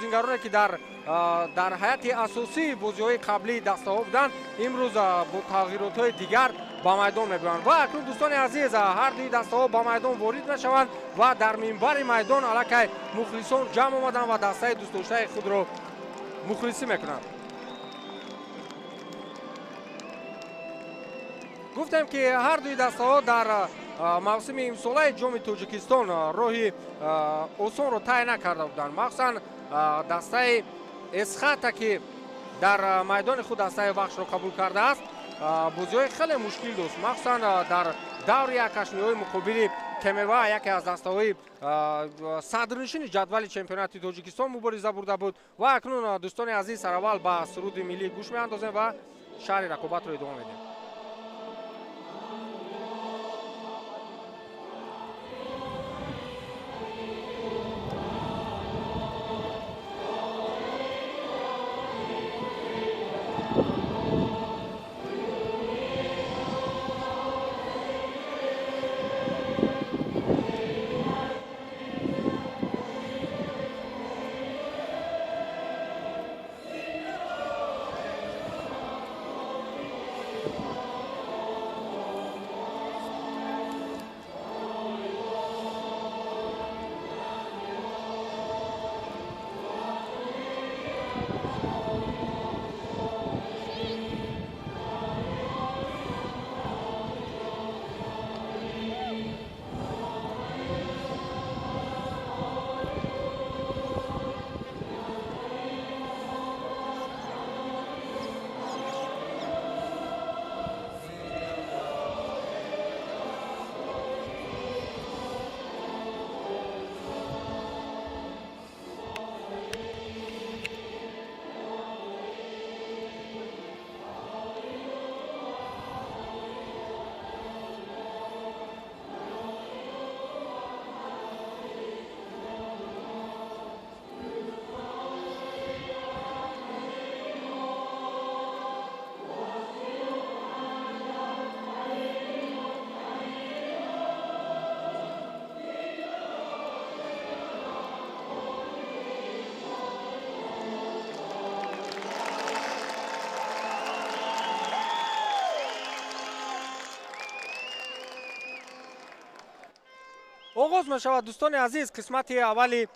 бозингароне ки дар ҳайати асосии бозиҳои қаблии дастаҳо буданд, имрӯз бо тағйиротҳои дигар ба майдон мебиёянд. Ва акнун, дӯстони азиз, ҳар дуи дастаҳо ба майдон ворид мешаванд ва дар минбари майдон аллакай мухлисон ҷамъ омаданд ва дастаи дӯстдоштаи худро мухлисӣ мекунанд. Гуфтем, ки ҳар дуи дастаҳо дар мавсими имсолаи Ҷоми Тоҷикистон роҳи осонро тай накарда буданд. Махсусан дастаи Эсхата, ки дар майдони худ дастаи Вахшро қабул кардааст, бозиҳои хеле мушкил дошт. Махсусан дар даври якҳаштниҳои муқобили Кемева, яке аз дастаҳои садрнишини ҷадвали чемпионати Тоҷикистон, мубориза бурда буд. Ва акнун, дӯстони азиз, сараввал ба суруди миллӣ гӯш меандозем ва шаҳри рақобатро идома медиҳем. Оғоз мешавад, дӯстони азиз, қисмати аввали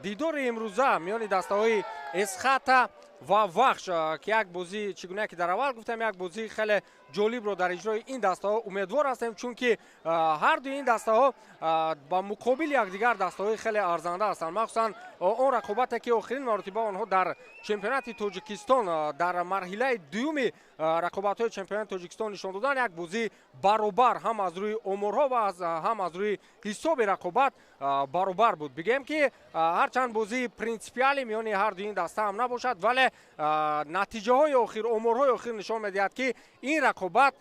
дидори имрӯза миёни дастаҳои Эсхата ва Вахш, ки як бозӣ, чӣ гуна ки дар аввал гуфтам, як бозии хеле ҷолибро дар иҷрои ин дастаҳо умедвор ҳастем, чунки ҳар дуи ин дастаҳо ба муқобили якдигар дастаҳои хеле арзанда ҳастанд. Махсусан он рақобате ки охирин маротиба онҳо дар чемпионати Тоҷикистон дар марҳилаи дуюми рақобатҳои чемпионати Тоҷикистон нишон доданд, як бозии баробар ҳам аз рӯи оморҳо ва ҳам аз рӯи ҳисоби рақобат баробар буд. Бигӯем, ки ҳарчанд бозии принсипиалӣ миёни ҳар дуи ин даста ҳам набошад, вале натиҷаҳои охир, оморҳои охир нишон медиҳад, ки ин рақобат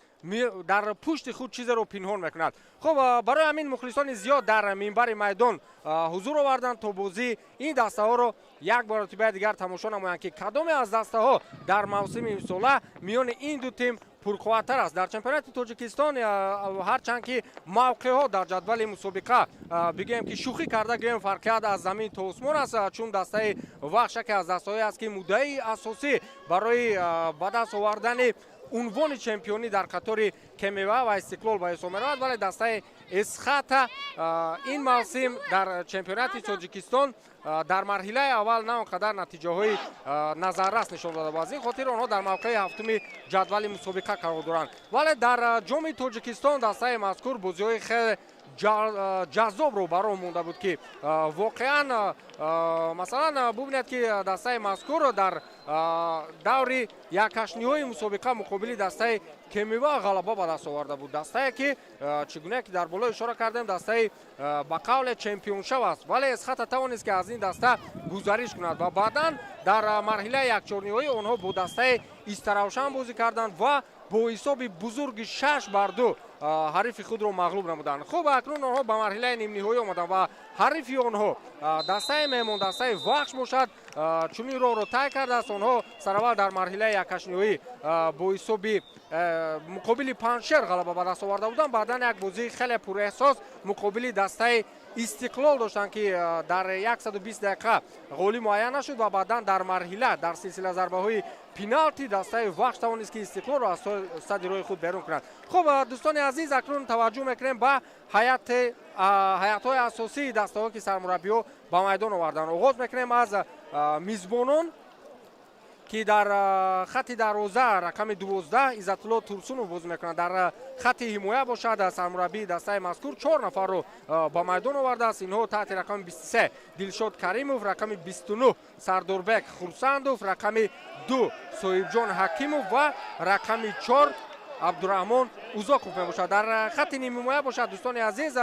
дар пушти худ чизеро пинҳон мекунад. Хуб, барои ҳамин мухлисони зиёд дар минбари майдон ҳузур оварданд, то бозии ин дастаҳоро як маротибаи дигар тамошо намоянд, ки кадоме аз дастаҳо дар мавсими имсола миёни ин ду тим пурқувваттар аст. Дар чемпионати Тоҷикистон, ҳарчанд ки мавқеъҳо дар ҷадвали мусобиқа, бигӯем ки шӯхӣ карда гӯем, фарқият аз замин то осмон аст, чун дастаи Вахш яке аз дастаҳое аст, ки муддаии асосӣ барои ба даст овардани унвони чемпионӣ дар қатори Кемева ва Истиқлол ба ҳисоб меравад, вале дастаи Эсхата ин мавсим дар чемпионати Тоҷикистон дар марҳилаи аввал на он қадар натиҷаҳои назаррас нишон дода ва аз ин хотир онҳо дар мавқеи ҳафтуми ҷадвали мусобиқа қарор доранд. Вале дар Ҷоми Тоҷикистон дастаи мазкур бозиҳои хеле ҷаззобро баро монда буд, ки воқеан, масалан, бубинед, ки дастаи мазкур дар даври якҳаштниҳои мусобиқа муқобили дастаи Кемива ғалаба ба даст оварда буд. Дастае ки, чӣ гуна ки дар боло ишора кардем, дастаи ба қавле чемпионшав аст, вале Эсхата тавонист, ки аз ин даста гузариш кунад ва баъдан дар марҳилаи якчорниҳоӣ онҳо бо дастаи Истаравшан бозӣ карданд ва бо ҳисоби бузурги 6-2 ҳарифи худро мағлуб намуданд. Хуб, акнун онҳо ба марҳилаи нимниҳоӣ омаданд ва ҳарифи онҳо дастаи меҳмон, дастаи Вахш бошад, чунин роҳро тай кардааст. Онҳо сараввал дар марҳилаи якҳаштниҳоӣ бо ҳисоби муқобили Панҷшер ғалаба ба даст оварда буданд, баъдан як бозии хеле пурэҳсос муқобили дастаи Истиқлол доштанд, ки дар 120 дақиқа ғолиб муайян нашуд ва баъдан дар марҳила дар силсила зарбаҳои пеналти дастаи Вахш тавонист, ки Истиқлолро аз сади роҳи худ берун кунад. Хуб, дӯстони азиз, акнун таваҷҷӯҳ мекунем ба ҳайатҳои асосии дастаҳо, ки сармураббиҳо ба майдон оварданд. Оғоз мекунем аз мизбонон, ки дар хати дарвоза рақами 12 Иззатулло Турсунов бозӣ мекунад. Дар хати ҳимоя бошад, сармураббии дастаи мазкур 4 нафарро ба майдон овардааст. Инҳо таҳти рақами 23 Дилшод Каримов, рақами 29 Сардорбек Хурсандов, рақами 2 Соҳибҷон Ҳакимов ва рақами 4 Абдураҳмон Узоқов мебошад. Дар хати нимҳимоя бошад, дӯстони азиз,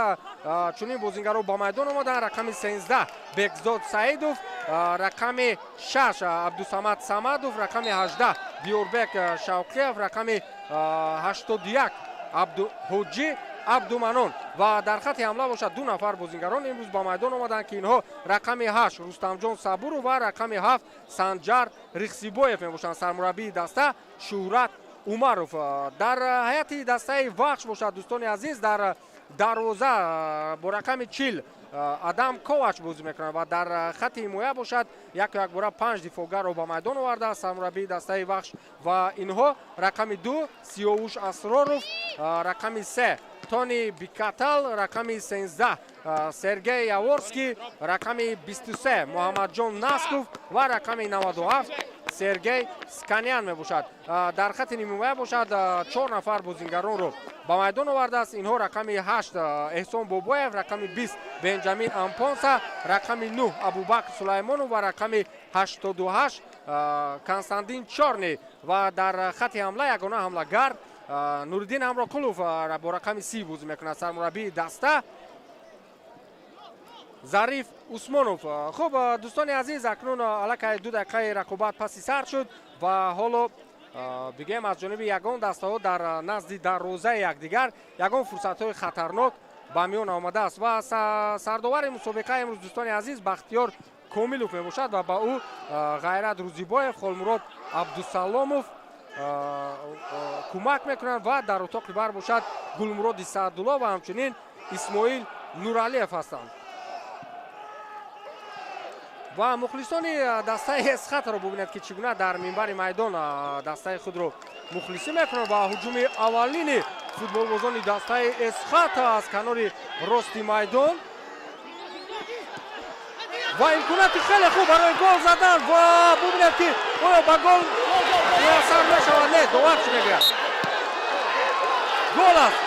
чунин бозингарро ба майдон омаданд: рақами 13 Бекзод Саидов, рақами 6 Абдусамад Самадов, рақами 18 Диёрбек Шавқиев, рақами 81 Абдуҳоҷӣ Абдуманон. Ва дар хати ҳамла бошад, 2 нафар бозингарон имрӯз ба майдон омаданд, ки инҳо рақами 8 Рустамҷон Сабуров ва рақами 7 Санҷар Рихсибоев мебошанд. Сармураббии даста Шӯҳрат Умаров. Дар ҳайати дастаи Вахш бошад, дӯстони азиз, дар дарвоза бо рақами 40 Адам Ковач бозӣ мекунад ва дар хати ҳимоя бошад, яку якбора 5 дифоъгарро ба майдон овардааст сармураббии дастаи Вахш ва инҳо рақами 2 Сиёвуш Асроров, рақами 3 Тони Бикатал, рақами 13 Сергей Яворский, рақами 23 Муҳаммадҷон Насков ва рақами 97 Сергей Сканян мебошад. Дар хати нимҳимоя бошад, 4 нафар бозингаронро ба майдон овардааст. Инҳо рақами 8 Эҳсон Бобоев, рақами 20 Бенҷамин Ампонса, рақами 9 Абубакр Сулаймонов ва рақами 88 Константин Чорни. Ва дар хати ҳамла ягона ҳамлагар Нуриддин Ҳамроқулов бо рақами 30 бозӣ мекунад. Сармураббии даста Зариф Усмонов. Хуб, дӯстони азиз, акнун аллакай 2 дақиқаи рақобат паси сар шуд ва ҳоло бигӯем, аз ҷониби ягон дастаҳо дар назди дарвозаи якдигар ягон фурсатҳои хатарнок ба миён омадааст. Ва сардовари мусобиқа имрӯз, дӯстони азиз, Бахтиёр Комилов мебошад ва ба ӯ Ғайрат Рӯзибоев, Холмурод Абдусаломов кӯмак мекунанд ва дар утоқи бар бошад Гулмуроди Саъдулло ва ҳамчунин Исмоил Нуралиев ҳастанд. Ва мухлисони дастаи Эсхатаро бубинед, ки чӣ гуна дар минбари майдон дастаи худро мухлисӣ мекунанд ва ҳуҷуми аввалини футболбозони дастаи Эсхата аз канори рости майдон ва имконияти хеле хуб барои гол задан ва бубинед, ки оё ба гол муяссар мешавад. Не, довар чӣ мегӯяд? Гол аст,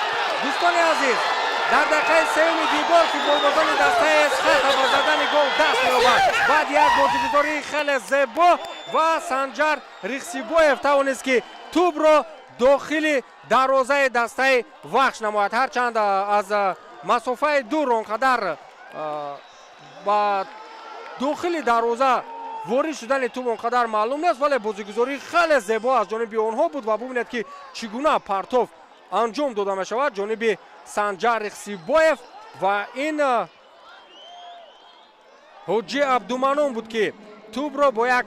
дӯстони азиз. Дар дақиқаи сеюми дидор футболбозони дастаи Эсхата ба задани гол даст меёбанд. Баъди як бозигузории хеле зебо ва Санҷар Рихсибоев тавонист, ки тӯбро дохили дарвозаи дастаи Вахш намояд. Ҳарчанд аз масофаи дур он қадар ба дохили дарвоза ворид шудани тӯб он қадар маълум нест, вале бозигузории хеле зебо аз ҷониби онҳо буд ва бубинед, ки чӣ гуна партоф анҷом дода мешавад ҷониби Санҷар Рихсибоев ва ин Ҳоҷӣ Абдуманон буд, ки тӯбро бо як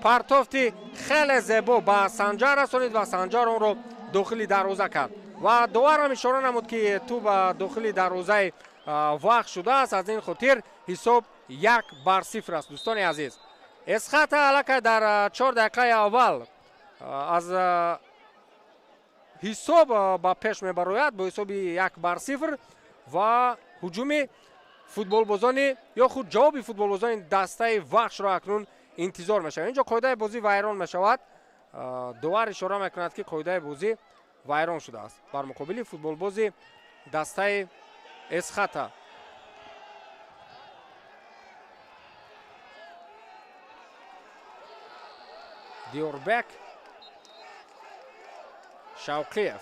партофти хеле зебо ба Санҷар расонид ва Санҷар онро дохили дарвоза кард. Ва довар ҳам ишора намуд, ки тӯб дохили дарвозаи Вахш шудааст. Аз ин хотир ҳисоб 1-0 аст, дӯстони азиз. Эсхата аллакай дар 4 дақиқаи аввал аз ҳисоб ба пеш мебарояд бо ҳисоби 1-0 ва ҳуҷуми футболбозони ё худ ҷавоби футболбозони дастаи Вахшро акнун интизор мешавад. Инҷо қоидаи бозӣ вайрон мешавад. Довар ишора мекунад, ки қоидаи бозӣ вайрон шудааст бар муқобили футболбози дастаи Эсхата. Диёрбек Шавқиев.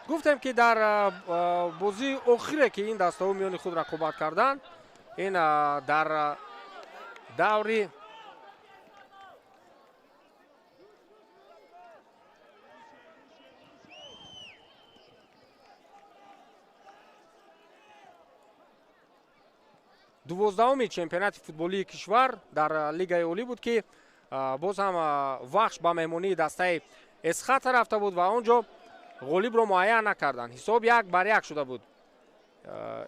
Гуфтем, ки дар бозии охире, ки ин дастаҳо миёни худ рақобат карданд, ин дар даври 12-уми чемпионати футболии кишвар дар лигаи олӣ буд, ки Боз ҳам Вахш ба меҳмонии дастаи Эсхата рафта буд ва он ҷо ғолибро муайян накарданд. Ҳисоб 1-1 шуда буд.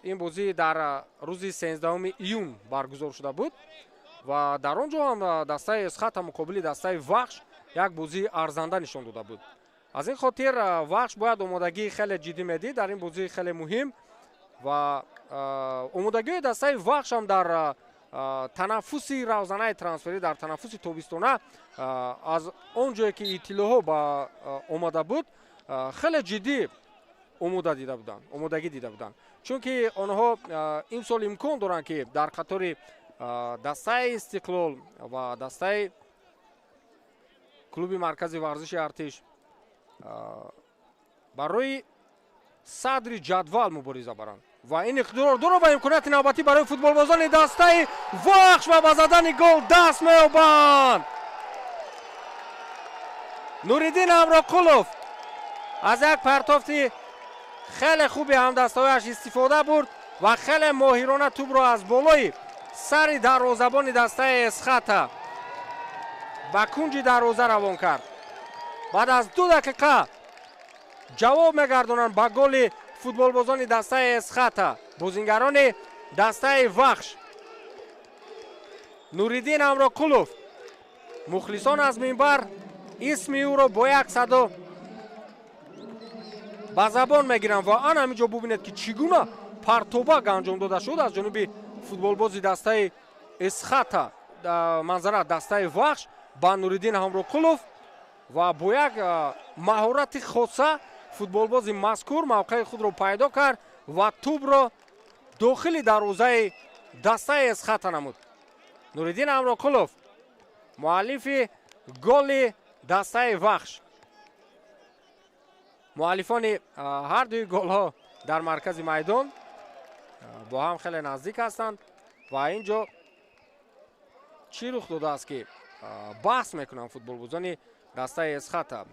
Ин бозӣ дар рӯзи 13 июн баргузор шуда буд ва дар он ҷо ҳам дастаи Эсхата муқобили дастаи Вахш як бозии арзанда нишон дода буд. Аз ин хотир Вахш бояд омодагии хеле ҷиддӣ медид дар ин бозии хеле муҳим ва омодагии дастаи Вахш ҳам дар танаффуси равзанаи трансферӣ, дар танаффуси тобистона аз он ҷое ки иттилоъҳо ба омада буд, хеле ҷиддӣ омодагӣ дида буданд, чунки онҳо имсол имкон доранд, ки дар қатори дастаи Истиқлол ва дастаи клуби маркази варзиши Артиш барои садри ҷадвал мубориза баранд ва ин иқтидор дорад ва имконияти навбатӣ барои футболбозони дастаи Вахш ва ба задани гол даст меёбанд. Нуриддин Ҳамроқулов аз як партофти хеле хуби ҳамдастаҳояш истифода бурд ва хеле моҳирона тӯбро аз болои сари дарвозабони дастаи Эсхата ба кунҷи дарвоза равон кард. Баъд аз 2 дақиқа ҷавоб мегардонанд ба голи футболбозони дастаи Эсхата бозингарони дастаи Вахш. Нуриддин Ҳамроқулов, мухлисон аз минбар исми ӯро бо як садо ба забон мегиранд ва ан ҳамин ҷо бубинед, ки чӣ гуна партобак анҷом дода шуд аз ҷониби футболбози дастаи Эсхата, манзара дастаи Вахш ба Нуриддин Ҳамроқулов ва бо як маҳорати хоса футболбози мазкур мавқеи худро пайдо кард ва тӯбро дохили дарвозаи дастаи Эсхата намуд. Нуриддин Ҳамроқулов муаллифи голи дастаи Вахш. Муаллифони ҳар дуи голҳо дар маркази майдон бо ҳам хеле наздик ҳастанд ва ин ҷо чӣ рух додааст, ки баҳс мекунанд футболбозони дастаи Эсхата.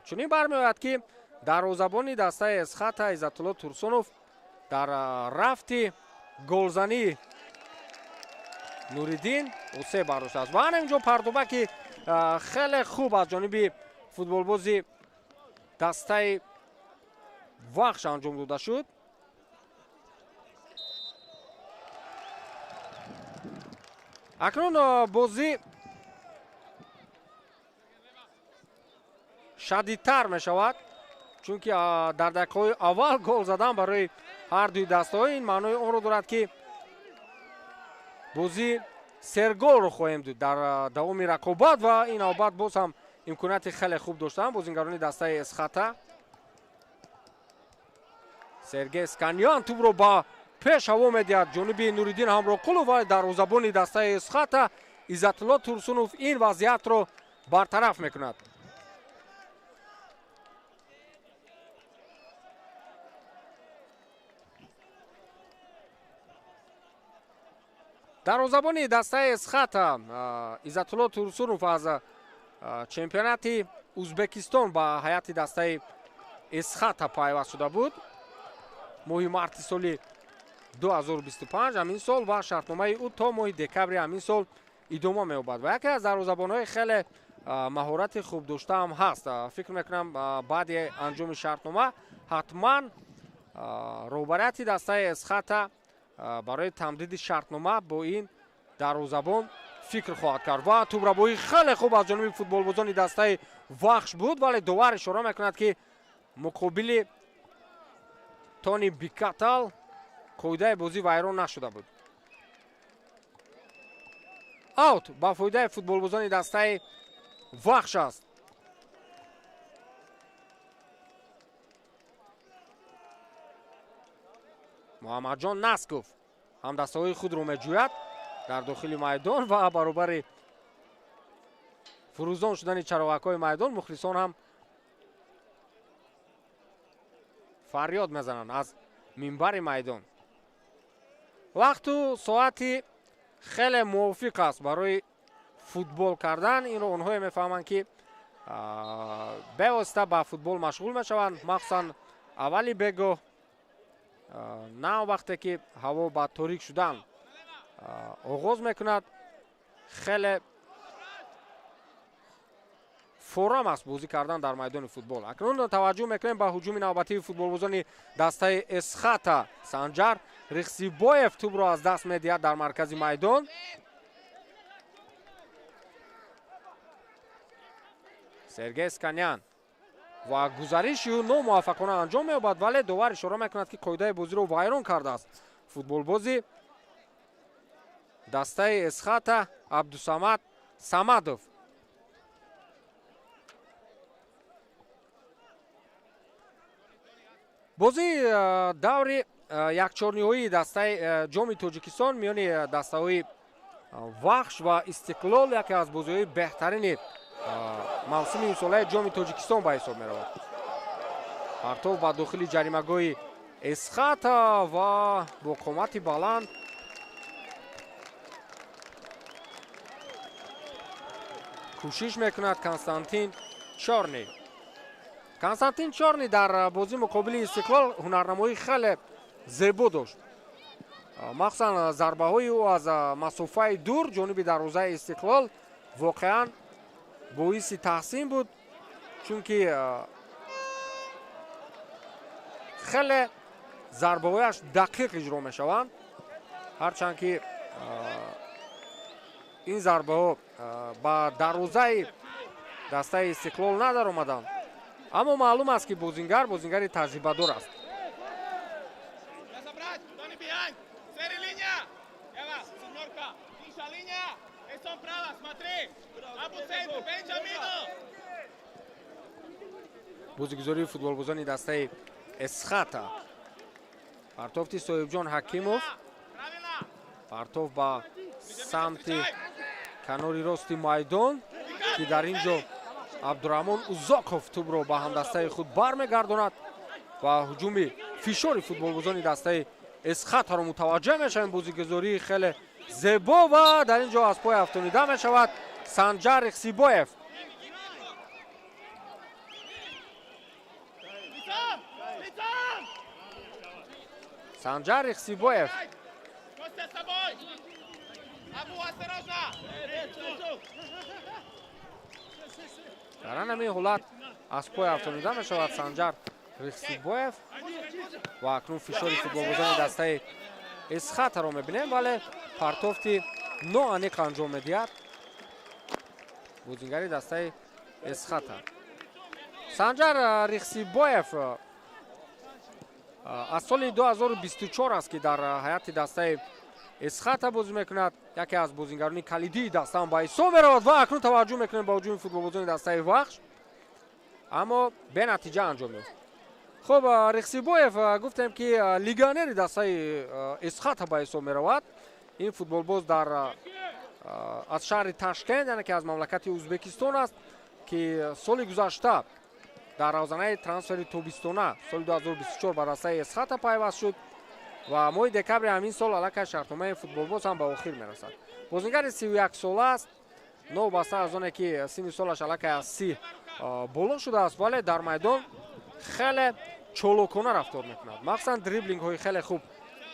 Чунин бармеояд, ки дарвозабони дастаи Эсхата Иззатулло Турсунов дар рафти голзании Нуриддин усе бардоштааст ва ана ин ҷо партобаки хеле хуб аз ҷониби футболбози дастаи Вахш анҷом дода шуд. Акнун бозӣ шадидтар мешавад, чунки дар дақиқаҳои аввал гол задан барои ҳар дуи дастаҳо ин маънои онро дорад, ки бозӣ серголро хоҳем дид дар давоми рақобат ва ин навбат боз ҳам имконияти хеле хуб доштанд бозингарони дастаи Эсхата. Сергей Сканьян тӯбро ба пеш ҳаво медиҳад ҷониби Нуриддин Ҳамроқулов ва дарвозабони дастаи Эсхата Иззатулло Турсунов ин вазъиятро бартараф мекунад. Дарвозабони дастаи Эсхата Иззатулло Турсунов аз чемпионати Узбекистон ба ҳайати дастаи Эсхата пайваст шуда буд моҳи марти соли 2025 ҳамин сол ва шартномаи ӯ то моҳи декабри ҳамин сол идома меёбад ва яке аз дарвозабонҳои хеле маҳорати хуб дошта ҳам ҳаст. Фикр мекунам, баъди анҷоми шартнома ҳатман роҳбарияти дастаи Эсхата барои тамдиди шартнома бо ин дарвозабон фикр хоҳад кард ва тӯбрабоӣ хеле хуб аз ҷониби футболбозони дастаи Вахш буд, вале довар ишора мекунад, ки муқобили Тони Бикатал қоидаи бозӣ вайрон нашуда буд. Аут ба фоидаи футболбозони дастаи Вахш аст. Муҳаммадҷон Насков ҳамдастаҳои худро меҷӯяд дар дохили майдон ва баробари фурӯзон шудани чароғакҳои майдон мухлисон ҳам фарёд мезананд аз минбари майдон. Вақту соати хеле мувофиқ аст барои футбол кардан. Инро онҳое мефаҳманд, ки бевосита ба футбол машғул мешаванд, махсусан аввали бегоҳ, на вақте ки ҳаво ба торик шудан оғоз мекунад, хеле форам аст бозӣ кардан дар майдони футбол. Акнун таваҷҷӯҳ мекунем ба ҳуҷуми навбатии футболбозони дастаи Эсхата. Санҷар Рихсибоев тӯбро аз даст медиҳад дар маркази майдон. Сергей Сканян ва гузариши ӯ номуваффақона анҷом меёбад, вале довар ишора мекунад, ки қоидаи бозиро вайрон кардааст. Футболбози дастаи Эсхата Абдусамад Самадов. Бозии даври якчорниҳоии дастаи ҷоми Тоҷикистон миёни дастаҳои Вахш ва Истиқлол яке аз бозиҳои беҳтарини мавсими имсолаи ҷоми Тоҷикистон ба ҳисоб меравад. Партов ба дохили ҷаримагоҳи Эсхата ва бо қомати баланд кӯшиш мекунад Константин Чорни. Константин Чорни дар бозии муқобили Истиқлол ҳунарнамоии хеле зебо дошт. Махсусан зарбаҳои ӯ аз масофаи дур ҷониби дарвозаи Истиқлол воқеан боиси таҳсин буд, чунки хеле зарбаҳояш дақиқ иҷро мешаванд. Ҳарчанд ки ин зарбаҳо ба дарвозаи дастаи Истиқлол надаромаданд, аммо маълум аст, ки бозингар бозингари таҷрибадор аст. Бозигузории футболбозони дастаи Эсхата. Партофти Соҳибҷон Ҳакимов. Партоф ба самти канори рости майдон, ки дар ин ҷо Абдураҳмон Узоқов тӯбро ба ҳамдастаи худ бармегардонад ва ҳуҷуми фишори футболбозони дастаи Эсхатаро мутаваҷҷеҳ мешавем. Бозигузории хеле зебо ва дар ин ҷо аз пой афтонида мешавад Санҷар Ихсибоев. Санҷар Ихсибоев дар ҳамин ҳолат аз пой афтонида мешавад Санҷар Рихсибоев ва акнун фишори футболбозони дастаи Эсхатаро мебинем, вале партофти ноаниқ анҷом медиҳад бозингари дастаи Эсхата. Санҷар Рихсибоев аз соли 2024 аст, ки дар ҳайати дастаи Эсхата бозӣ мекунад. Яке аз бозингарони калидии дастаам ба ҳисоб меравад ва акнун таваҷҷӯҳ мекунем ба ҳуҷуми футболбозони дастаи Вахш, аммо бенатиҷа анҷом ёфт. Хуб, Рихсибоев гуфтем, ки легионери дастаи Эсхата ба ҳисоб меравад. Ин футболбоз дар аз шаҳри Ташкент, яъне ки аз мамлакати Ӯзбекистон аст, ки соли гузашта дар равзанаи трансфери тобистона соли 2024 ба дастаи Эсхата пайваст шуд ва моҳи декабри ҳамин сол аллакай шартномаи футболбоз ҳам ба охир мерасад. Бозингари 31 сола аст, новобаста аз оне ки синни солаш аллакай аз 30 боло шудааст, вале дар майдон хеле чолокона рафтор мекунад. Махсусан дриблингҳои хеле хуб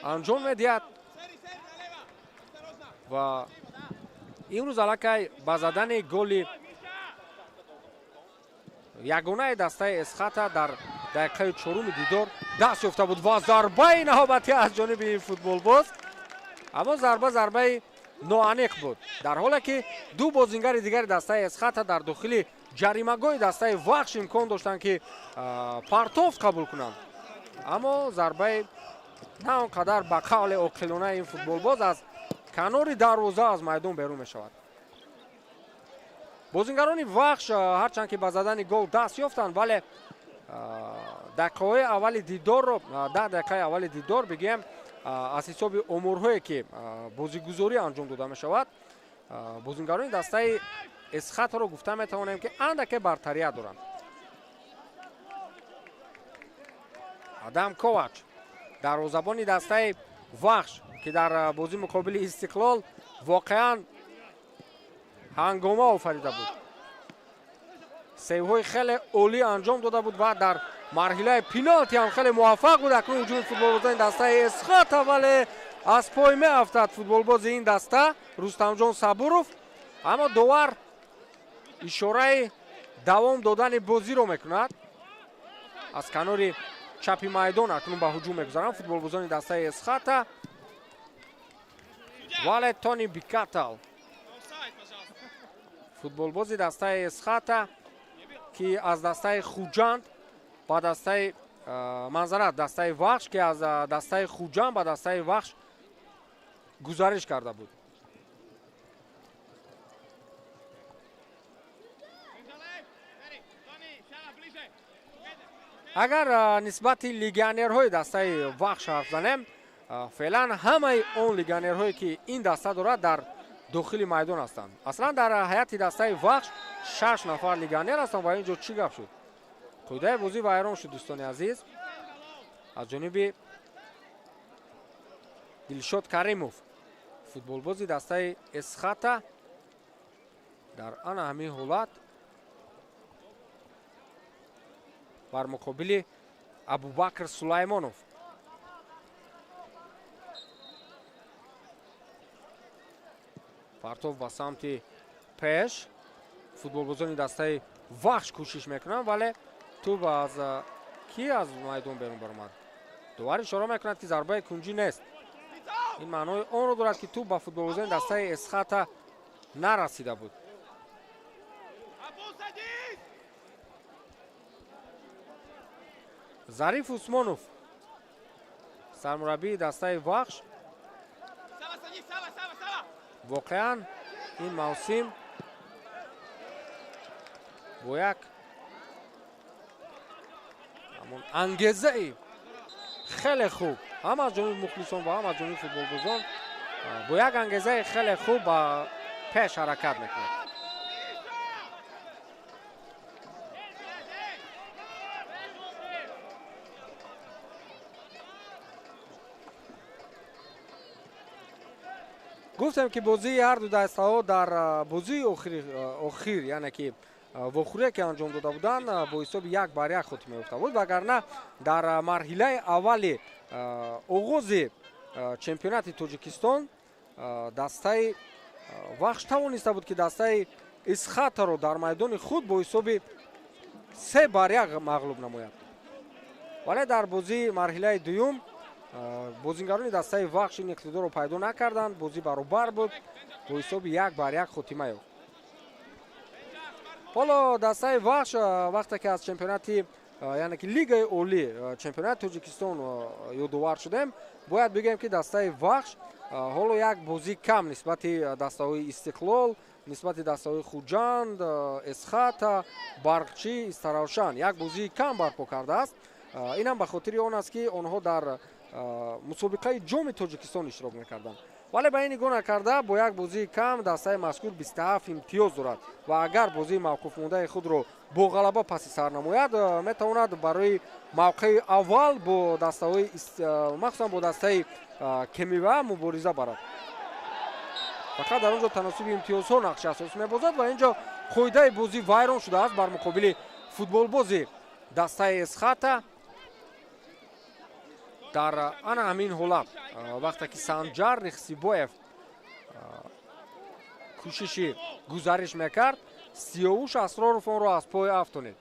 анҷом медиҳад ва имрӯз аллакай ба задани голи ягонаи дастаи Эсхата дар дақиқаи чоруми дидор даст ёфта буд ва зарбаи навбатӣ аз ҷониби ин футболбоз, аммо зарба зарбаи ноаниқ буд, дар ҳоле ки ду бозингари дигари дастаи Эсхата дар дохили ҷаримагоҳи дастаи Вахш имкон доштанд, ки партофт қабул кунанд, аммо зарбаи на он қадар ба қавли оқилонаи ин футболбоз аз канори дарвоза аз майдон берун мешавад. Бозингарони Вахш ҳарчанд ки ба задани гол даст ёфтанд, вале дақиқаҳои аввали дидорро, 10 дақиқаи аввали дидор бигӯем, аз ҳисоби оморҳое ки бозигузорӣ анҷом дода мешавад, бозингарони дастаи Эсхатаро гуфта метавонем, ки андаке бартарият доранд. Адам Ковач, дарвозабони дастаи Вахш, ки дар бозии муқобили Истиқлол воқеан ҳангома офарида буд, сейвҳои хеле олӣ анҷом дода буд ва дар марҳилаи пеналти ҳам хеле муваффақ буд. Акнун ҳуҷуми футболбозони дастаи Эсхата, вале аз пой меафтад футболбози ин даста Рустамҷон Сабуров, аммо довар ишораи давом додани бозиро мекунад. Аз канори чапи майдон акнун ба ҳуҷум мегузаранд футболбозони дастаи Эсхата. Вале Тони Бикатал, футболбози дастаи Эсхата, ки аз дастаи Хуҷанд ба дастаи манзара, дастаи Вахш, ки аз дастаи Хуҷанд ба дастаи Вахш гузариш карда буд. Агар нисбати легионерҳои дастаи Вахш ҳарф занем, феълан ҳамаи он легионерҳое ки ин даста дорад дар дохили майдон ҳастанд. Аслан дар ҳайати дастаи Вахш 6 нафар легионер ҳастанд ва ин ҷо чӣ гап шуд? Қоидаи бозӣ вайрон шуд, дӯстони азиз, аз ҷониби Дилшод Каримов, футболбози дастаи Эсхата. Дар ана ҳамин ҳолат бар муқобили Абубакр Сулаймонов. Партов ба самти пеш. Футболбозони дастаи Вахш кӯшиш мекунанд, вале тӯб аз ки аз майдон берун баромад. Довар ишора мекунад, ки зарбаи кунҷӣ нест. Ин маънои онро дорад, ки тӯб ба футболбозони дастаи Эсхата нарасида буд. Зариф Усмонов, сармураббии дастаи Вахш, воқеан ин мавсим бо як ҳамон ангезаи хеле хуб ҳам аз ҷониби мухлисон ва ҳам аз ҷониби футболбозон бо як ангезаи хеле хуб ба пеш ҳаракат мекунад. Гуфтем, ки бозии ҳарду дастаҳо дар бозии охир, яъне ки вохӯрие ки анҷом дода буданд, бо ҳисоби 1-1 хотима ёфта буд, вагарна дар марҳилаи аввали оғози чемпионати Тоҷикистон дастаи Вахш тавониста буд, ки дастаи Исхатаро дар майдони худ бо ҳисоби 3-1 мағлуб намояд. Вале дар бозии марҳилаи дуюм бозингарони дастаи Вахш ин иқтидорро пайдо накарданд. Бозӣ баробар буд, бо ҳисоби 1-1 хотима ёфт. Ҳоло дастаи Вахш вақте ки аз чемпионати, яъне ки лигаи олӣ, чемпионати Тоҷикистон ёдовар шудем, бояд бигӯем, ки дастаи Вахш ҳоло як бозӣ кам нисбати дастаҳои Истиқлол, нисбати дастаҳои Хуҷанд, Эсхата, Барқчӣ, Истаравшан як бозии кам барпо кардааст. Инам ба хотири он аст, ки онҳо дар мусобиқаи ҷоми Тоҷикистон иштирок мекарданд. Вале ба ин нигоҳ накарда, бо як бозии кам дастаи мазкур 27 имтиёз дорад ва агар бозии мавқуфмондаи худро бо ғалаба паси сар намояд, метавонад барои мавқеи аввал бо дастаҳои, махсусан бо дастаи Кемива мубориза барад. Фақат дар он ҷо таносуби имтиёзҳо нақши асосӣ мебозад ва ин ҷо қоидаи бозӣ вайрон шудааст бар муқобили футболбози дастаи Эсхата. Дар ана ҳамин ҳолат вақте ки Санҷар Рихсибоев кӯшиши гузариш мекард, Сиёвуш Асроров онро аз пой афтонид.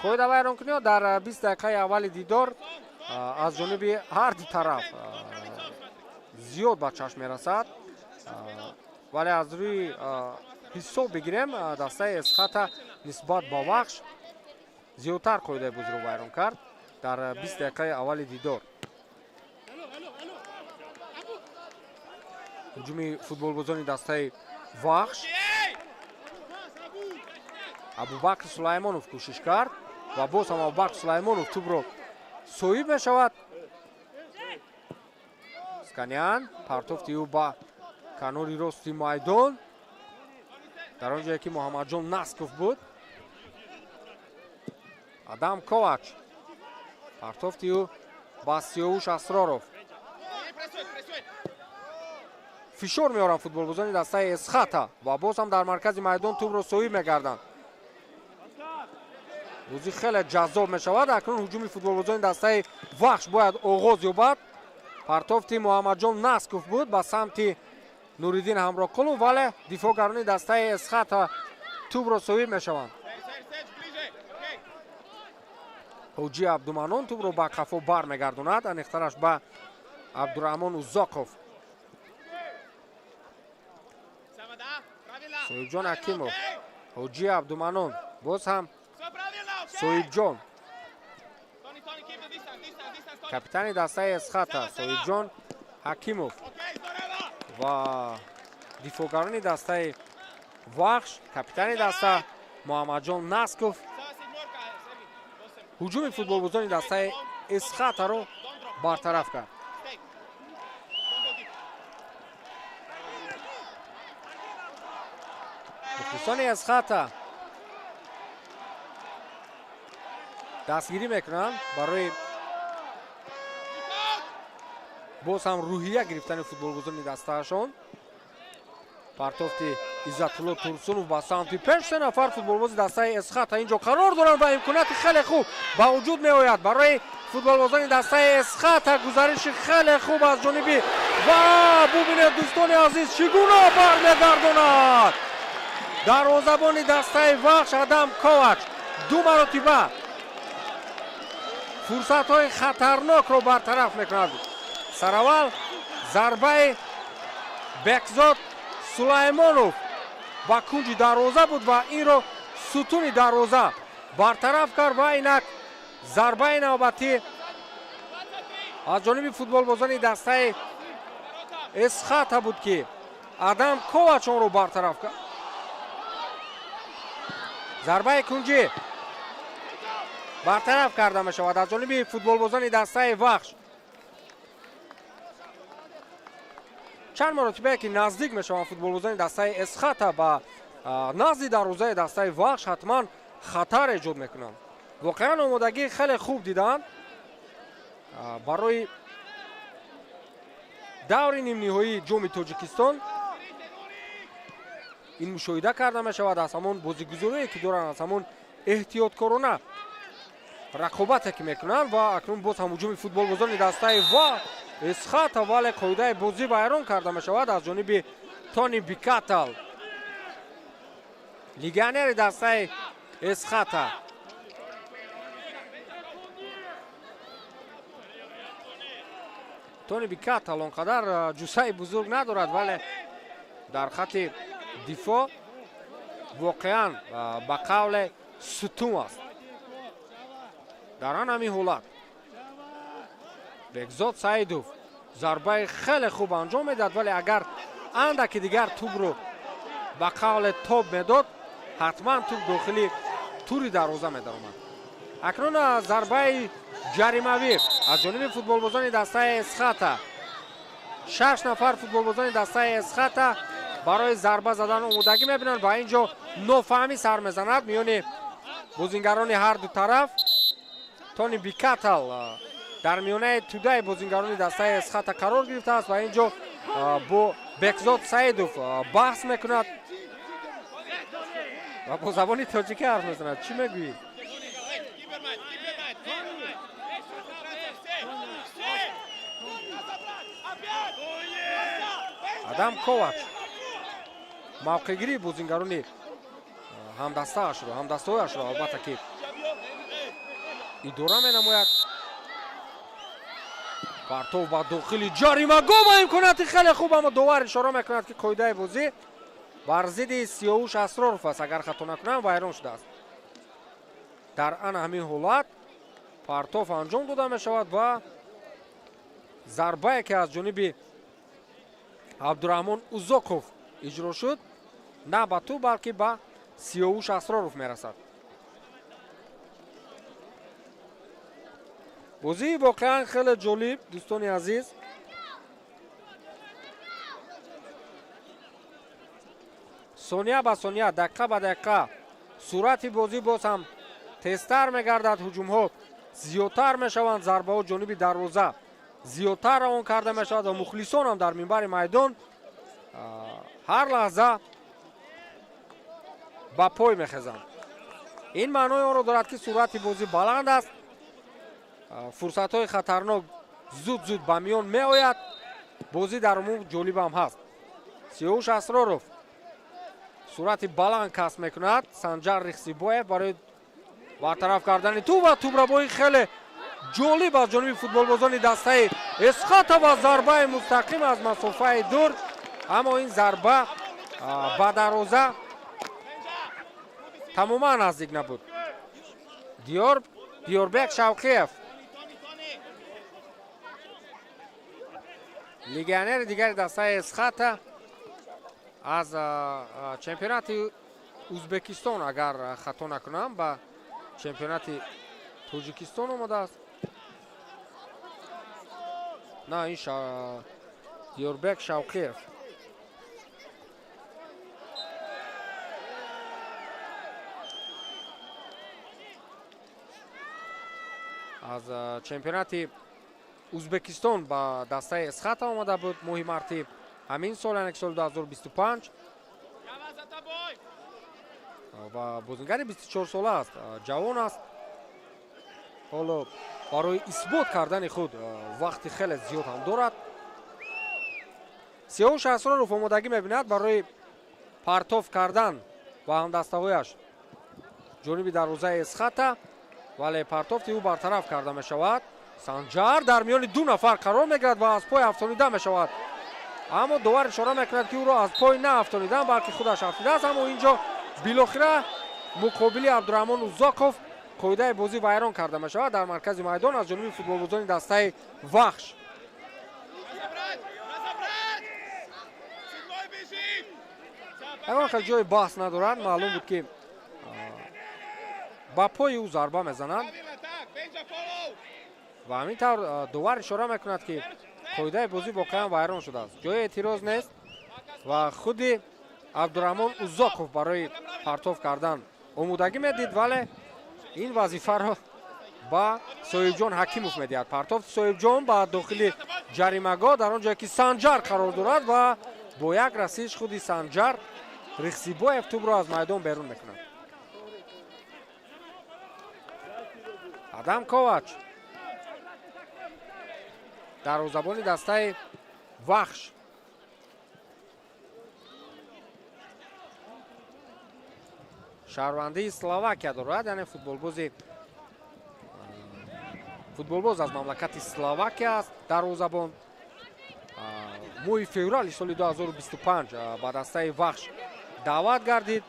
Қоида вайронкуниҳо дар 20 дақиқаи аввали дидор аз ҷониби ҳар ду тараф зиёд ба чашм мерасад, вале аз рӯи ҳисоб бигирем, дастаи Эсхата нисбат ба Вахш зиёдтар қоидаи бозиро вайрон кард дар 20 дақиқаи аввали дидор. Ҳуҷуми футболбозони дастаи Вахш, Абубакр Сулаймонов кӯшиш кард ва боз ҳам Абубакр Сулаймонов тӯбро соҳиб мешавад. Сканян партофти ӯ ба канори рости майдон, дар он ҷое ки Муҳаммадҷон Насков буд. Адам Ковач партофти ӯ ба Сиёвуш Асроров. Фишор меоранд футболбозони дастаи Эсхата ва боз ҳам дар маркази майдон тӯбро соҳиб мегарданд. Бозӣ хеле ҷаззоб мешавад. Акнун ҳуҷуми футболбозони дастаи Вахш бояд оғоз ёбад. Партофти Муҳаммадҷон Насков буд ба самти Нуриддин Ҳамроқулов, вале дифоъгарони дастаи Эсхата тӯбро соҳиб мешаванд. Ҳоҷи Абдуманон тӯбро ба қафо бармегардонад, аниқтараш ба Абдураҳмон Узоқов. Соҳибҷон Ҳакимов, Ҳоҷи Абдуманон, боз ҳам Соҳибҷон, капитани дастаи Эсхата Соҳибҷон Ҳакимов ва дифоъгарони дастаи Вахш, капитани даста Муҳаммадҷон Насков. Ҳуҷуми футболбозони дастаи Эсхатаро бартараф кард. Мухлисони Эсхата дастгирӣ мекунанд барои боз ҳам рӯҳия гирифтани футболбозони дастаашон. Партофти Иззатулло Турсунов ба самти пеш, се нафар футболбози дастаи Эсхата инҷо қарор доранд ва имконияти хеле хуб ба вуҷуд меояд барои футболбозони дастаи Эсхата. Гузариши хеле хуб аз ҷониби ва бубинед, дӯстони азиз, чӣ гуна бармегардонад дарвозабони дастаи Вахш Адам Ковач. Ду маротиба фурсатҳои хатарнокро бартараф мекунад. Сараввал зарбаи Бекзод Сулаймонов ба кунҷи дарвоза буд ва инро сутуни дарвоза бартараф кард ва инак зарбаи навбатӣ аз ҷониби футболбозони дастаи Эсхата буд, ки Адам Ковач онро бартараф кард. Зарбаи кунҷӣ бартараф карда мешавад аз ҷониби футболбозони дастаи Вахш. Чанд маротибае ки наздик мешаванд футболбозони дастаи Эсхата ба назди дарвозаи дастаи Вахш, ҳатман хатар эҷод мекунанд. Воқеан омодагии хеле хуб диданд барои даври нимниҳоии ҷоми Тоҷикистон. Ин мушоҳида карда мешавад аз ҳамон бозигузорие ки доранд, аз ҳамон эҳтиёткорона рақобате ки мекунанд. Ва акнун боз ҳам ҳуҷуми футболбозони дастаи Эсхата, вале қоидаи бозӣ вайрон карда мешавад аз ҷониби Тони Бикатал, легионери дастаи Эсхата. Тони Бикатал он қадар ҷуссаи бузург надорад, вале дар хати дифоъ воқеан ба қавле сутун аст. Дар ан ҳамин ҳолат Бекзод Саидов зарбаи хеле хуб анҷом медиҳад, вале агар андаки дигар тӯбро ба қавле тоб медод, ҳатман тӯб дохили тури дарвоза медаромад. Акнун зарбаи ҷаримавӣ аз ҷониби футболбозони дастаи Эсхата. 6 нафар футболбозони дастаи Эсхата барои зарба задан омодагӣ мебинанд ва инҷо нофаҳмӣ сар мезанад миёни бозингарони ҳар ду тараф. Тони Бикатал дар миёнаи тӯдаи бозингарони дастаи Эсхата қарор гирифтааст ва инҷо бо Бекзод Саидов баҳс мекунад ва бо забони тоҷикӣ ҳарф мезанад. Чӣ мегӯӣ? Адам Ковач мавқеъгирии бозингарони ҳамдастаҳояшро албатта ки идора менамояд. Партов ба дохили ҷаримагоҳ ва имконияти хеле хуб, аммо довар ишора мекунад, ки қоидаи бозӣ бар зидди Сиёвуш Асроров аст, агар хато накунам вайрон шудааст. Дар ана ҳамин ҳолат партов анҷом дода мешавад ва зарбае ки аз ҷониби Абдураҳмон Узоқов иҷро шуд, на ба тӯб, балки ба Сиёвуш Асроров мерасад. Бозии воқеан хеле ҷолиб, дӯстони азиз. Сония ба сония, дақиқа ба дақиқа суръати бозӣ боз ҳам тезтар мегардад, ҳуҷумҳо зиёдтар мешаванд, зарбаҳо ҷониби дарвоза зиёдтар равон карда мешавад ва мухлисон ҳам дар минбари майдон ҳар лаҳза ба пой мехезанд. Ин маънои онро дорад, ки суръати бозӣ баланд аст, фурсатҳои хатарнок зуд-зуд ба миён меояд, бозӣ дар умум ҷолибам ҳаст. Сиёвуш Асроров суръати баланд касб мекунад. Санҷар Рихсибоев барои бартараф кардани тӯб ва тӯбрабои хеле ҷолиб аз ҷониби футболбозони дастаи Эсхата ва зарбаи мустақим аз масофаи дур, аммо ин зарба ба дарвоза тамоман наздик набуд. Диёрбек Шавқиев, легионери дигари дастаи Эсхата аз чемпионати Узбекистон, агар хато накунам, ба чемпионати Тоҷикистон омадааст. На, ин Диёрбек Шавқиев. Аз чемпионати Узбекистон ба дастаи Эсхата омада буд моҳи марти ҳамин сол, яъне соли 2025, ва бозингари 24 сола аст, ҷавон аст. Ҳоло барои исбот кардани худ вақти хеле зиёд ҳам дорад. Сиёвуш Асроров омодагӣ мебинад барои партоф кардан ба ҳамдастаҳояш ҷониби дарвозаи Эсхата, вале партофти ӯ бартараф карда мешавад. Санҷар дар миёни ду нафар қарор мегирад ва аз пой афтонида мешавад, аммо довар ишора мекунад, ки ӯро аз пой наафтонидан, балки худаш афтидааст. Аммо инҷо билохира муқобили Абдураҳмон Узоқов қоидаи бозӣ вайрон карда мешавад дар маркази майдон аз ҷониби футболбозони дастаи Вахш. Ягон хел ҷои баҳс надорад, маълум буд, ки ба пои ӯ зарба мезананд ва ҳамин тавр довар ишора мекунад, ки қоидаи бозӣ воқеан вайрон шудааст. Ҷои эътироз нест ва худи Абдураҳмон Узоқов барои партоф кардан омодагӣ медид, вале ин вазифаро ба Соҳибҷон Ҳакимов медиҳад. Партофти Соҳибҷон ба дохили ҷаримагоҳ, дар он ҷое ки Санҷар қарор дорад, ва бо як расиш худи Санҷар Рихсибоев тӯбро аз майдон берун мекунад. Адам Ковач, дарвозабони дастаи Вахш, шаҳрвандии Словакия дорад, яъне футболбоз аз мамлакати Словакия аст. Дарвозабон моҳи феврали соли 2025 ба дастаи Вахш даъват гардид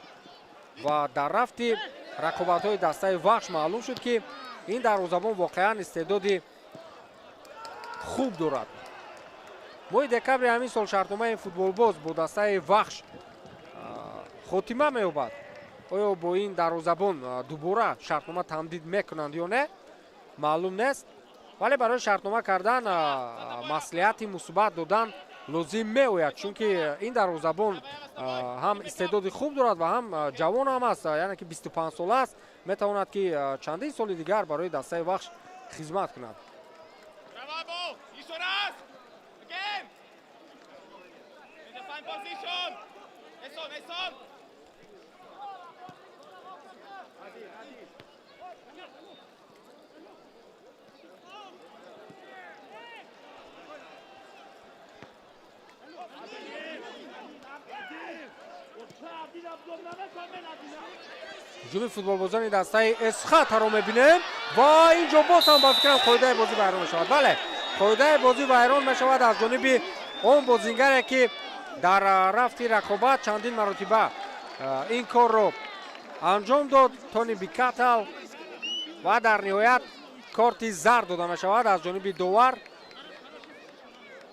ва дар рафти рақобатҳои дастаи Вахш маълум шуд, ки ин дарвозабон воқеан истеъдоди хуб дорад. Моҳи декабри ҳамин сол шартномаи футболбоз бо дастаи Вахш хотима меёбад. Оё бо ин дарвозабон дубора шартнома тамдид мекунанд ё не, маълум нест, вале барои шартнома кардан маслиҳати мусбат додан лозим меояд, чунки ин дарвозабон ҳам истеъдоди хуб дорад ва ҳам ҷавон ҳам аст, яъне ки 25 сола аст, метавонад ки чандин соли дигар барои дастаи Вахш хизмат кунад. ҳуҷуми футболбозони дастаи Эсхатаро мебинем ва инҷо боз ҳам ба фикрам қоидаи бозӣ вайрон мешавад. Бале, қоидаи бозӣ вайрон мешавад аз ҷониби он бозингаре, ки дар рафти рақобат чандин маротиба ин корро анҷом дод, Тони Бикатал, ва дар ниҳоят корти зард дода мешавад аз ҷониби довар.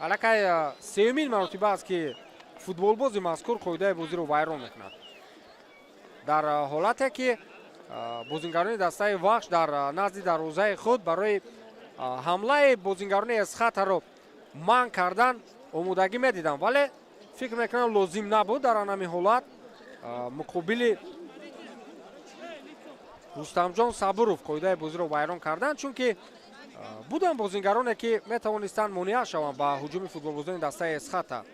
Аллакай сеюмин маротиба аст, ки футболбози мазкур қоидаи бозиро вайрон мекунад, дар ҳолате ки бозингарони дастаи Вахш дар назди дарвозаи худ барои ҳамлаи бозингарони Эсхатаро манъ кардан омодагӣ медиданд, вале фикр мекунам лозим набуд дар ҳамин ҳолат муқобили Рустамҷон Сабуров қоидаи бозиро вайрон кардан, чунки буданд бозингароне, ки метавонистанд монеа шаванд ба ҳуҷуми футболбозони дастаи Эсхата,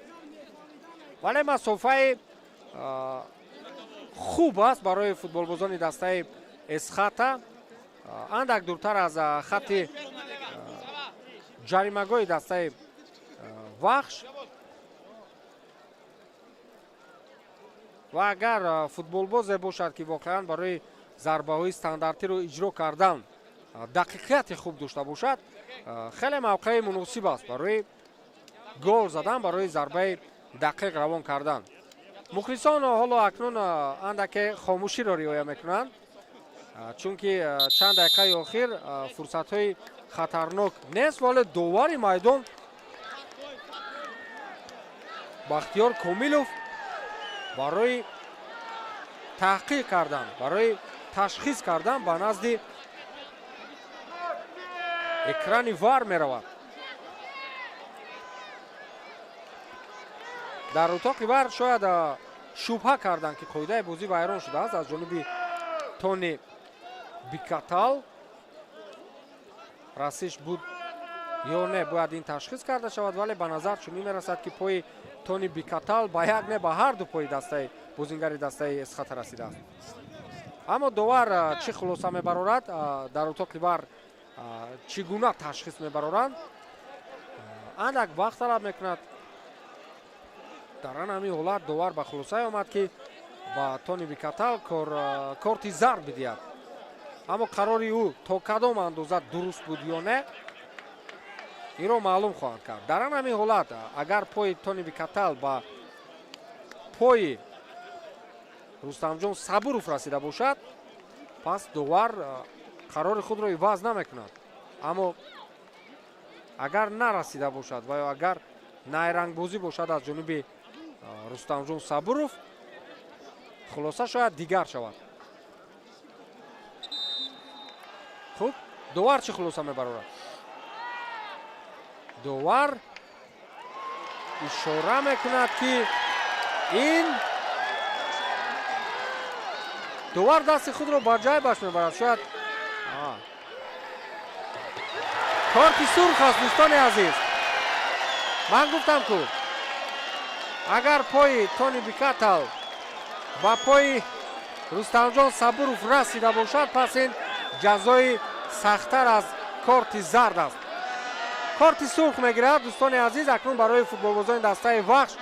вале масофаи хуб аст барои футболбозони дастаи Эсхата, андак дуртар аз хатти ҷаримагоҳи дастаи Вахш. Ва агар футболбозе бошад, ки воқеан барои зарбаҳои стандартиро иҷро кардан дақиқияти хуб дошта бошад, хеле мавқеи муносиб аст барои гол задан, барои зарбаи дақиқ равон кардан. Мухлисон ҳоло акнун андаке хомӯширо риоя мекунанд, чунки чанд дақиқаи охир фурсатҳои хатарнок нест, вале довари майдон Бахтиёр Комилов барои таҳқиқ кардан, барои ташхис кардан ба назди экрани вар меравад. Дар утоқи вар шояд шубҳа карданд, ки қоидаи бозӣ вайрон шудааст аз ҷониби Тони Бикатал. Расиш буд ё не, бояд ин ташхис карда шавад, вале ба назар чунин мерасад, ки пои Тони Бикатал ба як не, ба ҳар ду пои дастаи бозингари дастаи Эсхата расидааст. Аммо довар чӣ хулоса мебарорад, дар утоқи вар чӣ гуна ташхис мебароранд, андак вақт талаб мекунад. Дар ан ҳамин ҳолат довар ба хулосае омад, ки ба Тони Бикатал корти зард бидиҳад. Аммо қарори ӯ то кадом андоза дуруст буд ё не, инро маълум хоҳанд кард. Дар ан ҳамин ҳолат агар пои Тони Бикатал ба пои Рустамҷон Сабуров расида бошад, пас довар қарори худро иваз намекунад. Аммо агар нарасида бошад ва ё агар найрангбозӣ бошад аз ҷониби Рустамҷон Сабуров, хулоса шояд дигар шавад. Хуб, довар чӣ хулоса мебарорад? Довар ишора мекунад, ки ин довар дасти худро ба ҷайбаш мебарад. Шояд корти сурх аст, дӯстони азиз. Ман гуфтам, ку агар пои Тони Бикатал ба пои Рустамҷон Сабуров расида бошад, пас ин ҷазои сахттар аз корти зард аст. Корти сурх мегирад, дӯстони азиз. Акнун барои футболбозони дастаи Вахш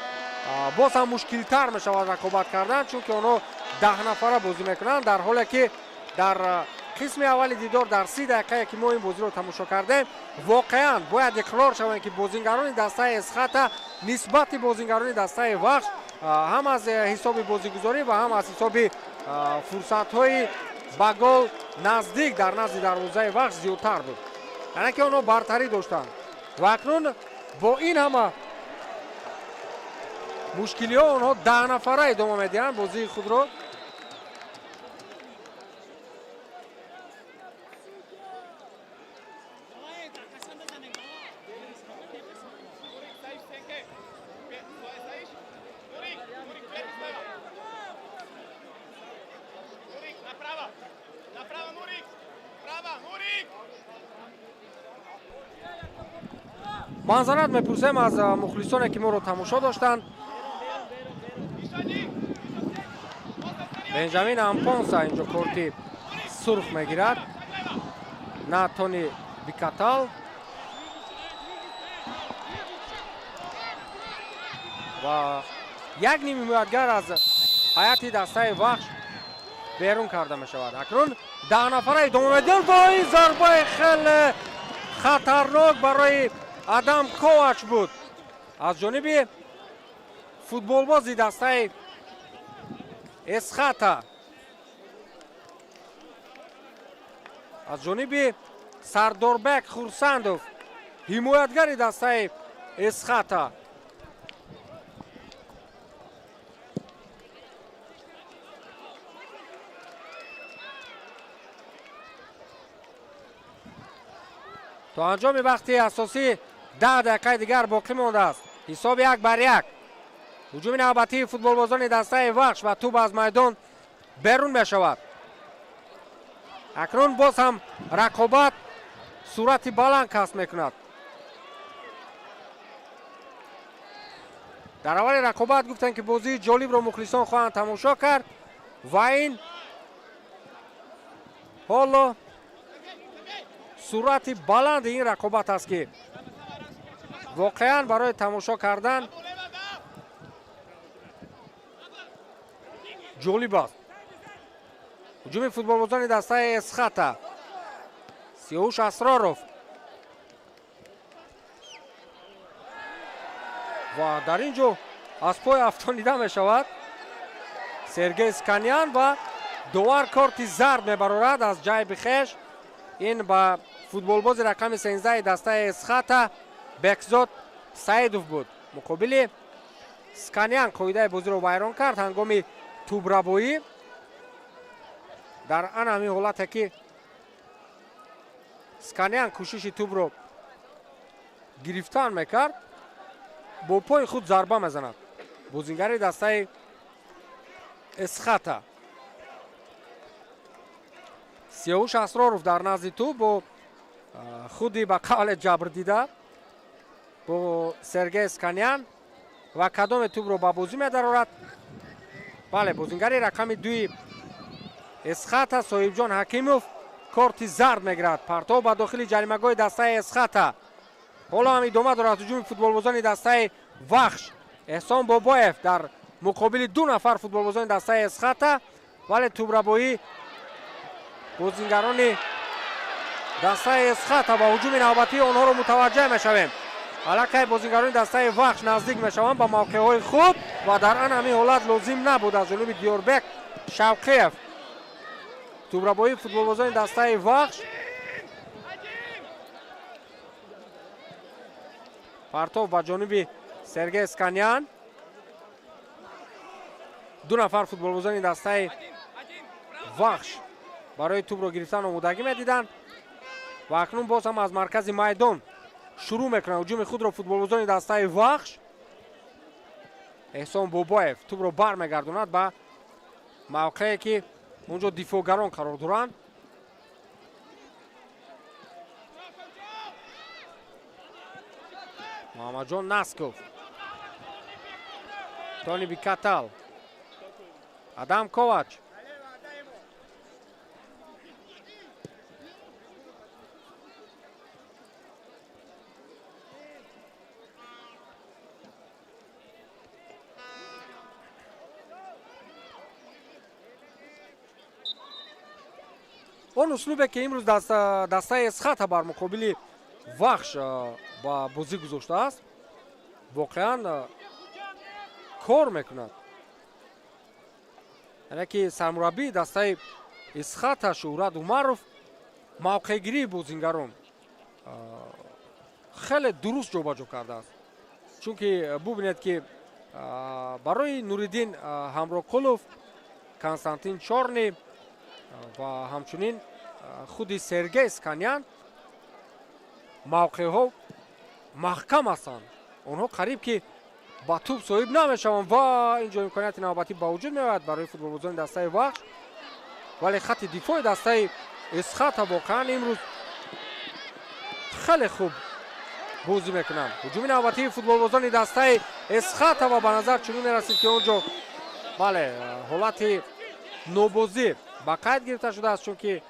боз ҳам мушкилтар мешавад рақобат кардан, чунки онҳо 10 нафара бозӣ мекунанд, дар ҳоле ки дар қисми аввали дидор дар 30 дақиқае ки мо ин бозиро тамошо кардем, воқеан бояд иқрор шавем, ки бозингарони дастаи Эсхата нисбати бозингарони дастаи Вахш ҳам аз ҳисоби бозигузорӣ ва ҳам аз ҳисоби фурсатҳои ба гол наздик дар назди дарвозаи Вахш зиёдтар буд, яъне ки онҳо бартарӣ доштанд. Ва акнун бо ин ҳама мушкилиҳо онҳо 10 нафара идома медиҳанд бозии худро. Манзарат мепурсем аз мухлисоне, ки моро тамошо доштанд. Бенҷамин Ампонса инҷо корти сурх мегирад, на Тони Бикатал. Ва як ним ҳимоятгар аз ҳайати дастаи Вахш берун карда мешавад. Акнун 10 нафара идома медиҳанд ва ин зарбаи хеле хатарнок барои Адам Ковач буд аз ҷониби футболбози дастаи Эсхата, аз ҷониби Сардорбек Хурсандов, ҳимоятгари дастаи Эсхата. То анҷоми вақти асосӣ 10 дақиқаи дигар боқӣ мондааст. Ҳисоб 1-1. Ҳуҷуми навбатии футболбозони дастаи Вахш ва тӯб аз майдон берун мешавад. Акнун боз ҳам рақобат суръати баланд касб мекунад. Дар аввали рақобат гуфтанд, ки бозии ҷолибро мухлисон хоҳанд тамошо кард ва ин ҳоло суръати баланди ин рақобат аст, ки воқеан барои тамошо кардан ҷолиб аст. Ҳуҷуми футболбозони дастаи Эсхата. Сиёвуш Асроров ва дар ин ҷо аз пой афтонида мешавад Сергей Сканян ва довар корти зард мебарорад аз ҷайби хеш. Ин ба футболбози рақами 13 дастаи Эсхата Бекзод Саидов буд. Муқобили Сканян қоидаи бозиро вайрон кард ҳангоми тӯбрабоӣ. Дар ан ҳамин ҳолате ки Сканян кӯшиши тӯбро гирифтан мекард, бо пои худ зарба мезанад бозингари дастаи Эсхата. Сиёвуш Асроров дар назди тӯб бо худи ба қавле ҷабрдида бо Сергей Сканян ва кадоме тӯбро ба бозӣ медарорад. Бале, бозингари рақами 2 Эсхата Соҳибҷон Ҳакимов корти зард мегирад. Партов ба дохили ҷаримагоҳи дастаи Эсхата. Ҳоло ҳам идома дорад ҳуҷуми футболбозони дастаи Вахш. Эҳсон Бобоев дар муқобили 2 нафар футболбозони дастаи Эсхата, вале тӯбрабоӣ бозингарони дастаи Эсхата ва ҳуҷуми навбатии онҳоро мутаваҷҷеҳ мешавем. Аллакай бозингарони дастаи Вахш наздик мешаванд ба мавқеъҳои худ ва дар ан ҳамин ҳолат лозим набуд аз ҷониби Диёрбек Шавқиев. Тӯбрабоии футболбозони дастаи Вахш. Партов ба ҷониби Сергей Сканян. 2 нафар футболбозони дастаи Вахш барои тӯбро гирифтан омодагӣ медиданд ва акнун боз ҳам аз маркази майдон шурӯъ мекунанд ҳуҷуми худро футболбозони дастаи Вахш. Эҳсон Бобоев тӯбро бармегардонад ба мавқее ки онҷо дифоъгарон қарор доранд. Муҳаммадҷон Насков, Тони Бикатал, Адам Ковач. Он услубе ки имрӯз дастаи Эсхата бар муқобили Вахш ба бозӣ гузоштааст, воқеан кор мекунад. Яъне ки сармураббии дастаи Эсхата Шӯҳрат Умаров мавқеъгирии бозингарон хеле дуруст ҷобаҷо кардааст. Чунки бубинед ки барои Нуриддин Ҳамроқулов, Константин Чорни ва ҳамчунин худи Сергей Сканян мавқеъҳо маҳкам ҳастанд. Онҳо қариб ки ба тӯб соҳиб намешаванд ва инҷо имконияти навбатӣ ба вуҷуд меояд барои футболбозони дастаи Вахш. Вале хатти дифои дастаи Эсхата воқеан имрӯз хеле хуб бозӣ мекунанд. Ҳуҷуми навбатии футболбозони дастаи Эсхата ва ба назар чунин мерасид ки он ҷо бале ҳолати нобозӣ ба қайд гирифта шудааст, чунки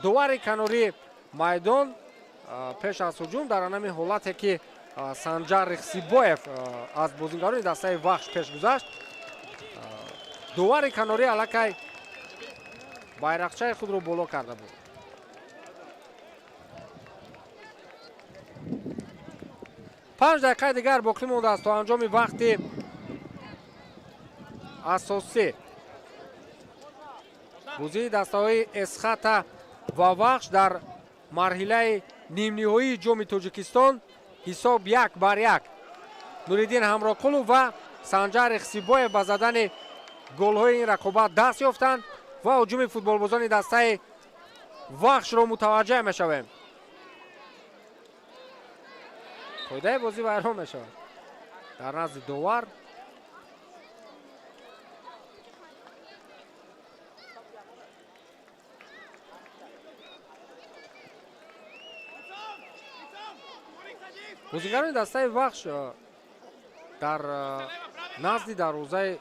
довари канории майдон пеш аз ҳуҷум дар анами ҳолате ки Санҷар Рихсибоев аз бозингарони дастаи Вахш пеш гузашт, довари канорӣ аллакай байрақчаи худро боло карда буд. 5 дақиқаи дигар боқӣ мондааст то анҷоми вақти асосӣ. Бозии дастаҳои Эсхата ва Вахш дар марҳилаи нимниҳоии ҷоми Тоҷикистон ҳисоб 1-1. Нуриддин Ҳамроқулов ва Санҷар Рихсибоев ба задани голҳои ин рақобат даст ёфтанд ва ҳуҷуми футболбозони дастаи Вахшро мутаваҷҷеҳ мешавем. Қоидаи бозӣ вайрон мешавад дар назди довар. Бозигарони дастаи Вахш дар назди дарвозаи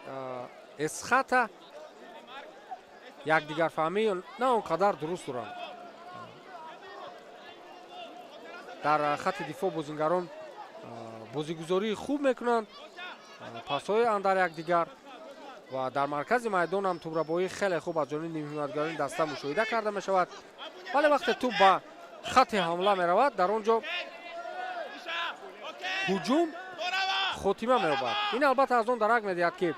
Эсхата якдигарфаҳмӣ на он қадар дуруст доранд. Дар хатти дифоъ бозингарон бозигузории хуб мекунанд, пасҳои андар якдигар. Ва дар маркази майдон ҳам тӯбрабоӣ хеле хуб аз ҷониби нимҳимоятгарони даста мушоҳида карда мешавад. Вале вақте тӯб ба хатти ҳамла меравад, дар он ҷо ҳуҷум хотима меёбад. Ин албатта аз он дарак медиҳад, ки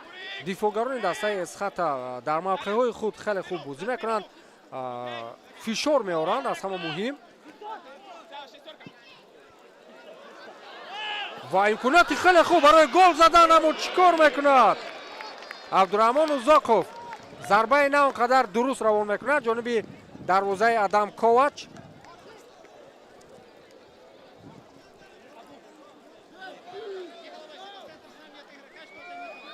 дифоъгарони дастаи Эсхата дар мавқеъҳои худ хеле хуб бозӣ мекунанд, фишор меоранд, аз ҳама муҳим. Ва имконияти хеле хуб барои гол задан, аммо чӣ кор мекунад? Абдураҳмон Узоқов зарбаи на он қадар дуруст равон мекунад ҷониби дарвозаи Адам Ковач.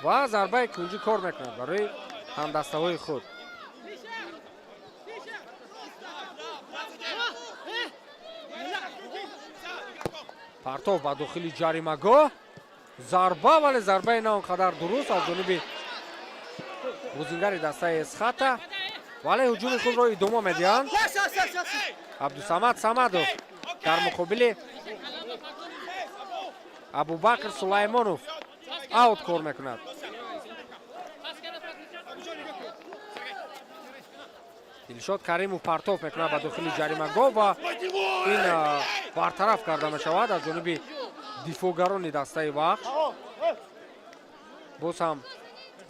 Ва зарбаи кунҷӣ кор мекунад барои ҳамдастаҳои худ. Партов ба дохили ҷаримагоҳ, зарба, вале зарбаи на он қадар дуруст аз ҷониби бозингари дастаи Эсхата. Вале ҳуҷуми худро идома медиҳанд. Абдусамад Самадов дар муқобили Абубакр Сулаймонов аут кор мекунад. Дилшод Каримов партов мекунад ба дохили ҷаримагоҳ ва ин бартараф карда мешавад аз ҷониби дифоъгарони дастаи Вахш. Боз ҳам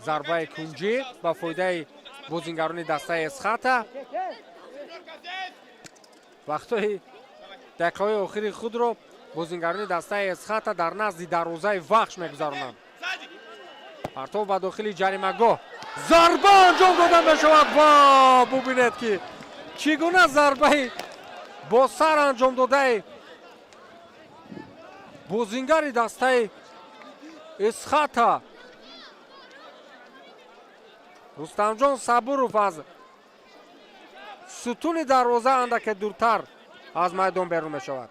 зарбаи кунҷӣ ба фоидаи бозингарони дастаи Эсхата. Вақтҳои дақиқаҳои охири худро бозингарони дастаи Эсхата дар назди дарвозаи Вахш мегузаронанд. Партов ба дохили ҷаримагоҳ, зарба анҷом дода мешавад ва бубинед, ки чӣ гуна зарбаи бо сар анҷом додаи бозингари дастаи Эсхата Рустамҷон Сабуров аз сутуни дарвоза андаке дуртар аз майдон берун мешавад.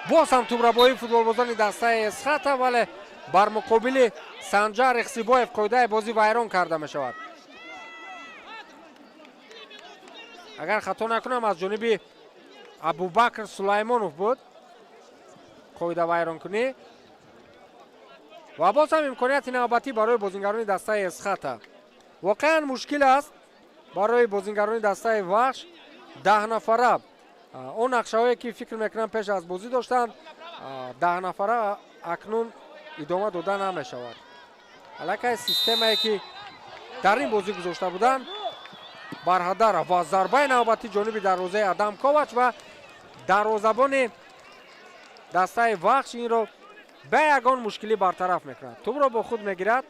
Боз ҳам тӯбрабоии футболбозони дастаи Эсхата, вале бар муқобили Санҷар Ихсибоев қоидаи бозӣ вайрон карда мешавад. Агар хато накунам, аз ҷониби Абубакр Сулаймонов буд қоида вайронкунӣ. Ва боз ҳам имконияти навбатӣ барои бозингарони дастаи Эсхата. Воқеан мушкил аст барои бозингарони дастаи Вахш 10 нафара. Он нақшаҳое ки фикр мекунам пеш аз бозӣ доштанд, 10 нафара акнун идома дода намешавад. Аллакай системае ки дар ин бозӣ гузошта буданд барҳадар ва зарбаи навбатӣ ҷониби дарвозаи Адам Ковач ва дарвозабони дастаи Вахш инро бе ягон мушкилӣ бартараф мекунад. Тӯбро бо худ мегирад,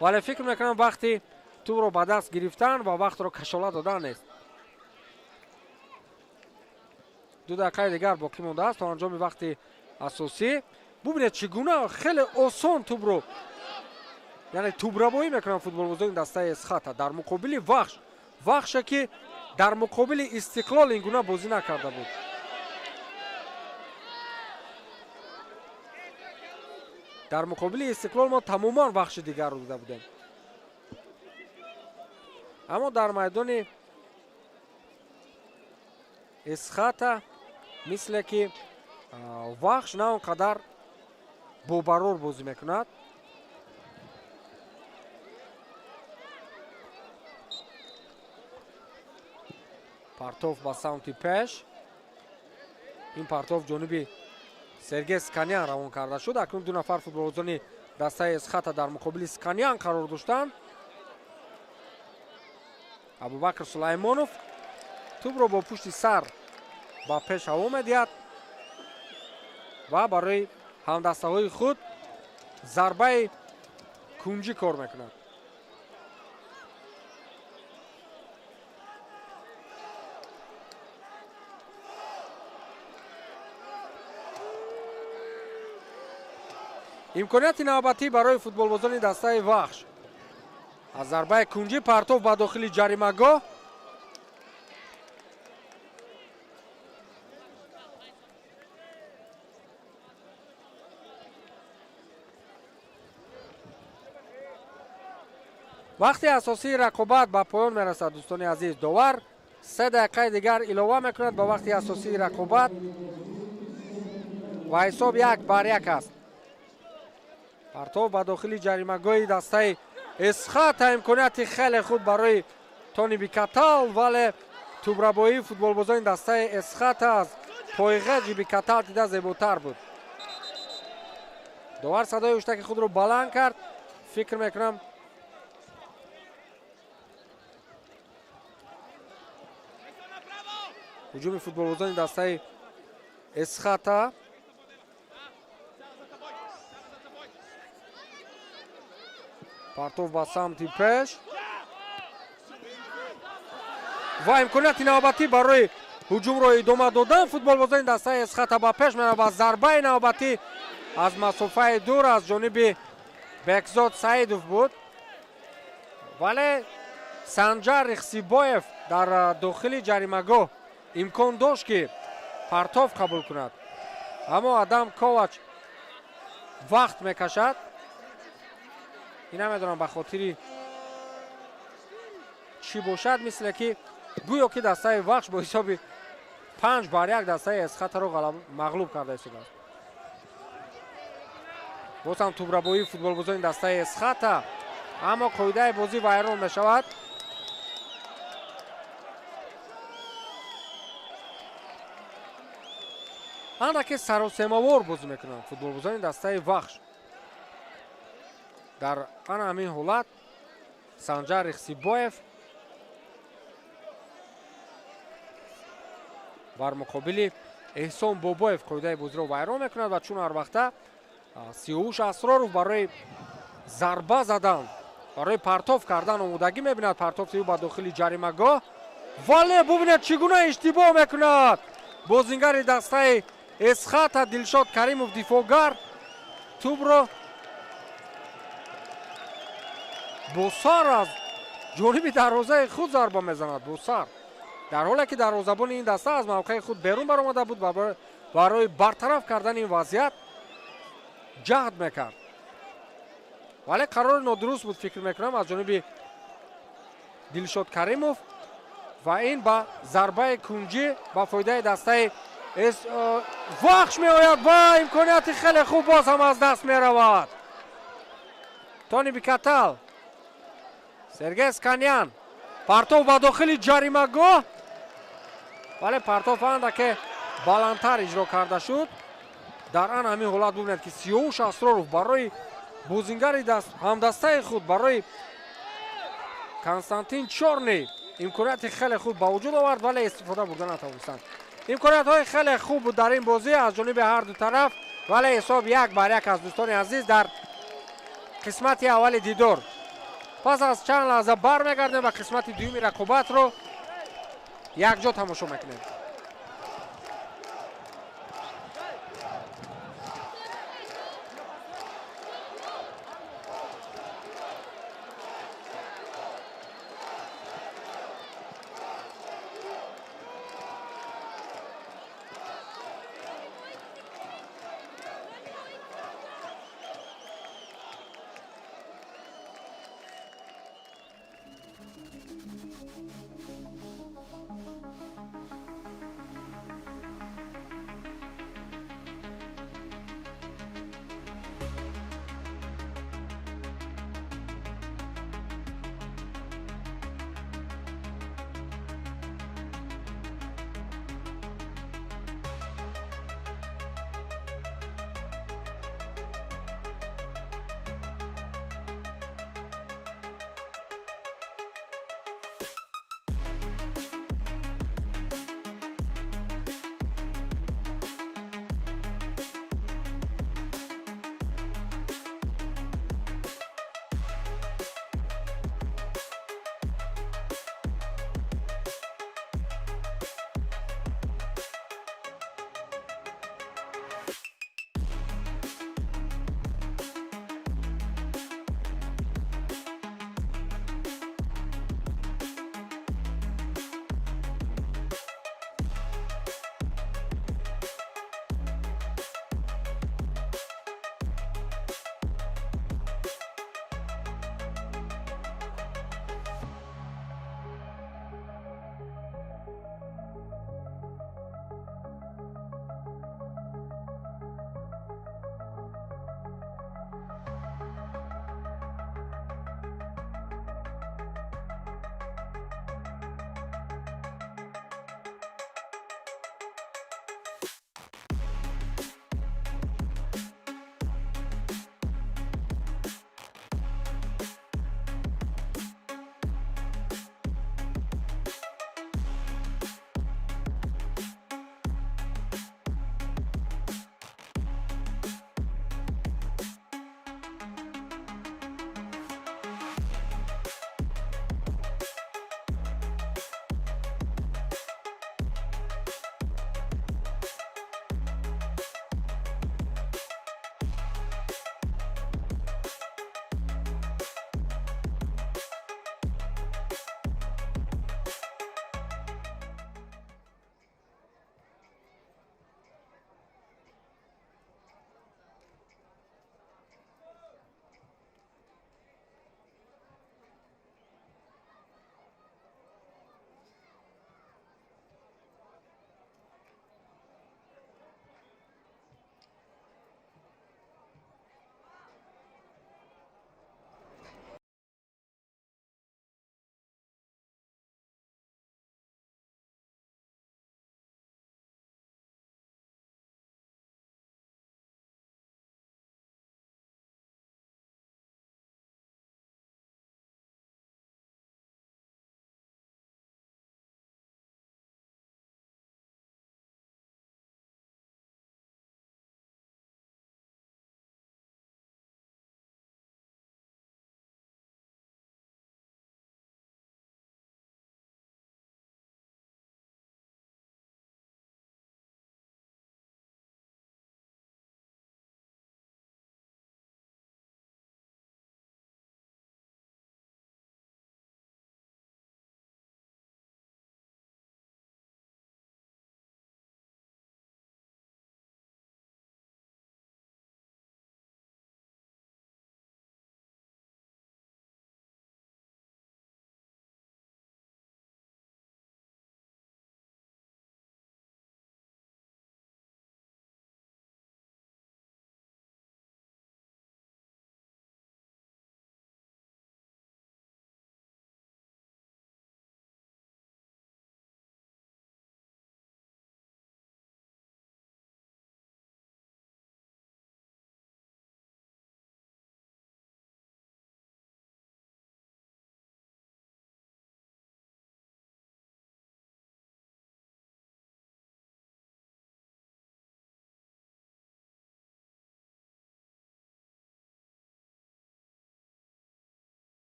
вале фикр мекунам вақти тӯбро ба даст гирифтан ва вақтро кашола додан нест. 2 дақиқаи дигар боқӣ мондааст то анҷоми вақти асосӣ. Бубинед, чӣ гуна хеле осон тӯбро, яъне тӯбрабоӣ мекунанд футболбозони дастаи Эсхата дар муқобили Вахш. Вахше ки дар муқобили Истиқлол ин гуна бозӣ накарда буд. Дар муқобили Истиқлол мо тамоман Вахши дигарро дида будем, аммо дар майдони Эсхата мисле ки Вахш на он қадар бобарор бозӣ мекунад. Партов ба самти пеш. Ин партов ҷониби Сергей Сканян равон карда шуд. Акнун 2 нафар футболбозони дастаи Эсхата дар муқобили Сканян қарор доштанд. Абубакр Сулаймонов тӯбро бо пушти сар ба пеш ҳаво медиҳад ва барои ҳамдастаҳои худ зарбаи кунҷӣ кор мекунад. Имконияти навбатӣ барои футболбозони дастаи Вахш. Аз зарбаи кунҷӣ партов ба дохили ҷаримагоҳ. Вақти асосии рақобат ба поён мерасад, дӯстони азиз. Довар 3 дақиқаи дигар илова мекунад ба вақти асосии рақобат ва ҳисоб 1-1 аст. Партов ба дохили ҷаримагоҳи дастаи Эсхата, имконияти хеле хуб барои Тони Бикатал, вале тӯбрабоии футболбозони дастаи Эсхата аз пойғаҷи Бикатал дида зеботар буд. Довар садои ҳуштаки худро баланд кард. Фикр мекунам ҳуҷуми футболбозони дастаи Эсхата партов ба самти пеш ва имконияти навбатӣ барои ҳуҷумро идома додан. Футболбозони дастаи Эсхата ба пеш меравад ва зарбаи навбатӣ аз масофаи дур аз ҷониби Бекзод Саидов буд, вале Санҷар Ихсибоев дар дохили ҷаримагоҳ имкон дошт ки партов қабул кунад, аммо Адам Ковач вақт мекашад. Ин намедонам ба хотири чӣ бошад, мисле ки гӯё ки дастаи Вахш бо ҳисоби 5-1 дастаи Эсхатаро мағлуб карда истодааст. Боз ҳам тӯбрабоии футболбозони дастаи Эсхата, аммо қоидаи бозӣ вайрон мешавад. Андаке саросемавор бозӣ мекунанд футболбозони дастаи Вахш. Дар ана ҳамин ҳолат Санҷар Ихсибоев бар муқобили Эҳсон Бобоев қоидаи бозиро вайрон мекунад ва чун ҳар вақта Сиёвуш Асроров барои зарба задан, барои партов кардан омодагӣ мебинад. Партофти ӯ ба дохили ҷаримагоҳ, вале бубинед чӣ гуна иштибоҳ мекунад бозингари дастаи Эсхата Дилшод Каримов, дифоъгар тӯбро бо сар аз ҷониби дарвозаи худ зарба мезанад, бо сар, дар ҳоле ки дарвозабони ин даста аз мавқеи худ берун баромада буд ва барои бартараф кардани ин вазъият ҷаҳд мекард, вале қарори нодуруст буд, фикр мекунам, аз ҷониби Дилшод Каримов ва ин ба зарбаи кунҷӣ ба фоидаи дастаи Вахш меояд ва имконияти хеле хуб боз ҳам аз даст меравад. Тони Бикатал, Сергей Сканян, партов ба дохили ҷаримагоҳ, вале партов андаке баландтар иҷро карда шуд. Дар ан ҳамин ҳолат бубинед ки Сиёвуш Асроров барои бозингари ҳамдастаи худ, барои Константин Чорни имконияти хеле хуб ба вуҷуд овард, вале истифода бурда натавонистанд. Имкониятҳои хеле хуб буд дар ин бозӣ аз ҷониби ҳар ду тараф, вале ҳисоб 1-1 аз дӯстони азиз дар қисмати аввали дидор. Пас аз чанд лаҳза бармегардем ва қисмати дуюми рақобатро якҷо тамошо мекунем.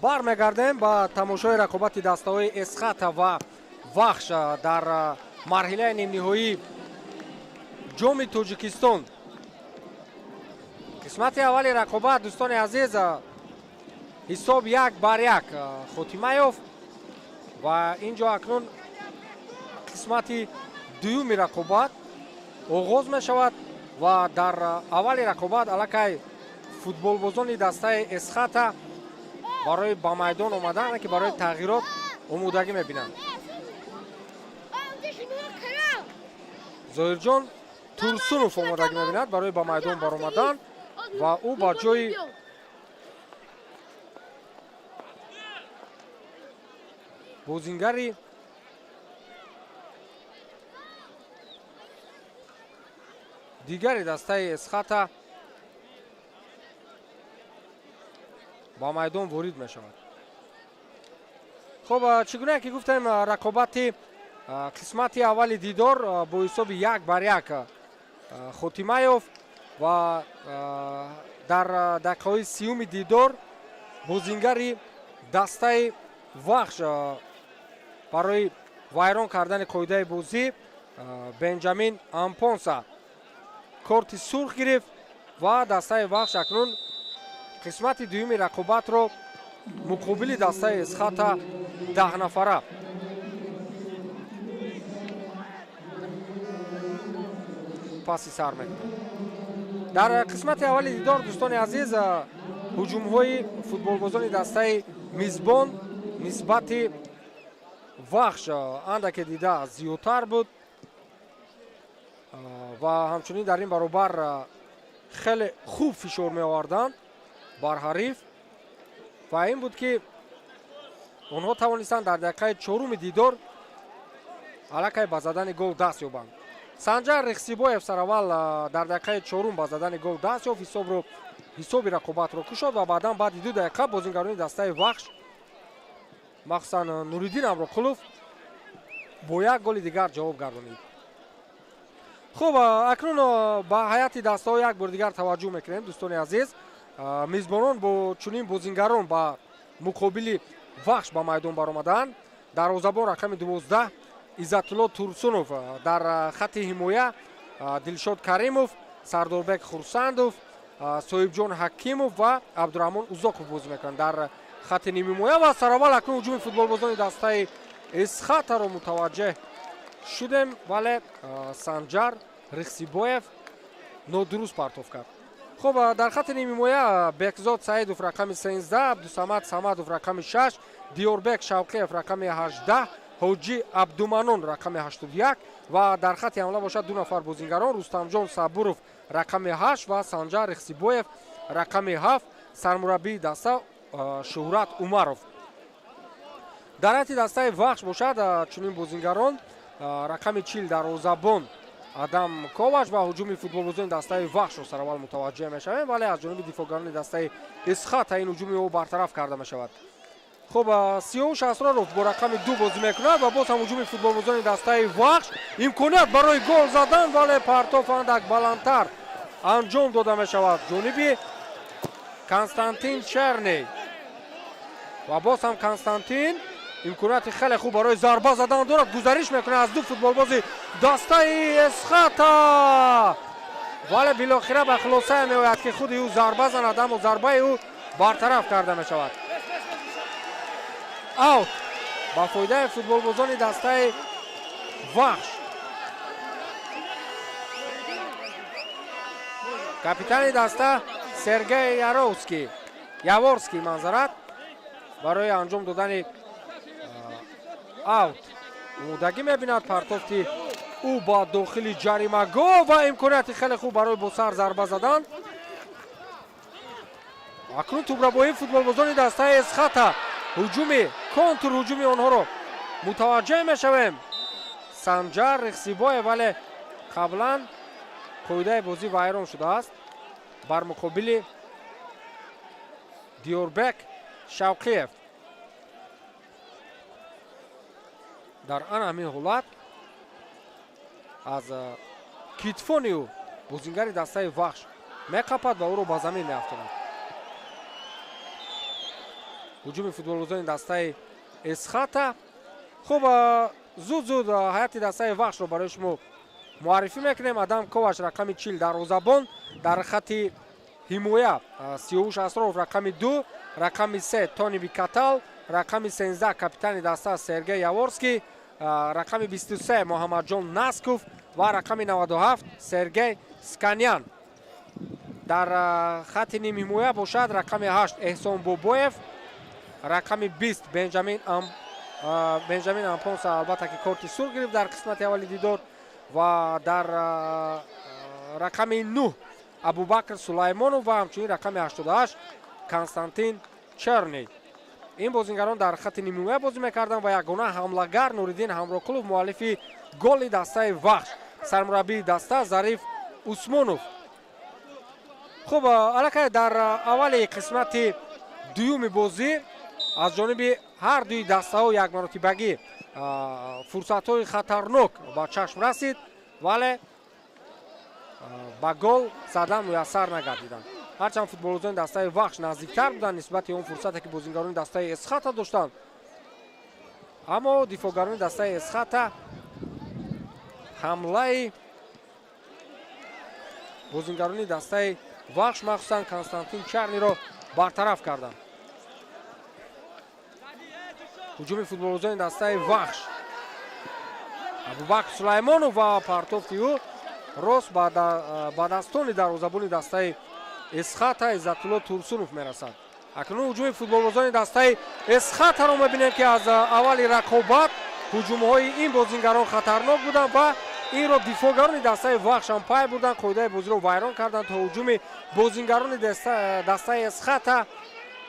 Бармегардем ба тамошои рақобати дастаҳои Эсхата ва Вахш дар марҳилаи нимниҳоии Ҷоми Тоҷикистон. Қисмати аввали рақобат, дӯстони азиз, ҳисоб 1-1 Хотимаёв ва инҷо акнун қисмати дуюми рақобат оғоз мешавад ва дар аввали рақобат аллакай футболбозони дастаи Эсхата барои ба майдон омадан, ки барои тағйирот омодагӣ мебинанд. Зоҳирҷон Турсунов омодагӣ мебинад барои ба майдон баромадан ва ӯ ба ҷои бозингари дигари дастаи Эсхата ба майдон ворид мешавад. Хуб, чӣ гуна ки гуфтем, рақобати қисмати аввали дидор бо ҳисоби 1-1 Хотимаёв ва дар дақиқаҳои сиюми дидор бозингари дастаи Вахш барои вайрон кардани қоидаи бозӣ Бенҷамин Ампонса корти сурх гирифт ва дастаи Вахш акнун қисмати дуюми рақобатро муқобили дастаи Эсхата 10 нафара паси сар мекунад. Дар қисмати аввали дидор, дӯстони азиз, ҳуҷумҳои футболбозони дастаи мизбон нисбати Вахш андаке дида зиёдтар буд ва ҳамчунин дар ин баробар хеле хуб фишор меоварданд бар ҳариф ва ин буд ки онҳо тавонистанд дар дақиқаи чоруми дидор аллакай ба задани гол даст ёбанд. Санҷар Рехсибоев сараввал дар дақиқаи чорум ба задани гол даст ёфт, ҳисоби рақобатро кушод ва баъдан баъди 2 дақиқа бозингарони дастаи Вахш, махсусан Нуриддин Амроқулов, бо як голи дигар ҷавоб гардонид. Хуб, акнун ба ҳайати дастаҳо як бори дигар таваҷҷӯҳ мекунем, дӯстони азиз. Мизбонон бо чунин бозингарон ба муқобили Вахш ба майдон баромаданд. Дарвозабон рақами 12 Иззатулло Турсунов, дар хати ҳимоя Дилшод Каримов, Сардорбек Хурсандов, Соҳибҷон Ҳакимов ва Абдураҳмон Узоқов бозӣ мекунанд дар хати нимҳимоя. Ва сараввал акнун ҳуҷуми футболбозони дастаи Эсхатаро мутаваҷҷеҳ шудем, вале Санҷар Рехсибоев нодуруст партоф кард. Хуб, дар хати нимҳимоя Бекзод Саидов рақами 13, Абдусамад Самадов рақами 6, Диёрбек Шавқиев рақами 18, Ҳоҷӣ Абдуманон рақами 81 ва дар хати ҳамла бошад 2 нафар бозингарон, Рустамҷон Сабуров рақами 8 ва Санҷар Рехсибоев рақами 7, сармураббии даста Шуҳрат Умаров. Дар ҳайати дастаи Вахш бошад чунин бозингарон: рақами 40 дарвозабон Адам Коваш ва ҳуҷуми футболбозони дастаи Вахшро сараввал мутаваҷҷеҳ мешавем, вале аз ҷониби дифоъгарони дастаи Эсхата ин ҳуҷуми ӯ бартараф карда мешавад. Хуб, Сиёвуш Асроров бо рақами 2 бозӣ мекунад ва боз ҳам ҳуҷуми футболбозони дастаи Вахш, имконият барои гол задан, вале партоф андак баландтар анҷом дода мешавад ҷониби Константин Черней ва боз ҳам Константин имконияти хеле хуб барои зарба задан дорад, гузариш мекунад аз 2 футболбози дастаи Эсхата, вале билохира ба хулосае меояд ки худи ӯ зарба занад, аммо зарбаи ӯ бартараф карда мешавад. Аут ба фоидаи футболбозони дастаи Вахш. Капитани даста Сергей Яворский манзарат барои анҷом додани аут омодагӣ мебинад. Партофти ӯ ба дохили ҷаримагоҳ ва имконияти хеле хуб барои бо сар зарба задан. Акнун тӯбрабоии футболбозони дастаи Эсхата, ҳуҷуми контрҳуҷуми онҳоро мутаваҷҷеҳ мешавем. Санҷар Рехсибоев, вале қаблан қоидаи бозӣ вайрон шудааст бар муқобили Диёрбек Шавқиев. Дар ан ҳамин ҳолат аз китфони ӯ бозингари дастаи Вахш меқапад ва ӯро ба замин меафтонад. Ҳуҷуми футболбозони дастаи Эсхата. Хуб, зуд-зуд ҳайати дастаи Вахшро барои шумо муаррифӣ мекунем. Адам Коваш рақами 40 дарвозабон, дар хати ҳимоя Сиёвуш Асроров рақами 2, рақами 3 Тони Бикатал, рақами 13 капитани даста Сергей Яворский, рақами 23 Муҳаммадҷон Насков ва рақами 97 Сергей Сканян. Дар хати нимҳимоя бошад рақами 8 Эҳсон Бобоев, рақами 20 Бенҷамин Ампонса, албатта ки корти сур гирифт дар қисмати аввали дидор, ва дар рақами 9 Абубакр Сулаймонов ва ҳамчунин рақами 88 Константин Черный. Ин бозингарон дар хати нимҳимоя бозӣ мекарданд ва ягона ҳамлагар Нуриддин Ҳамроқулов, муаллифи голи дастаи Вахш, сармураббии даста Зариф Усмонов. Хуб, аллакай дар аввали қисмати дуюми бозӣ аз ҷониби ҳар дуи дастаҳо якмаротибагӣ фурсатҳои хатарнок ба чашм расид, вале ба гол задан муяссар нагардиданд. Ҳарчанд футболбозони дастаи Вахш наздиктар буданд нисбати он фурсате ки бозингарони дастаи Эсхата доштанд, аммо дифоъгарони дастаи Эсхата ҳамлаи бозингарони дастаи Вахш, махсусан Константин Чарниро бартараф карданд. Ҳуҷуми футболбозони дастаи Вахш, Абубакр Сулаймонов ва партофти ӯ рост ба дастони дарвозабони дастаи Эсхата Иззатулло Турсунов мерасад. Акнун ҳуҷуми футболбозони дастаи Эсхатаро мебинем ки аз аввали рақобат ҳуҷумҳои ин бозингарон хатарнок буданд ва инро дифоъгарони дастаи Вахш ҳам пай бурданд, қоидаи бозиро вайрон карданд то ҳуҷуми бозингарони дастаи Эсхата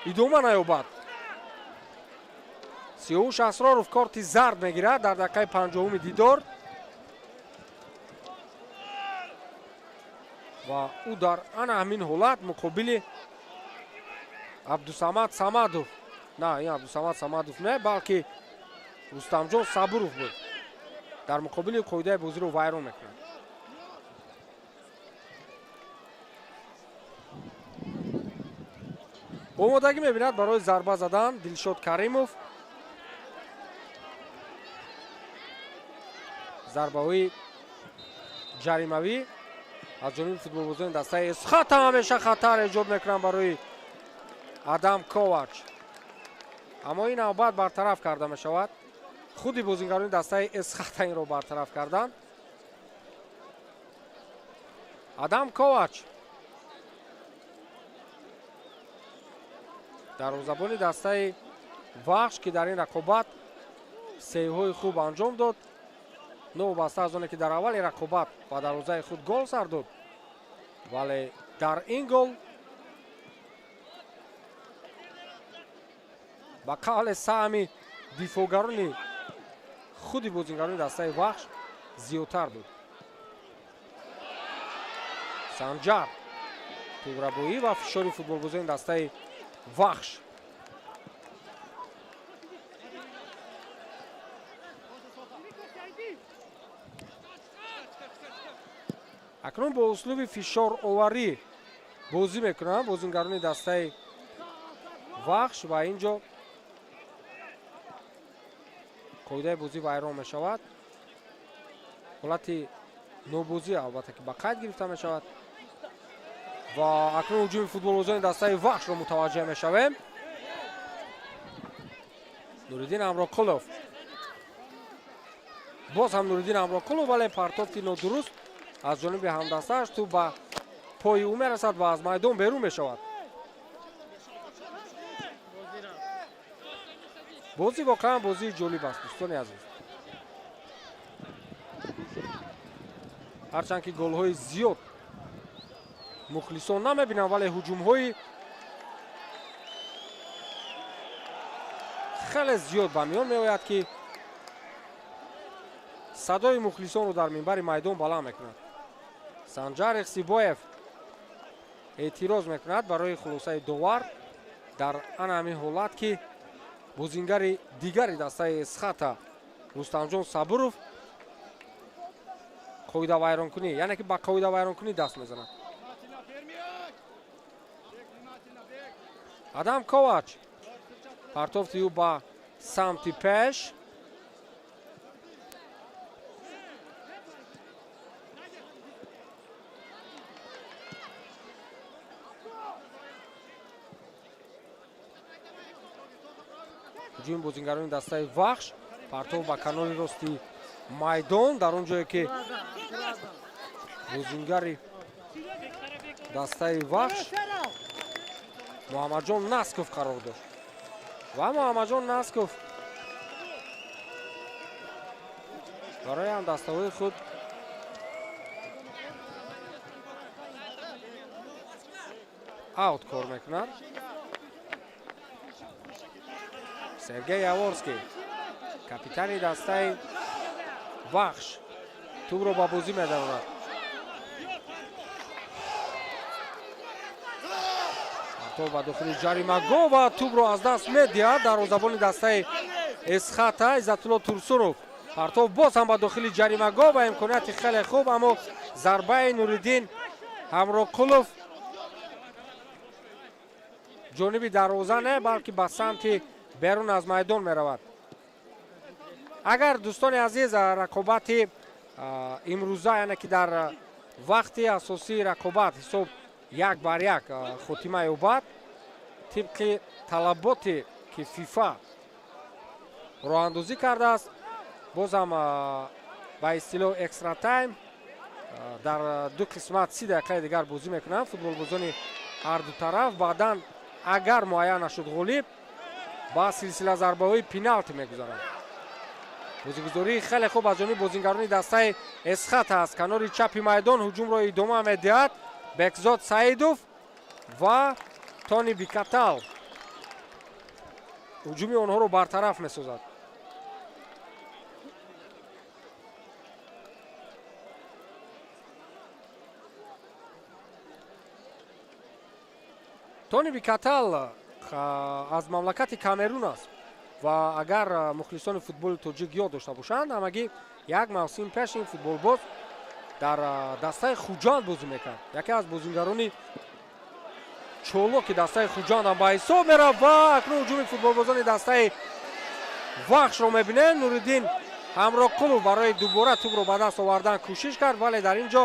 идома наёбад. Сиёвуш Асроров корти зард мегирад дар дақиқаи 50-уми дидор ва ӯ дар ана ҳамин ҳолат муқобили Абдусамад Самадов, на, ин Абдусамад Самадов не, балки Рустамҷон Сабуров буд, дар муқобили қоидаи бозиро вайрон мекунад. Омодагӣ мебинад барои зарба задан Дилшод Каримов. Зарбаҳои ҷаримавӣ аз ҷониби футболбозони дастаи Эсхата ҳамеша хатар эҷод мекунанд барои Адам Ковач, аммо ин навбат бартараф карда мешавад. Худи бозингарони дастаи Эсхата инро бартараф карданд. Адам Ковач, дарвозабони дастаи Вахш, ки дар ин рақобат сейвҳои хуб анҷом дод, новобаста аз оне ки дар аввали рақобат ба дарвозаи худ гол сар дод, вале дар ин гол ба қавле саҳми дифоъгарони худи бозингарони дастаи Вахш зиёдтар буд. Санҷар, туғрабоӣ ва фишори футболбозони дастаи Вахш. Акнун бо услуби фишороварӣ бозӣ мекунанд бозингарони дастаи Вахш ва ин ҷо қоидаи бозӣ вайрон мешавад. Ҳолати нобозӣ албатта ки ба қайд гирифта мешавад ва акнун ҳуҷуми футболбозони дастаи Вахшро мутаваҷҷеҳ мешавем. Нуриддин Ҳамроқулов, боз ҳам Нуриддин Ҳамроқулов, вале партофти нодуруст аз ҷониби ҳамдастааш тӯб ба пои ӯ мерасад ва аз майдон берун мешавад. Бозӣ воқеан бозии ҷолиб аст, дӯстони азиз. Ҳарчанд ки голҳои зиёд мухлисон намебинанд, вале ҳуҷумҳои хеле зиёд ба миён меояд, ки садои мухлисонро дар минбари майдон баланд мекунад. Санҷар Ихсибоев эътироз мекунад барои хулосаи довар дар ана ҳамин ҳолат, ки бозингари дигари дастаи Эсхата Рустамҷон Сабуров қоидавайронкунӣ, яъне ки ба қоидавайронкунӣ даст мезанад. Адам Ковач Партофти ӯ ба самти пеш. Ҳуҷуми бозингарони дастаи Вахш. Партов ба канори рости майдон, дар он ҷое ки бозингари дастаи Вахш Муҳаммадҷон Насков қарор дошт ва Муҳаммадҷон Насков барои ҳамдастаҳои худ аут кор мекунад. Сергей Яворский, капитани дастаи Вахш, тӯбро ба бозӣ медарорад. Партов ба дохили ҷаримагоҳ ва тӯбро аз даст медиҳад дарвозабони дастаи Эсхата Иззатулло Турсунов. Партов боз ҳам ба дохили ҷаримагоҳ ва имконияти хеле хуб, аммо зарбаи Нуриддин Ҳамроқулов ҷониби дарвоза не, балки ба самти берун аз майдон меравад. Агар дӯстони азиз рақобати имрӯза, яъне ки дар вақти асосии рақобат ҳисоб 1-1 хотима ёбад, тибқи талаботе ки ФИФА роҳандозӣ кардааст, боз ҳам ба истилоҳ экстра тайм дар ду қисмат 30 дақиқаи дигар бозӣ мекунанд футболбозони ҳар ду тараф. Баъдан агар муайян нашуд ғолиб, ба силсила зарбаҳои пеналти мегузаранд. Бозигузории хеле хуб аз ҷониби бозингарони дастаи Эсхата аст. Канори чапи майдон ҳуҷумро идома медиҳад Бекзод Саидов ва Тони Бикатал. Ҳуҷуми онҳоро бартараф месозад. Тони Бикатал аз мамлакати Камерун аст ва агар мухлисони футболи тоҷик ёд дошта бошанд, ҳамагӣ як мавсим пеш ин футболбоз дар дастаи Хуҷанд бозӣ мекард. Яке аз бозингарони чолоки дастаи Хуҷанд ҳам ба ҳисоб меравад ва акнун ҳуҷуми футболбозони дастаи Вахшро мебинем. Нуриддин Ҳамроқулов барои дубора тӯбро ба даст овардан кӯшиш кард, вале дар ин ҷо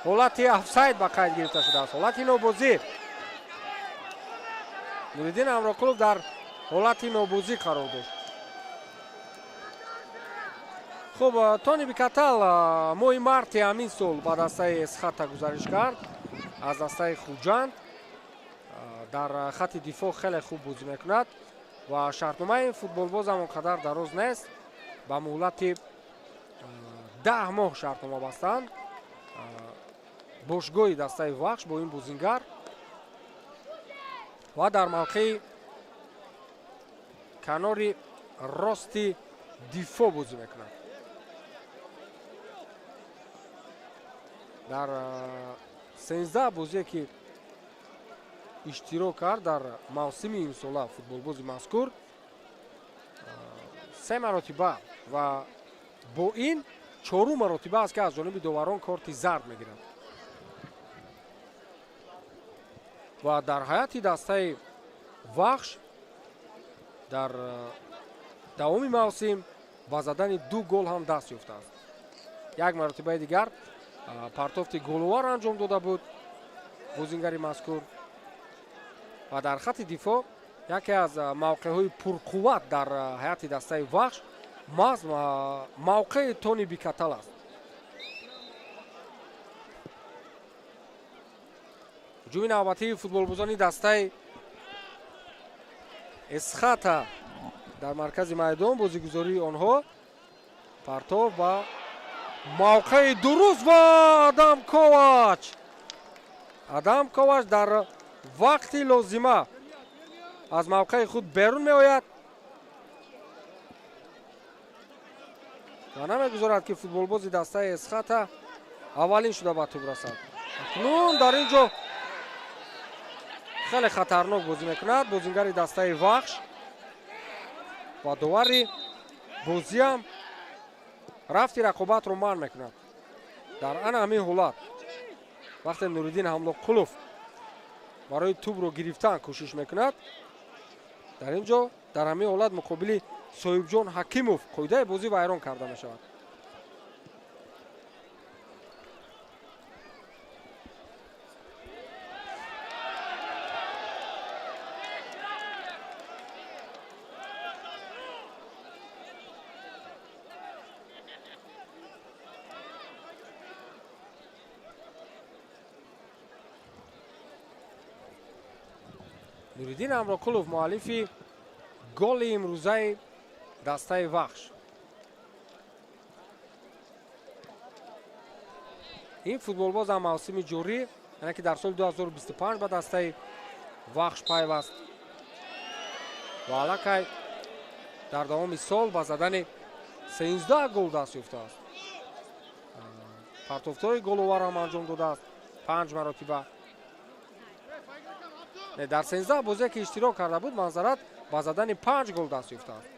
ҳолати офсайд ба қайд гирифта шудааст. Ҳолати нобозӣ. Нуриддин Ҳамроқулов дар ҳолати нобозӣ қарор дошт. Хуб, Тони Бикатал моҳи марти ҳамин сол ба дастаи Эсхата гузариш кард аз дастаи Хуҷанд. Дар хати дифоъ хеле хуб бозӣ мекунад ва шартномаи футболбоз ҳам он қадар дароз нест. Ба муҳлати 10 моҳ шартнома бастанд бошгоҳи дастаи Вахш бо ин бозингар ва дар мавқеи канори рости дифоъ бозӣ мекунад. Дар 13 бозие ки иштирок кард дар мавсими имсола футболбози мазкур 3 маротиба ва бо ин 4 маротиба аст ки аз ҷониби доварон корти зард мегирад. Ва дар ҳайати дастаи Вахш дар давоми мавсим ба задани 2 гол ҳам даст ёфтааст. Як маротибаи дигар партофти головар анҷом дода буд бозингари мазкур ва дар хати дифоъ яке аз мавқеъҳои пурқувват дар ҳайати дастаи Вахш маҳз мавқеи Тони Бикатал аст. Ҳуҷуми навбатии футболбозони дастаи Эсхата дар маркази майдон, бозигузории онҳо, партов ба мавқеи дуруст ва Адам Ковач. Адам Ковач дар вақти лозима аз мавқеи худ берун меояд ва намегузорад ки футболбози дастаи Эсхата аввалин шуда ба тӯб расад. Акнун дар ин ҷо хеле хатарнок бозӣ мекунад бозингари дастаи Вахш ва довари бозиам рафти рақобатро манъ мекунад. Дар ана ҳамин ҳолат вақте Нуриддин Ҳамлоқулов барои тӯбро гирифтан кӯшиш мекунад, Дар ин ҷо дар ҳамин ҳолат муқобили Соҳибҷон Ҳакимов қоидаи бозӣ вайрон карда мешавад. Нуриддин Амроқулов муаллифи голи имрӯзаи дастаи Вахш. Ин футболбоз ҳам мавсими ҷорӣ, яъне ки дар соли 2025 ба дастаи Вахш пайваст ва аллакай дар давоми сол ба задани 13 гол даст ёфтааст. Партофтҳои головар ҳам анҷом додааст 5 маротиба. Дар 13 бозие ки иштирок карда буд, манзарат ба задани 5 гол даст ёфтааст.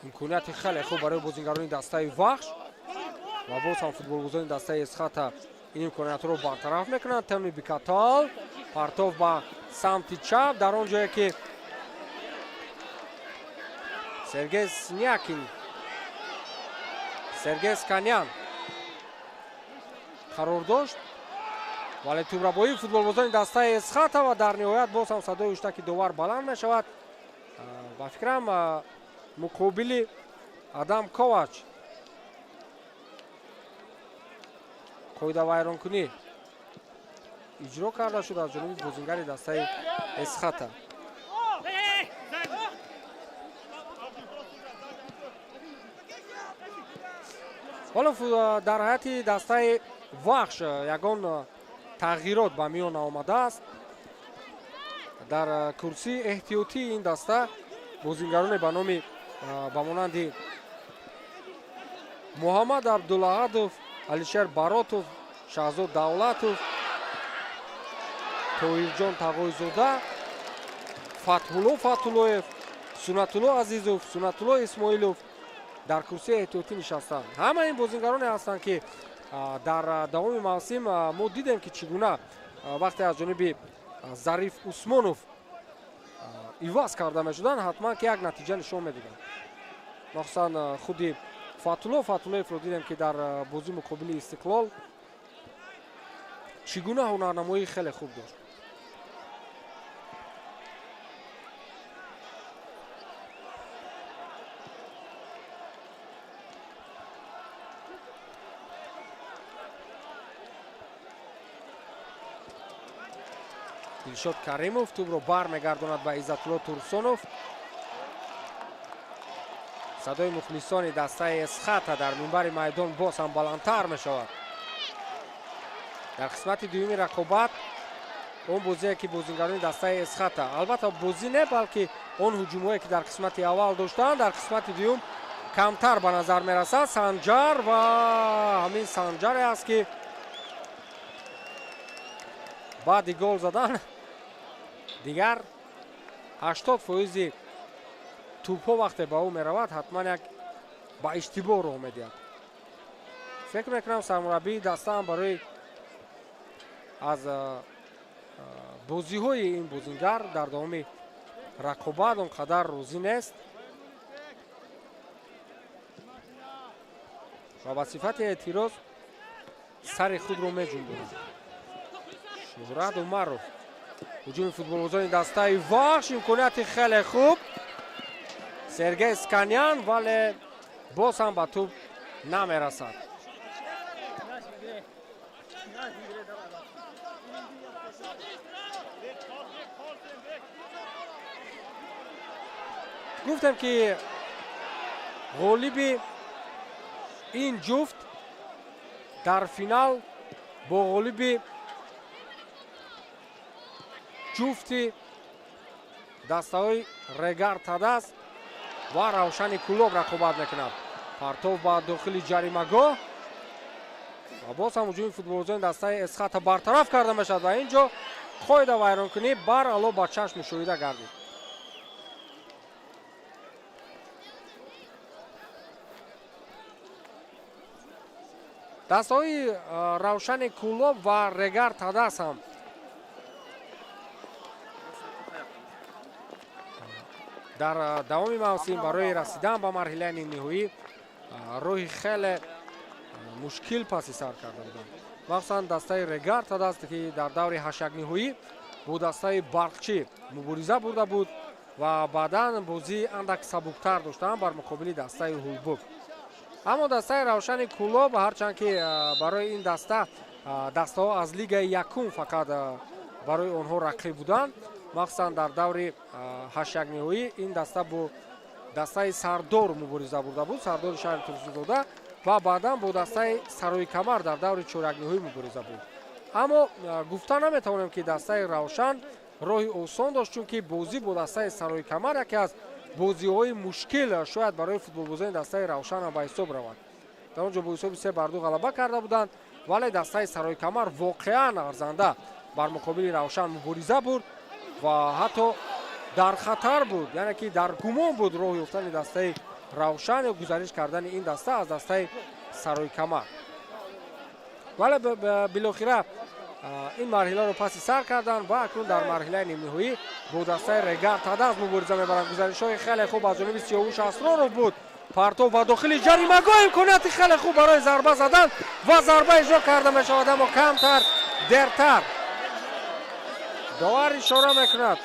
Имконияти хеле хуб барои бозингарони дастаи Вахш ва боз ҳам футболбозони дастаи Эсхата ин имкониятро бартараф мекунанд. Теми Бикатал партов ба самти чап, дар он ҷое ки Сергей Снякин, Сергей Сканян қарор дошт, вале тӯбрабоии футболбозони дастаи Эсхата ва дар ниҳоят боз ҳам садои ҳуштаки довар баланд мешавад. Ба фикрам муқобили Адам Ковач қоидавайронкунӣ иҷро карда шуд аз ҷониби бозингари дастаи Эсхата. Ҳоло дар ҳайати дастаи Вахш ягон тағйирот ба миён наомадааст. Дар курсии эҳтиётии ин даста бозингароне ба номи ба монанди Муҳаммад Абдулаҳадов, Алишер Баротов, Шаҳзод Давлатов, Тоҳирҷон Тағойзода, Фатҳулло Фатҳуллоев, Сунатулло Азизов, Сунатулло Исмоилов дар курсии эҳтиётӣ нишастанд. Ҳама ин бозингароне ҳастанд, ки дар давоми мавсим мо дидем, ки чӣ гуна вақте аз ҷониби Зариф Усмонов иваз карда мешуданд, ҳатман ки як натиҷа нишон медоданд. Махсусан худи Фатҳулло Фатҳуллоевро дидем, ки дар бозӣ муқобили Истиқлол чӣ гуна ҳунарнамоии хеле хуб дошт. Дилшод Каримов тӯбро бармегардонад ба Иззатулло Турсонов. Садои мухлисони дастаи Эсхата дар минбари майдон боз ҳам баландтар мешавад. Дар қисмати дуюми рақобат он бозие ки бозингарони дастаи Эсхата, албатта бозӣ не, балки он ҳуҷумҳое ки дар қисмати аввал доштанд, дар қисмати дуюм камтар ба назар мерасад. Санҷар ва ҳамин Санҷаре аст, ки баъди гол задан дигар 80% тӯбҳо вақте ба ӯ меравад, ҳатман як ба иштибоҳ роҳ медиҳад. Фикр мекунам сармураббии дастаам барои аз бозиҳои ин бозингар дар давоми рақобат он қадар розӣ нест ва ба сифати эътироз сари худро меҷунбонад. Шуҳрат Умаров, ҳуҷуми футболбозони дастаи Вахш, имконияти хеле хуб. Сергей Сканян, вале боз ҳам ба тӯб намерасад. Гуфтем, ки ғолиби ин ҷуфт дар финал бо ғолиби ҷуфти дастаҳои Регар Тадас ва Равшани Кулоб рақобат мекунад. Партов ба дохили ҷаримагоҳ ва боз ҳам ҳуҷуми футболбозони дастаи Эсхата бартараф карда мешавад ва ин ҷо қоида вайронкунӣ барало ба чашм мушоҳида гардид. Дастаҳои Равшани Кӯлоб ва Регар Тадас ҳам дар давоми мавсим барои расидан ба марҳилаи нимниҳоӣ роҳи хеле мушкил паси сар карда буданд. Махсусан дастаи Регар Тадас, ки дар даври ҳашякниҳоӣ бо дастаи Барқчӣ мубориза бурда буд ва баъдан бозии андак сабуктар доштанд бар муқобили дастаи Ҳулбук. Аммо дастаи Равшани Кӯлоб, ҳарчанд ки барои ин даста дастаҳо аз лигаи якум фақат барои онҳо рақиб буданд, махсусан дар даври ҳашякниҳоӣ ин даста бо дастаи Сардор мубориза бурда буд, Сардори шаҳри Турсунзода, ва баъдан бо дастаи Сарои Камар дар даври чорякниҳоӣ мубориза буд. Аммо гуфта наметавонем, ки дастаи Равшан роҳи осон дошт, чунки бозӣ бо дастаи Сарои Камар яке аз бозиҳои мушкил шояд барои футболбозони дастаи Равшан ҳам ба ҳисоб равад. Дар он ҷо бо ҳисоби 3-2 ғалаба карда буданд, вале дастаи Сарои Камар воқеан арзанда бар муқобили Равшан мубориза бурд ва ҳатто дар хатар буд, яъне ки дар гумон буд роҳ ёфтани дастаи Равшан ё гузариш кардани ин даста аз дастаи Сарои Камар. Вале билохира ин марҳиларо паси сар карданд ва акнун дар марҳилаи нимниҳоӣ бо дастаи Регар Тадас мубориза мебаранд. Гузаришҳои хеле хуб аз ҷониби Сиёвуш Асроров буд. Партов ба дохили ҷаримагоҳ, имконияти хеле хуб барои зарба задан ва зарба иҷро карда мешавад, аммо камтар дертар. Довар ишора мекунад.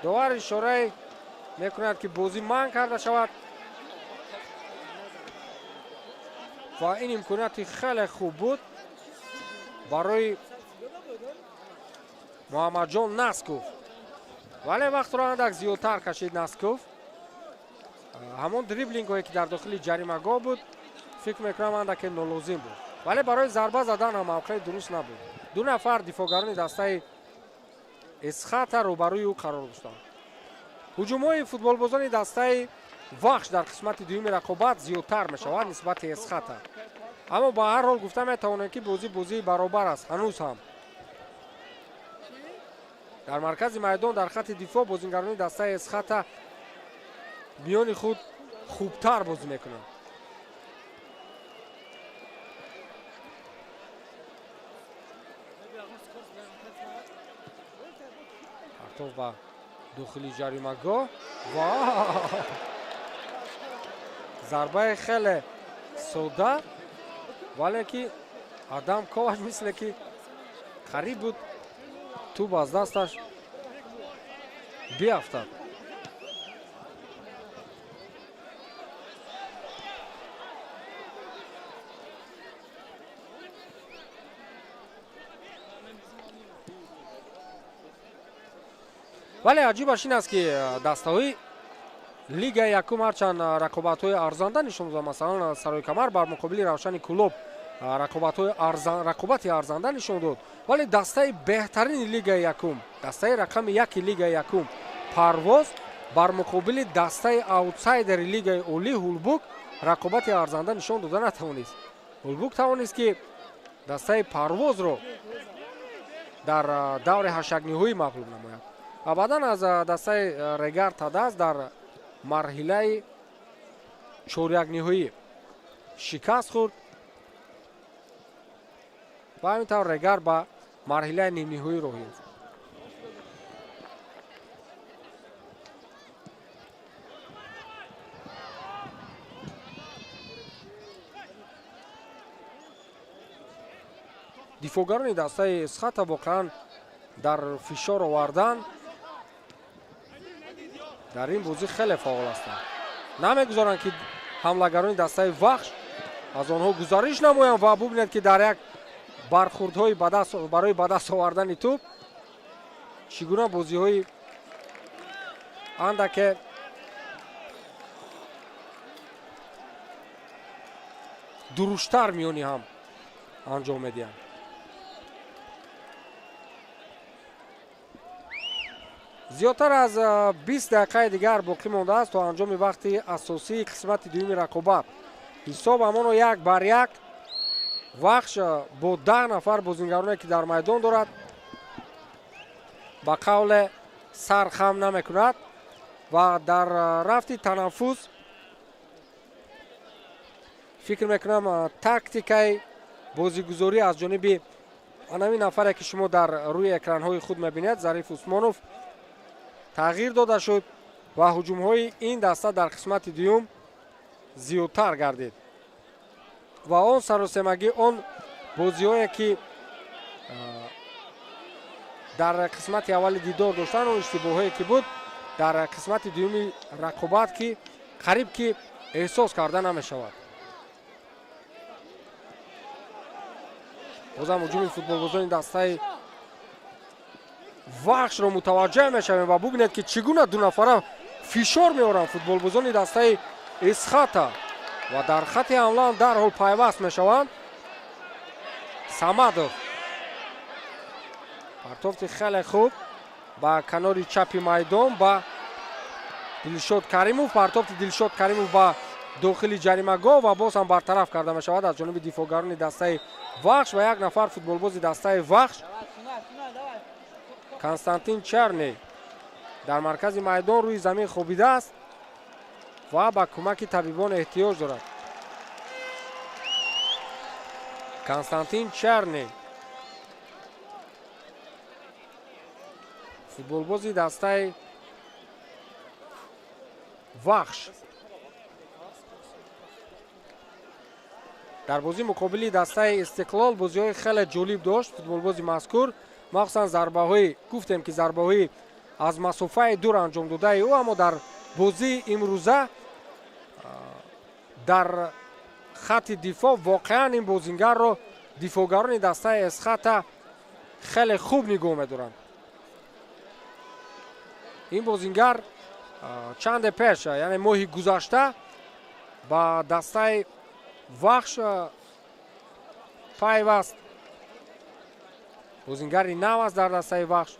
Довар ишораи мекунад, ки бозӣ манъ карда шавад ва ин имконияти хеле хуб буд барои Муҳаммадҷон Насков. Вале вақтро андак зиёдтар кашид Насков. Ҳамон дриблингҳое, ки дар дохили ҷаримагоҳ буд, фикр мекунам андаке нолозим буд, вале барои зарба задан ҳам мавқеи дуруст набуд. Ду нафар дифоъгарони дастаи Эсхата рӯбарӯи ӯ қарор доштанд. Ҳуҷумҳои футболбозони дастаи Вахш дар қисмати дуюми рақобат зиёдтар мешавад нисбати Эсхата. Аммо ба ҳар ҳол гуфта метавонем, ки бозӣ бозии баробар аст ҳанӯз ҳам. Дар маркази майдон дар хатти дифоъ бозингарони дастаи Эсхата миёни худ хубтар бозӣ мекунанд. Партов ба дохили ҷаримагоҳ ва зарбаи хеле сода, вале ки Адам Ковач мисле ки қариб буд тӯб аз дасташ биафтад. Вале аҷибаш ин аст, ки дастаҳои лигаи якум ҳарчанд рақобатҳои арзанда нишон доданд, масалан Сарои Камар бар муқобили Равшани Кӯлоб рақобати арзанда нишон дод, вале дастаи беҳтарини лигаи якум, дастаи рақами яки лигаи якум Парвоз бар муқобили дастаи аутсайдери лигаи олӣ Ҳулбук рақобати арзанда нишон дода натавонист. Ҳулбук тавонист, ки дастаи Парвозро дар даври ҳашякниҳоӣ мағлуб намояд ва баъдан аз дастаи Регар Тадас дар марҳилаи чорякниҳоӣ шикаст хӯрд ва ҳамин тавр Регар ба марҳилаи нимниҳоӣ роҳ ёфт. Дифоъгарони дастаи Эсхата воқеан дар фишор овардан дар ин бозӣ хеле фаъол ҳастанд. Намегузоранд, ки ҳамлагарони дастаи Вахш аз онҳо гузариш намоянд ва бубинед, ки дар як бархӯрдҳои барои ба даст овардани тӯб чӣ гуна бозиҳои андаке дуруштар миёни ҳам анҷом медиҳанд. Зиёдтар аз 20 дақиқаи дигар боқӣ мондааст то анҷоми вақти асосии қисмати дуюми рақобат. Ҳисоб ҳамоно 1-1. Вахш бо 10 нафар бозингароне, ки дар майдон дорад, ба қавле сар хам намекунад ва дар рафти танаффус Фикр мекунам, тактикаи бозигузорӣ аз ҷониби анами нафаре, ки шумо дар рӯи экранҳои худ мебинед, Зариф Усмонов, тағйир дода шуд ва ҳуҷумҳои ин даста дар қисмати дуюм зиёдтар гардид ва он саросемагӣ, он бозиҳое, ки дар қисмати аввали дидор доштанд, он иштибоҳое, ки буд дар қисмати дуюми рақобат, ки қариб ки эҳсос карда намешавад. Бозам ҳуҷуми футболбозони дастаи Вахшро мутаваҷҷеҳ мешавем ва бубинед, ки чӣ гуна ду нафара фишор меоранд футболбозони дастаи Эсхата ва дар хати ҳамла дарҳол пайваст мешаванд. Самадов партофти хеле хуб ба канори чапи майдон ба Дилшод Каримов, партофти Дилшод Каримов ба дохили ҷаримагоҳ ва боз ҳам бартараф карда мешавад аз ҷониби дифоъгарони дастаи Вахш ва як нафар футболбози дастаи Вахш Константин Чарни дар маркази майдон рӯи замин хобидааст ва ба кӯмаки табибон эҳтиёҷ дорад. Константин Чарни, футболбози дастаи Вахш, дар бозии муқобили дастаи Истиқлол бозиҳои хеле ҷолиб дошт футболбози мазкур, махсусан зарбаҳои, гуфтем ки зарбаҳои аз масофаи дур анҷом додаи ӯ, аммо дар бозии имрӯза дар хати дифоъ воқеан ин бозингарро дифоъгарони дастаи Эсхата хеле хуб нигоҳ медоранд. Ин бозингар чанде пеш, яъне моҳи гузашта, ба дастаи Вахш пайваст. Бозингари нав аст дар дастаи Вахш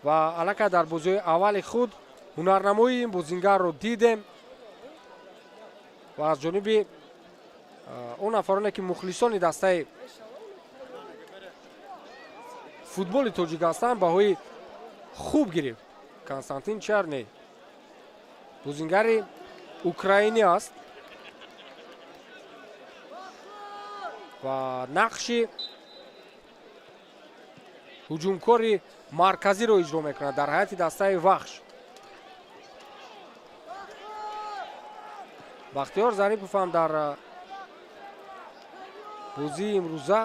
ва аллакай дар бозиҳои аввали худ ҳунарнамоии ин бозингарро дидем ва аз ҷониби он нафароне, ки мухлисони дастаи футболи тоҷик ҳастанд, баҳои хуб гирифт. Константин Чарни бозингари украинӣ аст ва нақши ҳуҷумкори марказиро иҷро мекунад дар ҳайати дастаи Вахш. Бахтиёр Зарипов ҳам дар бозии имрӯза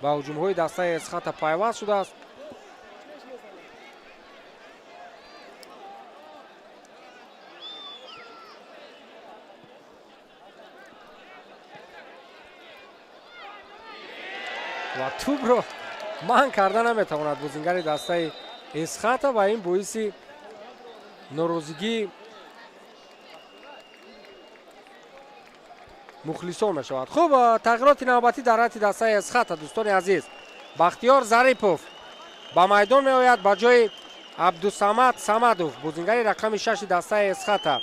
ба ҳуҷумҳои дастаи Эсхата пайваст шудааст. Ва тӯбро манъ карда наметавонад бозингари дастаи Эсхата ва ин боиси норозигии мухлисон мешавад. Хуб, тағйироти навбатӣ дар ҳайати дастаи Эсхата, дӯстони азиз. Бахтиёр Зарипов ба майдон меояд ба ҷои Абдусамад Самадов, бозингари рақами 6 дастаи Эсхата.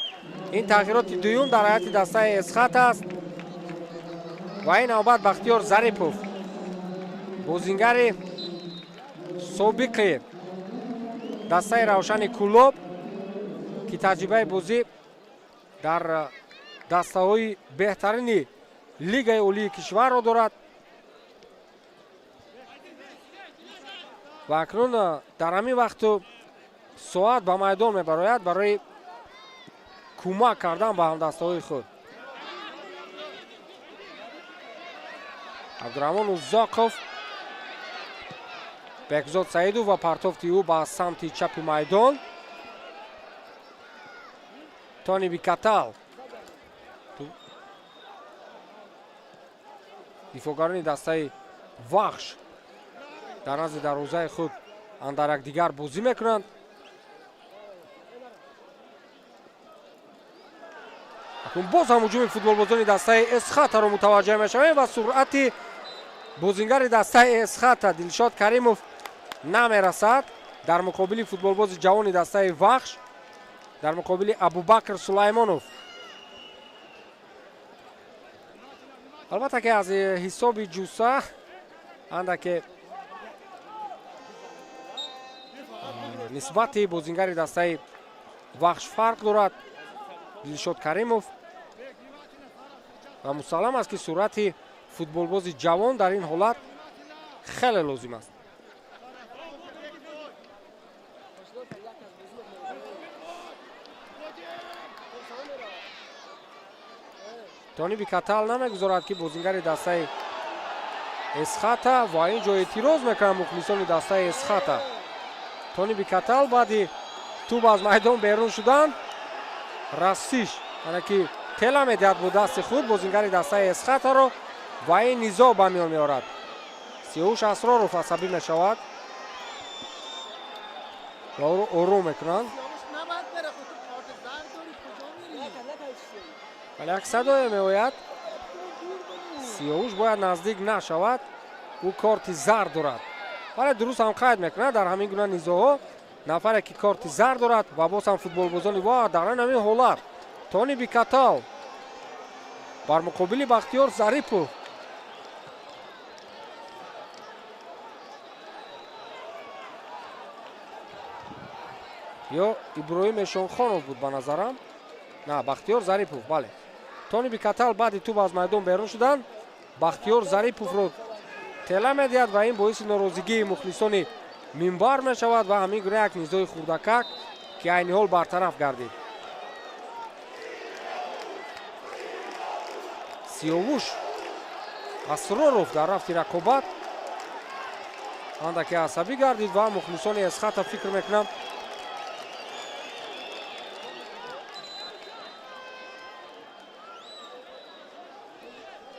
Ин тағйироти дуюм дар ҳайати дастаи Эсхата аст ва ин навбат Бахтиёр Зарипов, бозингари собиқи дастаи Равшани Кӯлоб, ки таҷрибаи бозӣ дар дастаҳои беҳтарини лигаи олии кишварро дорад ва акнун дар ҳамин вақту соат ба майдон мебарояд барои кӯмак кардан ба ҳамдастаҳои худ. Абдураҳмон Узоқов, Бекзод Саидов ва партофти ӯ ба самти чапи майдон. Тони Бикатал, дифоъгарони дастаи Вахш дар назди дарвозаи худ андар якдигар бозӣ мекунанд. Акнун боз ҳам ҳуҷуми футболбозони дастаи Эсхатаро мутаваҷҷеҳ мешавем ва суръати бозингари дастаи Эсхата Дилшод Каримов намерасад дар муқобили футболбози ҷавони дастаи Вахш, дар муқобили Абубакр Сулаймонов. Албатта ки аз ҳисоби ҷусса андаке нисбати бозингари дастаи Вахш фарқ дорад Дилшод Каримов. Ва мусаллам аст, ки суръати футболбози ҷавон дар ин ҳолат хеле лозим аст. Тони Бикатал намегузорад, ки бозингари дастаи Эсхата ва ин ҷо эътироз мекунанд мухлисони дастаи Эсхата. Тони Бикатал баъди тӯб аз майдон берун шудан расиш, яъне ки тела медиҳад бо дасти худ бозингари дастаи Эсхатаро ва ин низоъ ба миён меорад. Сиёвуш Асроров асабӣ мешавад ва ӯро ором мекунанд. Вале як садое меояд. Сиёвуш бояд наздик нашавад, ӯ корти зард дорад. Вале дуруст ҳам қайд мекунад, дар ҳамин гуна низоъҳо нафаре ки корти зард дорад ва боз ҳам футболбозони ва дар ҳамин ҳолат Тони Бикатал бар муқобили Бахтиёр Зарипов. Ё Иброҳим Эшонхонов буд ба назарам. На, Бахтиёр Зарипов, бале. Тони Бикатал баъди тӯб аз майдон берун шудан Бахтиёр Зариповро тела медиҳад ва ин боиси норозигии мухлисони минбар мешавад ва ҳамин гуна як низои хурдакак, ки айни ҳол бартараф гардид. Сиёвуш Асроров дар рафти рақобат андаке асабӣ гардид ва мухлисони Эсхата фикр мекунам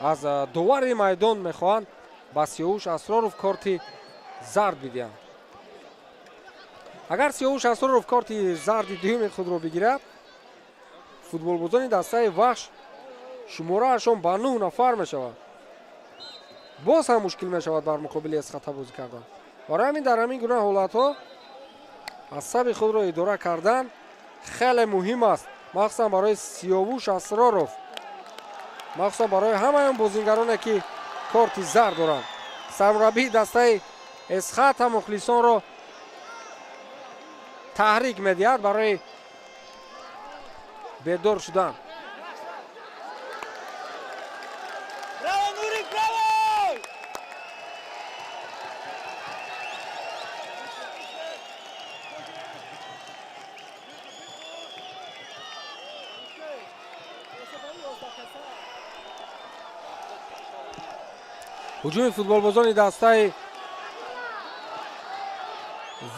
аз довари майдон мехоҳанд ба Сиёвуш Асроров корти зард бидиҳанд. Агар Сиёвуш Асроров корти зарди дуюми худро бигирад, футболбозони дастаи Вахш шумораашон ба 9 нафар мешавад. Боз ҳам мушкил мешавад бар муқобили Эсхата бозӣ кардан. Барои ҳамин дар ҳамин гуна ҳолатҳо асаби худро идора кардан хеле муҳим аст, махсусан барои Сиёвуш Асроров, махсусан барои ҳамаи он бозингароне, ки корти зард доранд. Сармураббии дастаи Эсхата мухлисонро таҳрик медиҳад барои бедор шудан. Ҳуҷуми футболбозони дастаи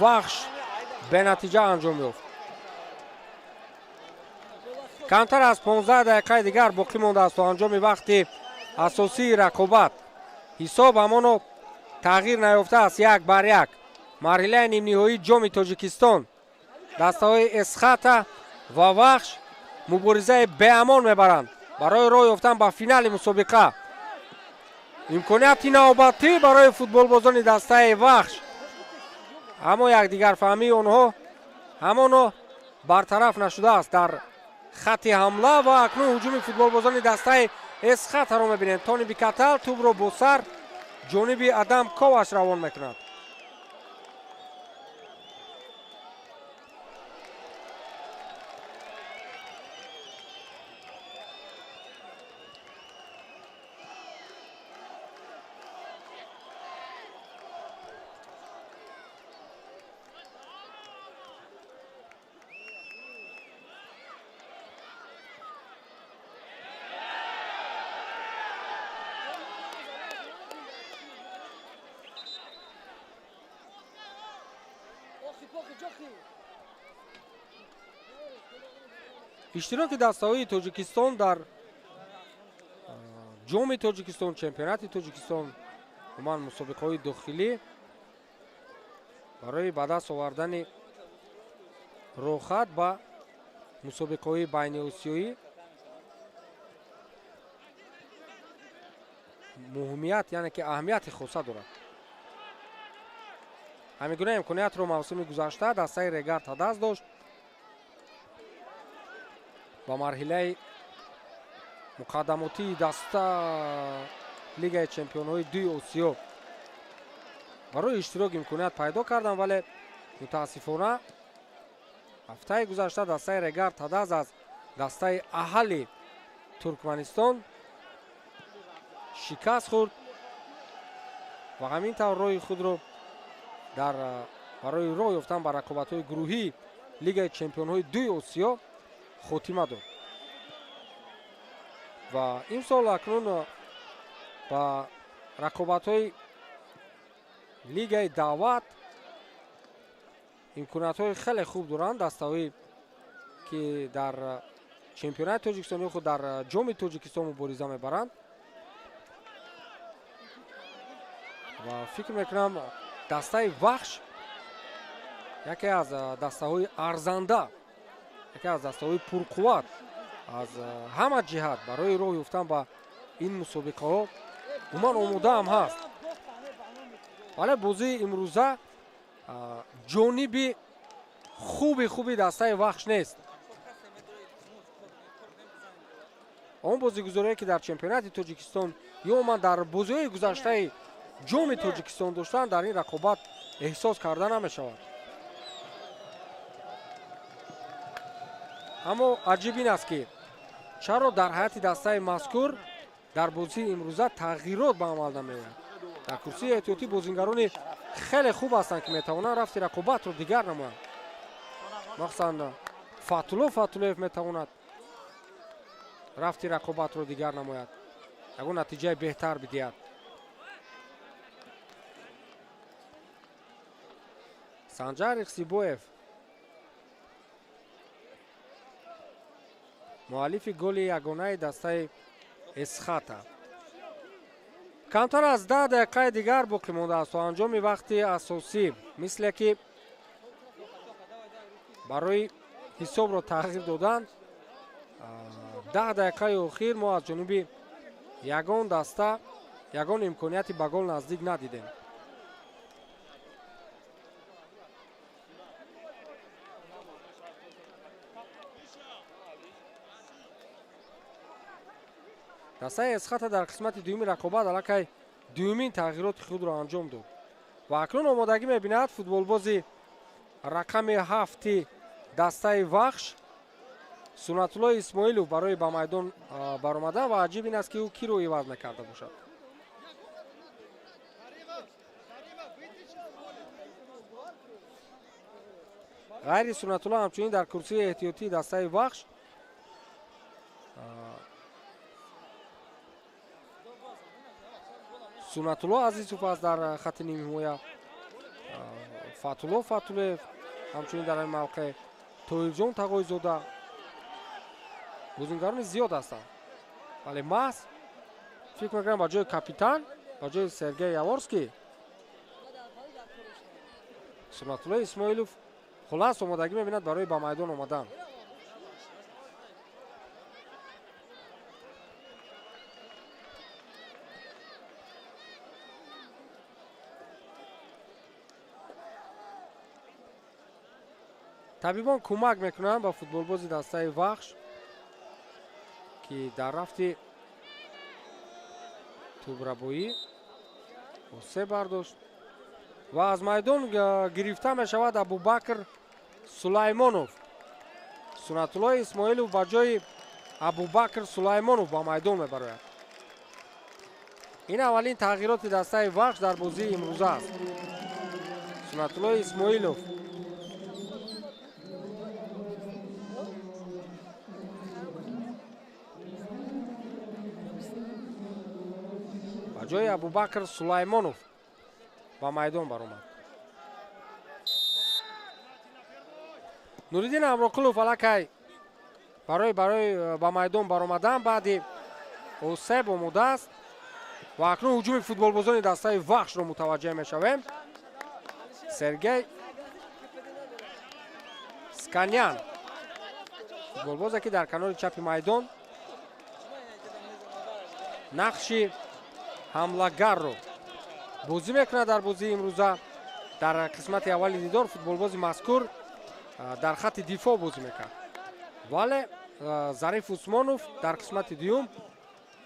Вахш бенатиҷа анҷом ёфт. Камтар аз 15 дақиқаи дигар боқӣ мондааст то анҷоми вақти асосии рақобат. Ҳисоб ҳамоно тағйир наёфтааст, 1-1. Марҳилаи нимниҳоии ҷоми Тоҷикистон. Дастаҳои Эсхата ва Вахш муборизаи беамон мебаранд барои роҳ ёфтан ба финали мусобиқа. Имконияти навбатӣ барои футболбозони дастаи Вахш, аммо якдигарфаҳмии онҳо ҳамоно бартараф нашудааст дар хатти ҳамла. Ва акнун ҳуҷуми футболбозони дастаи Эсхатаро мебинем. Тони Бикатал тӯбро бо сар ҷониби Адам Коваш равон мекунад. Иштироки дастаҳои Тоҷикистон дар ҷоми Тоҷикистон, чемпионати Тоҷикистон, умуман мусобиқаҳои дохилӣ барои ба даст овардани роҳхат ба мусобиқаҳои байниосиёӣ муҳимият, яъне ки аҳамияти хоса дорад. Ҳамин гуна имкониятро мавсими гузашта дастаи Регар даст дошт. Ба марҳилаи муқаддамотии даста Лигаи чемпионҳои дуи Осиё барои иштирок имконият пайдо карданд, вале мутаассифона ҳафтаи гузашта дастаи Регар Тадаз аз дастаи Аҳали Туркманистон Шикаст хӯрд ва ҳамин тавр роҳи худро дар барои роҳ ёфтан ба рақобатҳои гурӯҳии Лигаи чемпионҳои дуи Осиё хотима дод. Ва имсол акнун ба рақобатҳои Лигаи даъват имкониятҳои хеле хуб доранд дастаҳое, ки дар чемпионати Тоҷикистон ё худ дар Ҷоми Тоҷикистон мубориза мебаранд. Ва фикр мекунам, дастаи Вахш яке аз дастаҳои арзанда, яке аз дастаҳои пурқувват аз ҳама ҷиҳат барои роҳ ёфтан ба ин мусобиқаҳо умуман омодаам ҳаст. Вале бозии имрӯза ҷониби хуби дастаи Вахш нест. Он бозигузорие, ки дар чемпионати Тоҷикистон ё умуман дар бозиҳои гузаштаи Ҷоми Тоҷикистон доштанд, дар ин рақобат эҳсос карда намешавад. Аммо аҷиб ин аст, ки чаро дар ҳайати дастаи мазкур дар бозии имрӯза тағйирот ба амал намеояд. Дар курсии эҳтиётӣ бозингарони хеле хуб ҳастанд, ки метавонанд рафти рақобатро дигар намоянд. Махсусан Фатулло Фатуллоев метавонад рафти рақобатро дигар намояд, ягон натиҷаи беҳтар бидиҳад. Санҷар Ихсибоев, муаллифи голи ягонаи дастаи Эсхата. Камтар аз 10 дақиқаи дигар боқӣ мондааст то анҷоми вақти асосӣ. Мисле ки барои ҳисобро тағйир додан 10 дақиқаи охир мо аз ҷониби ягон даста ягон имконияти ба гол наздик надидем. Дастаи Эсхата дар қисмати дуюми рақобат аллакай дуюмин тағйироти худро анҷом дод ва акнун омодагӣ мебинад футболбози рақами 7 дастаи Вахш Сунатулло Исмоилов барои ба майдон баромадан. Ва аҷиб ин аст, ки ӯ киро иваз мекарда бошад. Ғайри Сунатулло ҳамчунин дар курсии эҳтиётии дастаи Вахш Сунатулло Азизов аст дар хати нимҳимоя, Фатулло Фатуллоев ҳамчунин дар ин мавқеъ, Тоирҷон Тағойзода. Бозингарони зиёд ҳастанд, вале маҳз фикр мекунам ба ҷои капитан, ба ҷои Сергей Яворский, Сунатулло Исмоилов хулас омодагӣ мебинад барои ба майдон омадан. Табибон кӯмак мекунанд ба футболбози дастаи Вахш, ки дар рафти тӯбрабоӣ осеб бардошт ва аз майдон гирифта мешавад Абубакр Сулаймонов. Сунатулло Исмоилов ба ҷои Абубакр Сулаймонов ба майдон мебарояд. Ин аввалин тағйироти дастаи Вахш дар бозии имрӯза аст. Сунатулло Исмоилов ба ҷои Абубакр Сулаймонов ба майдон баромад. Нуриддин Амроқулов аллакай барои ба майдон баромадан баъди осеб омода аст ва акнун ҳуҷуми футболбозони дастаи Вахшро мутаваҷҷеҳ мешавем. Сергей Сканян, футболбозе, ки дар канори чапи майдон нақши ҳамлагарро бозӣ мекунад дар бозии имрӯза. Дар қисмати аввали дидор футболбози мазкур дар хатти дифоъ бозӣ мекард, вале Зариф Усмонов дар қисмати дуюм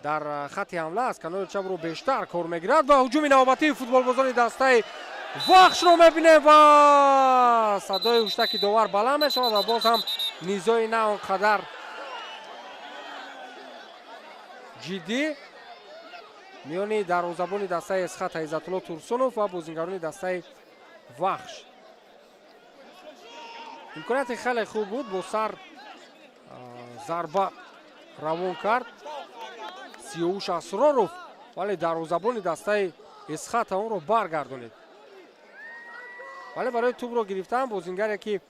дар хатти ҳамла аз канори чапро бештар кор мегирад ва ҳуҷуми навбатии футболбозони дастаи Вахшро мебинем ва садои ҳуштаки довар баланд мешавад ва боз ҳам низои на он қадар ҷиддӣ Миёни дарвозабони дастаи Эсхата Иззатулло Турсунов ва бозингарони дастаи Вахш. Имконияти хеле хуб буд, бо сар зарба равон кард Сиёвуш Асроров, вале дарвозабони дастаи Эсхата онро баргардонид. Вале барои тӯбро гирифтан бозингаре ки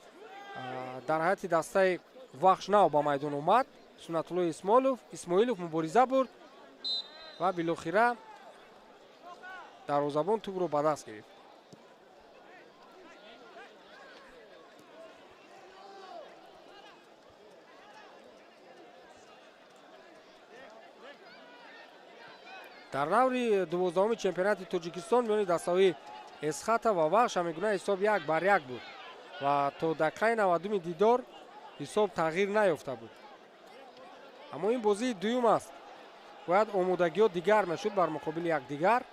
дар ҳайати дастаи Вахш нав ба майдон омад, Суннатулло Исмоилов мубориза бурд ва билохира дарвозабон тӯбро ба даст гирифт. Дар даври 12-уми чемпионати Тоҷикистон миёни дастаҳои Эсхата ва Вахш ҳамин ҳисоб 1-1 буд ва то дақиқаи 90-уми дидор ҳисоб тағйир наёфта буд. Аммо ин бозии дуюм аст, бояд омодагиҳо дигар мешуд бар муқобили якдигар,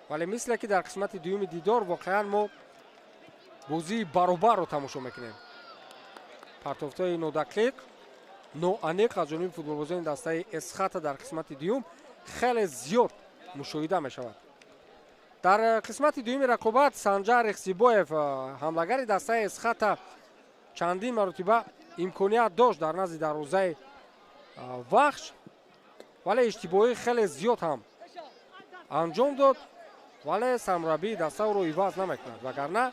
вале мисле ки дар қисмати дуюми дидор воқеан мо бозии баробарро тамошо мекунем. Партофтҳои нодақиқ, ноаниқ аз ҷониби футболбозони дастаи Эсхата дар қисмати дуюм хеле зиёд мушоҳида мешавад. Дар қисмати дуюми рақобат Санҷар Ихсибоев, ҳамлагари дастаи Эсхата, чандин маротиба имконият дошт дар назди дарвозаи Вахш, вале иштибоҳии хеле зиёд ҳам анҷом дод, вале сармураббии даста ӯро иваз намекунад, вагарна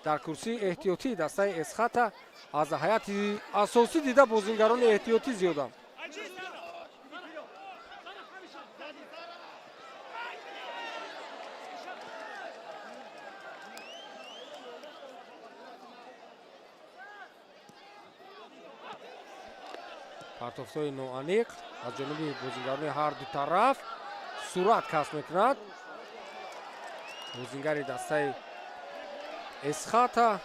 дар курсии эҳтиётии дастаи Эсхата аз ҳайати асосӣ дида бозингарони эҳтиётӣ зиёданд. Партофтҳои ноаниқ аз ҷониби бозингарони ҳар ду тараф сурат касб мекунад. Бозингари дастаи Эсхата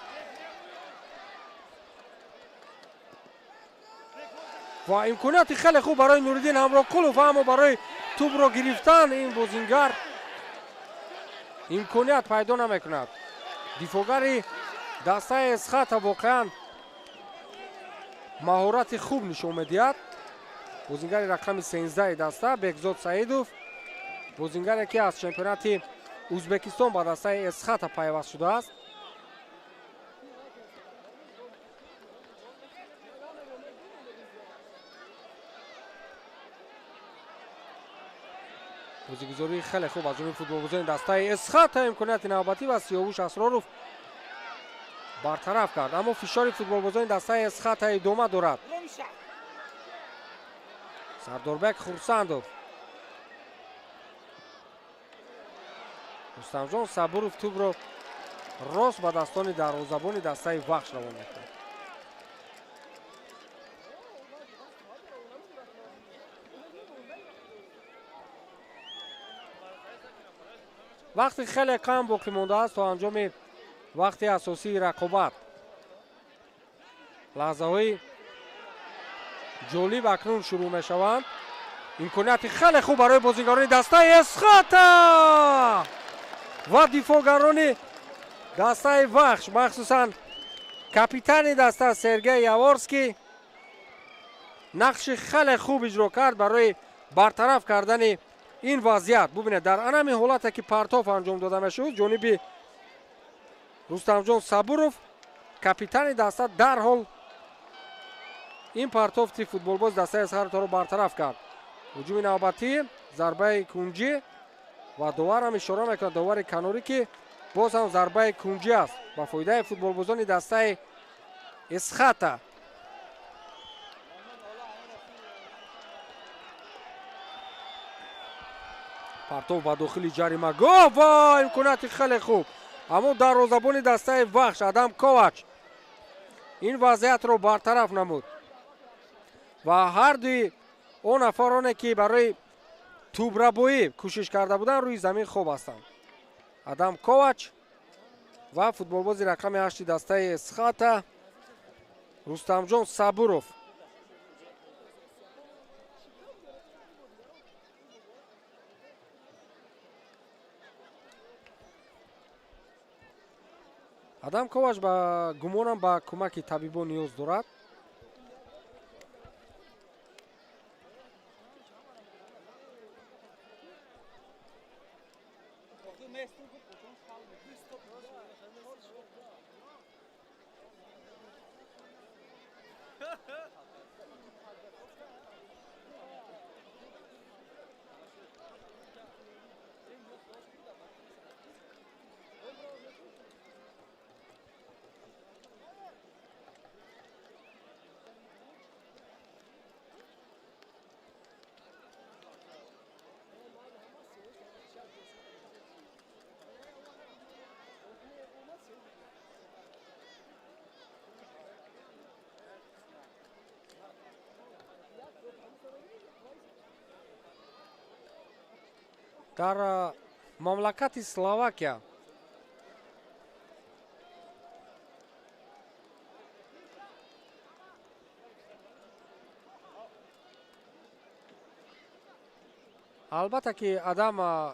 ва имконияти хеле хуб барои Нуриддин Ҳамроқулов, аммо барои тӯбро гирифтан ин бозингар имконият пайдо намекунад. Дифоъгари дастаи Эсхата воқеан маҳорати хуб нишон медиҳад. Бозингари рақами 13 даста Бекзод Саидов, бозингаре ки аз чемпионати Ӯзбекистон ба дастаи Эсхата пайваст шудааст. Бозигузории хеле хуб аз ҷониби футболбозони дастаи Эсхата, имконияти навбатӣ ва Сиёвуш Асроров бартараф кард, аммо фишори футболбозони дастаи Эсхата идома дорад. Сардорбек Хурсандов, Рустамҷон Сабуров тӯбро рост ба дастони дарвозабони дастаи Вахш равон мекунад. Вақти хеле кам боқӣ мондааст то анҷоми вақти асосии рақобат. Лаҳзаҳои ҷолиб акнун шурӯъ мешаванд. Имконияти хеле хуб барои бозингарони дастаи Эсхата ва дифоъгарони дастаи Вахш, махсусан капитани даста Сергей Яворский нақши хеле хуб иҷро кард барои бартараф кардани ин вазъият. Бубинед, дар анами ҳолате ки партоф анҷом дода мешуд, ҷониби Рустамҷон Сабуров, капитани даста, дарҳол ин партофти футболбоз дастаи Эсхатаро бартараф кард. Ҳуҷуми навбатӣ, зарбаи кунҷӣ ва довар ҳам ишора мекунад, довари канорӣ, ки боз ҳам зарбаи кунҷӣ аст ба фоидаи футболбозони дастаи Эсхата. Партоф ба дохили ҷаримагоҳ ва имконияти хеле хуб, аммо дарвозабони дастаи Вахш Адам Ковач ин вазъиятро бартараф намуд ва ҳар дуи он нафароне ки барои тӯбрабоӣ кӯшиш карда буданд рӯи замин хоб ҳастанд. Адам Ковач ва футболбози рақами 8 дастаи Эсхата Рустамҷон Сабуров. Адам Ковач ба гумонам ба кӯмаки табибон ниёз дорад. Дар мамлакати Словакия албатта ки Адам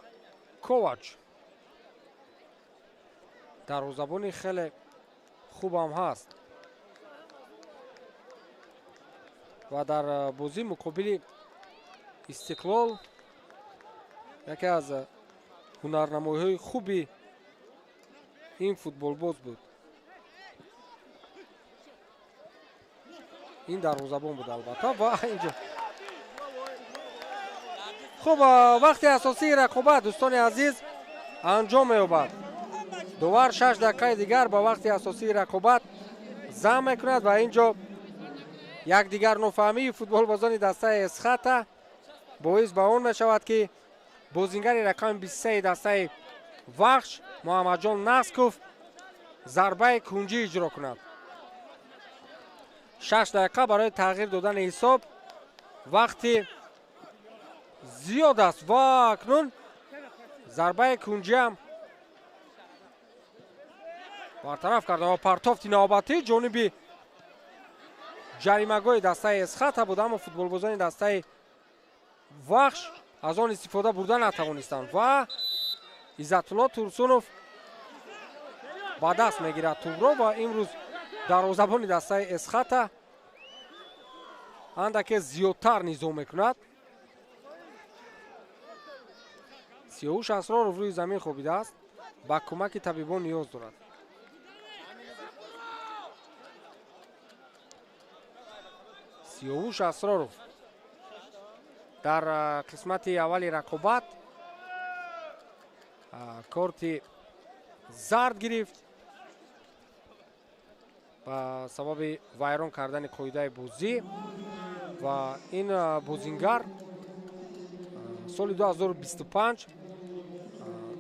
Ковач дарвозабони хеле хубам ҳаст ва дар бозии муқобили Истиқлол яке аз ҳунарнамоиҳои хуби ин футболбоз буд. Ин дарвозабон буд албатта ва инҷо. Хуб, вақти асосии рақобат, дӯстони азиз, анҷом меёбад. Довар 6 дақиқаи дигар ба вақти асосии рақобат зам мекунад ва инҷо якдигарнофаҳмии футболбозони дастаи Эсхата боис ба он мешавад, ки бозингари рақами 23 дастаи Вахш Муҳаммадҷон Насков зарбаи кунҷӣ иҷро кунад. 6 дақиқа барои тағйир додани ҳисоб вақти зиёд аст ва акнун зарбаи кунҷиам бартараф карда ва партофти навбатӣ ҷониби ҷаримагоҳи дастаи Эсхата буд, аммо футболбозони дастаи Вахш аз он истифода бурда натавонистанд ва Иззатулло Турсунов ба даст мегирад тӯбро ва имрӯз дарвозабони дастаи Эсхата андаке зиёдтар низом мекунад. Сиёвуш Асроров рӯи замин хобидааст, ба кӯмаки табибон ниёз дорад. Сиёвуш Асроров дар қисмати аввали рақобат корти зард гирифт ба сабаби вайрон кардани қоидаи бозӣ ва ин бозингар соли 2025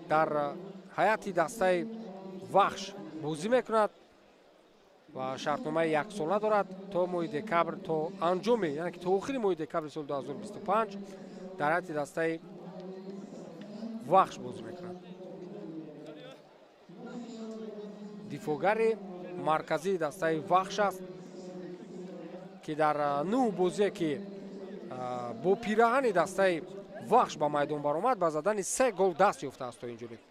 дар ҳайати дастаи Вахш бозӣ мекунад ва шартномаи яксола дорад то моҳи декабр, то анҷоми, яъне ки то охири моҳи декабри соли 2025 дар ҳайати дастаи Вахш бозӣ мекунад. Дифоъгари марказии дастаи Вахш аст, ки дар 9 бозие ки бо пираҳани дастаи Вахш ба майдон баромад, ба задани 3 гол даст ёфтааст то инҷониб.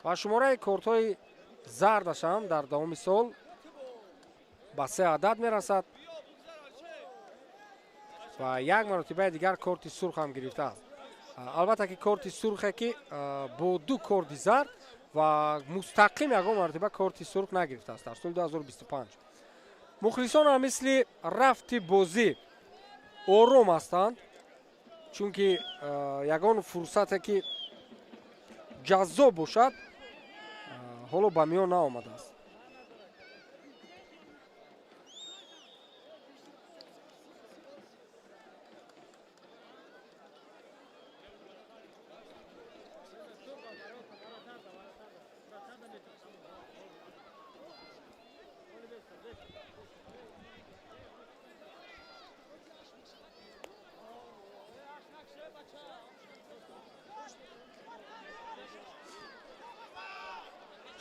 Ва шумораи кортҳои зардаш ҳам дар давоми сол ба 3 адад мерасад ва як маротибаи дигар корти сурх ҳам гирифтааст. Албатта ки корти сурхе ки бо 2 корти зард ва мустақим ягон маротиба корти сурх нагирифтааст дар соли 2025. Мухлисон ҳам мисли рафти бозӣ ором ҳастанд, чунки ягон фурсате ки ҷаззоб бошад ҳоло ба миён наомадааст.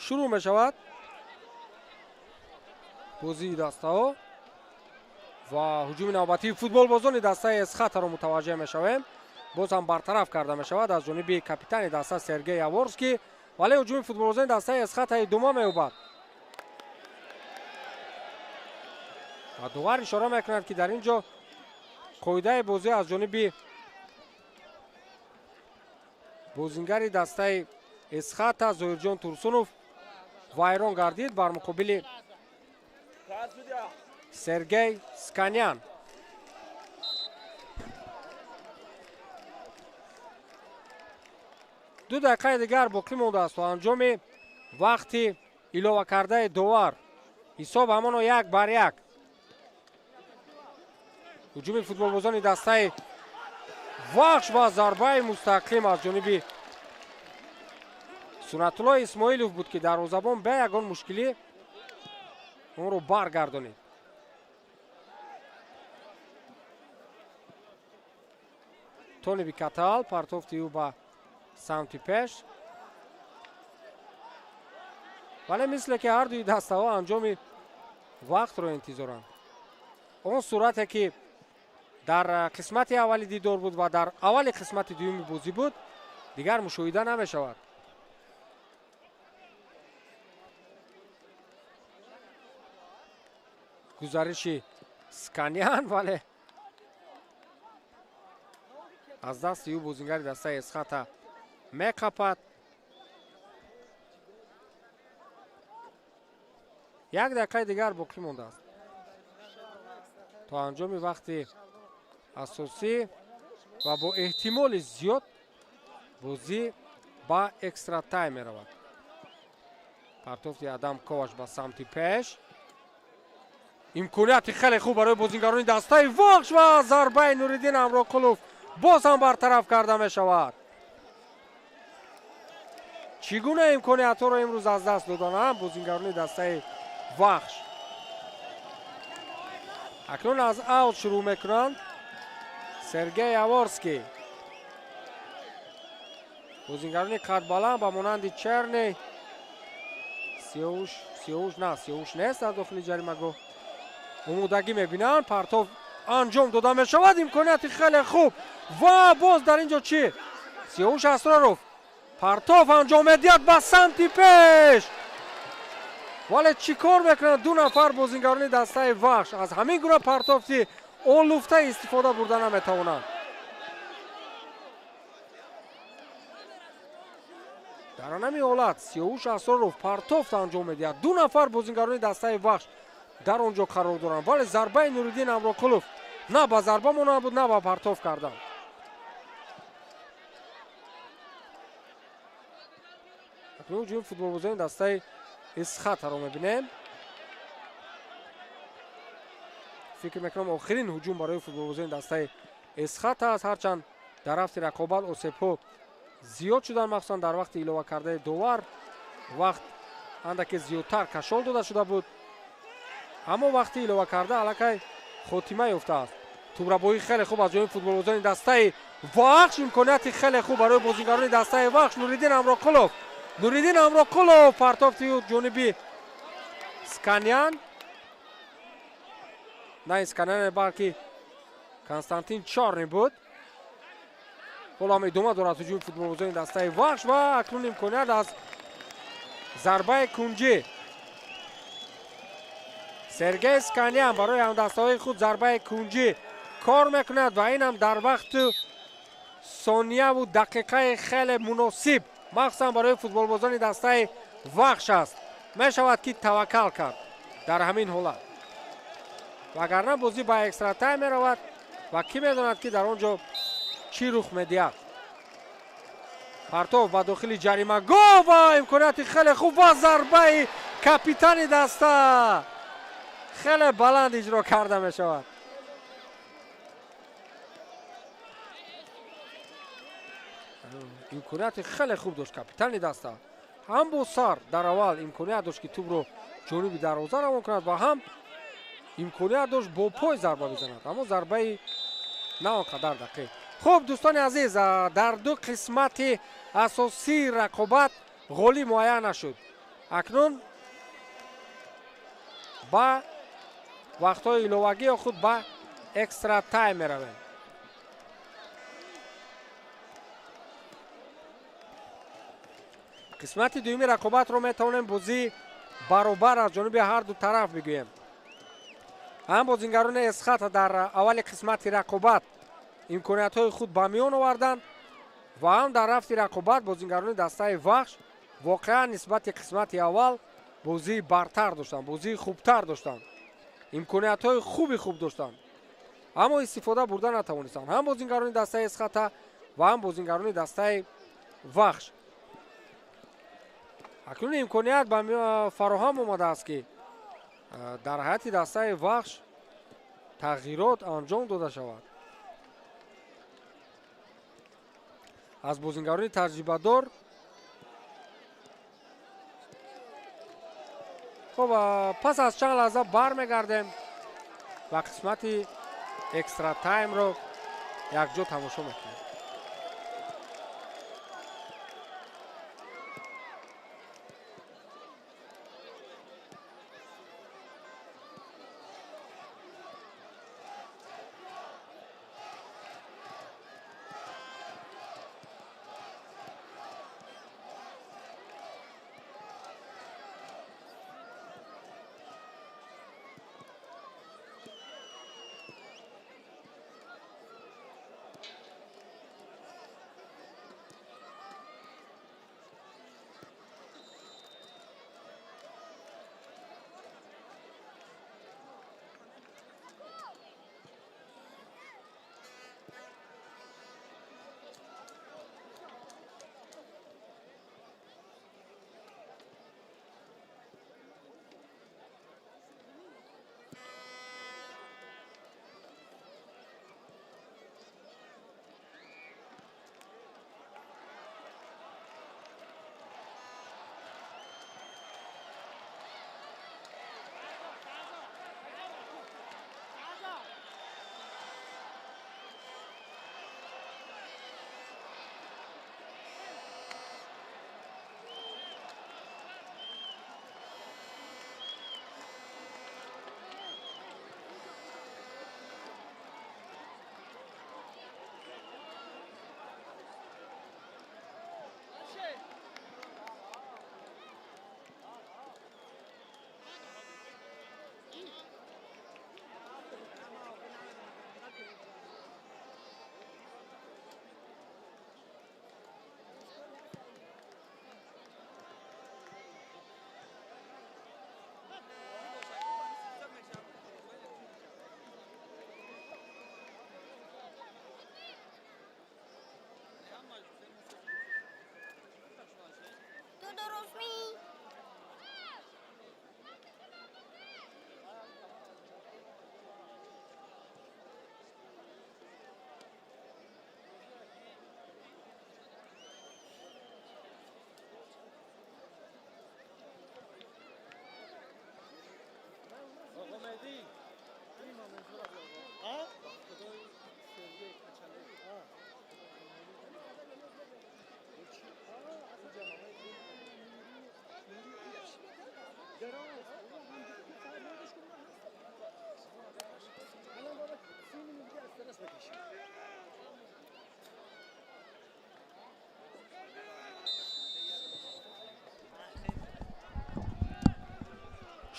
Шурӯъ мешавад бозии дастаҳо ва ҳуҷуми навбатии футболбозони дастаи Эсхатаро мутаваҷҷеҳ мешавем. Боз ҳам бартараф карда мешавад аз ҷониби капитани даста Сергей Яворский, вале ҳуҷуми футболбозони дастаи Эсхата идома меёбад ва довар ишора мекунад, ки дар ин ҷо қоидаи бозӣ аз ҷониби Бозингари дастаи Эсхата Зоирҷон Турсунов вайрон гардид бар муқобили Сергей Сканян. Ду дақиқаи дигар боқӣ мондааст то анҷоми вақти иловакардаи довар. Ҳисоб ҳамоно 1-1. Ҳуҷуми футболбозони дастаи Вахш ва зарбаи мустақим аз ҷониби Сунатулло Исмоилов буд, ки дарвозабон бе ягон мушкилӣ онро баргардонид. Тони Бикатал партофти ӯ ба самти пеш, вале мисле ки ҳар дуи дастаҳо анҷоми вақтро интизоранд. Он сурате ки дар қисмати аввали дидор буд ва дар аввали қисмати дуюми бозӣ буд, дигар мушоҳида намешавад. Гузариши Сканян, вале аз дасти ӯ бозингари дастаи Эсхата меқапад. Як дақиқаи дигар боқӣ мондааст то анҷоми вақти асосӣ ва бо эҳтимоли зиёд бозӣ ба экстра тайм меравад. Партофти Адам Коваш ба самти пеш. Имконияти хеле хуб барои бозингарони дастаи Вахш ва зарбаи Нуриддин Ҳамроқулов боз ҳам бартараф карда мешавад. Чӣ гуна имкониятҳоро имрӯз аз даст доданам бозингарони дастаи Вахш. Акнун аз аут шурӯъ мекунанд. Сергей Яворский. Бозингарони қадбаланд ба монанди Черни, Сиёвуш на, Сиёвуш нест дар дохили ҷаримагоҳ. Омодагӣ мебинанд, партов анҷом дода мешавад. Имконияти хеле хуб ва боз дар ин ҷо чӣ? Сиёвуш Асроров партов анҷом медиҳад ба самти пеш. Вале чӣ кор мекунанд ду нафар бозингарони дастаи Вахш? Аз ҳамин гуна партофти олуфта истифода бурда наметавонанд. Дар ҳамин ҳолат Сиёвуш Асроров партофт анҷом медиҳад. Ду нафар бозингарони дастаи Вахш дар он ҷо қарор доранд, вале зарбаи Нуриддин Ҳамроқулов на ба зарба монанд буд, на ба партоф кардан. Акнун ҳуҷуми футболбозони дастаи Эсхатаро мебинем. Фикр мекунам охирин ҳуҷум барои футболбозони дастаи Эсхата аст, ҳарчанд дар рафти рақобат осебҳо зиёд шуданд, махсусан дар вақти илова кардаи довар вақт андаке зиёдтар кашол дода шуда буд, аммо вақти илова карда аллакай хотима ёфтааст. Тӯбрабоӣ хеле хуб аз ҷониби футболбозони дастаи Вахш, имконияти хеле хуб барои бозингарони дастаи Вахш. Нуриддин Ҳамроқулов, Нуриддин Ҳамроқулов партофти ӯ ҷониби Сканян, на Сканян, балки Константин Чорни буд. Ҳоло ҳам идома дорад ҳуҷуми футболбозони дастаи Вахш ва акнун имконият аз зарбаи кунҷӣ. Сергей Сканян барои ҳамдастаҳои худ зарбаи кунҷӣ кор мекунад ва инам дар вақту сонияву дақиқаи хеле муносиб, махсусан барои футболбозони дастаи Вахш аст. Мешавад ки таваккал кард дар ҳамин ҳолат, вагарна бозӣ ба экстра тайм меравад ва кӣ медонад ки дар он ҷо чӣ рух медиҳад. Партов ба дохили ҷаримагоҳ ва имконияти хеле хуб ва зарбаи капитани даста хеле баланд иҷро карда мешавад. Имконияти хеле хуб дошт капитани даста, ҳам бо сар дар аввал имконият дошт ки тӯбро ҷониби дарвоза равон кунад ва ҳам имконият дошт бо пой зарба бизанад, аммо зарбаи на он қадар дақиқ. Хуб, дӯстони азиз, дар ду қисмати асосии рақобат ғолиб муайян нашуд. Акнун ба вақтҳои иловагӣ ё худ ба экстра тайм меравем. Қисмати дуюми рақобатро метавонем бозии баробар аз ҷониби ҳар ду тараф бигӯем. Ҳам бозингарони Эсхата дар аввали қисмати рақобат имкониятҳои худ ба миён оварданд Ва ҳам дар рафти рақобат бозингарони дастаи Вахш воқеан нисбати қисмати аввал бозии бартар доштанд, бозии хубтар доштанд, имкониятҳои хуби хуб доштанд, аммо истифода бурда натавонистанд ҳам бозингарони дастаи Эсхата ва ҳам бозингарони дастаи Вахш. Акнун имконият ба фароҳам омадааст, ки дар ҳайати дастаи Вахш тағйирот анҷом дода шавад. Аз бозингарони таҷрибадор хуб, пас аз чанд лаҳза бармегардем ва қисмати экстра таймро якҷо тамошо мекунем.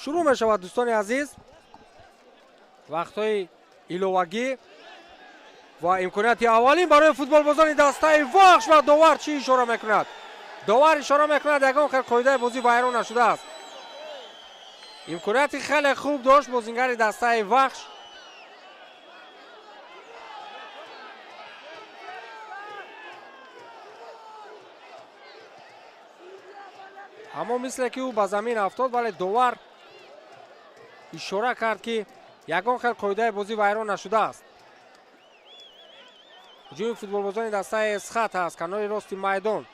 Шурӯъ мешавад, дӯстони азиз, вақтҳои иловагӣ ва имконияти аввалин барои футболбозони дастаи Вахш. Ва довар чӣ ишора мекунад? Довар ишора мекунад, ягон хел қоидаи бозӣ вайрон нашудааст. Имконияти хеле хуб дошт бозингари дастаи Вахш. Аммо мисле ки ӯ ба замин афтод, вале довар ишора кард, ки ягон хел қоидаи бозӣ вайрон нашудааст. Ҳуҷуми футболбозони дастаи Эсхат аст, канори рости майдон.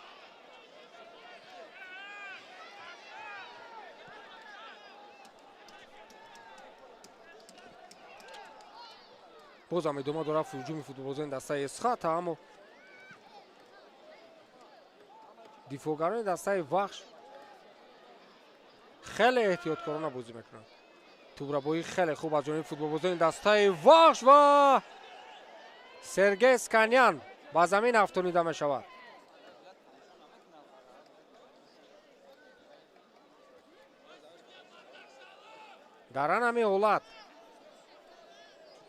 Бозам идома дорад ҳуҷуми футболбозони дастаи Эсхат, аммо дифоъгарони дастаи Вахш хеле эҳтиёткорона бозӣ мекунанд. Тӯбрабоӣ хеле хуб аз ҷониби футболбозони дастаи Вахш ва Сергей Сканян ба замин афтонида мешавад. Дар ҳамин ҳолат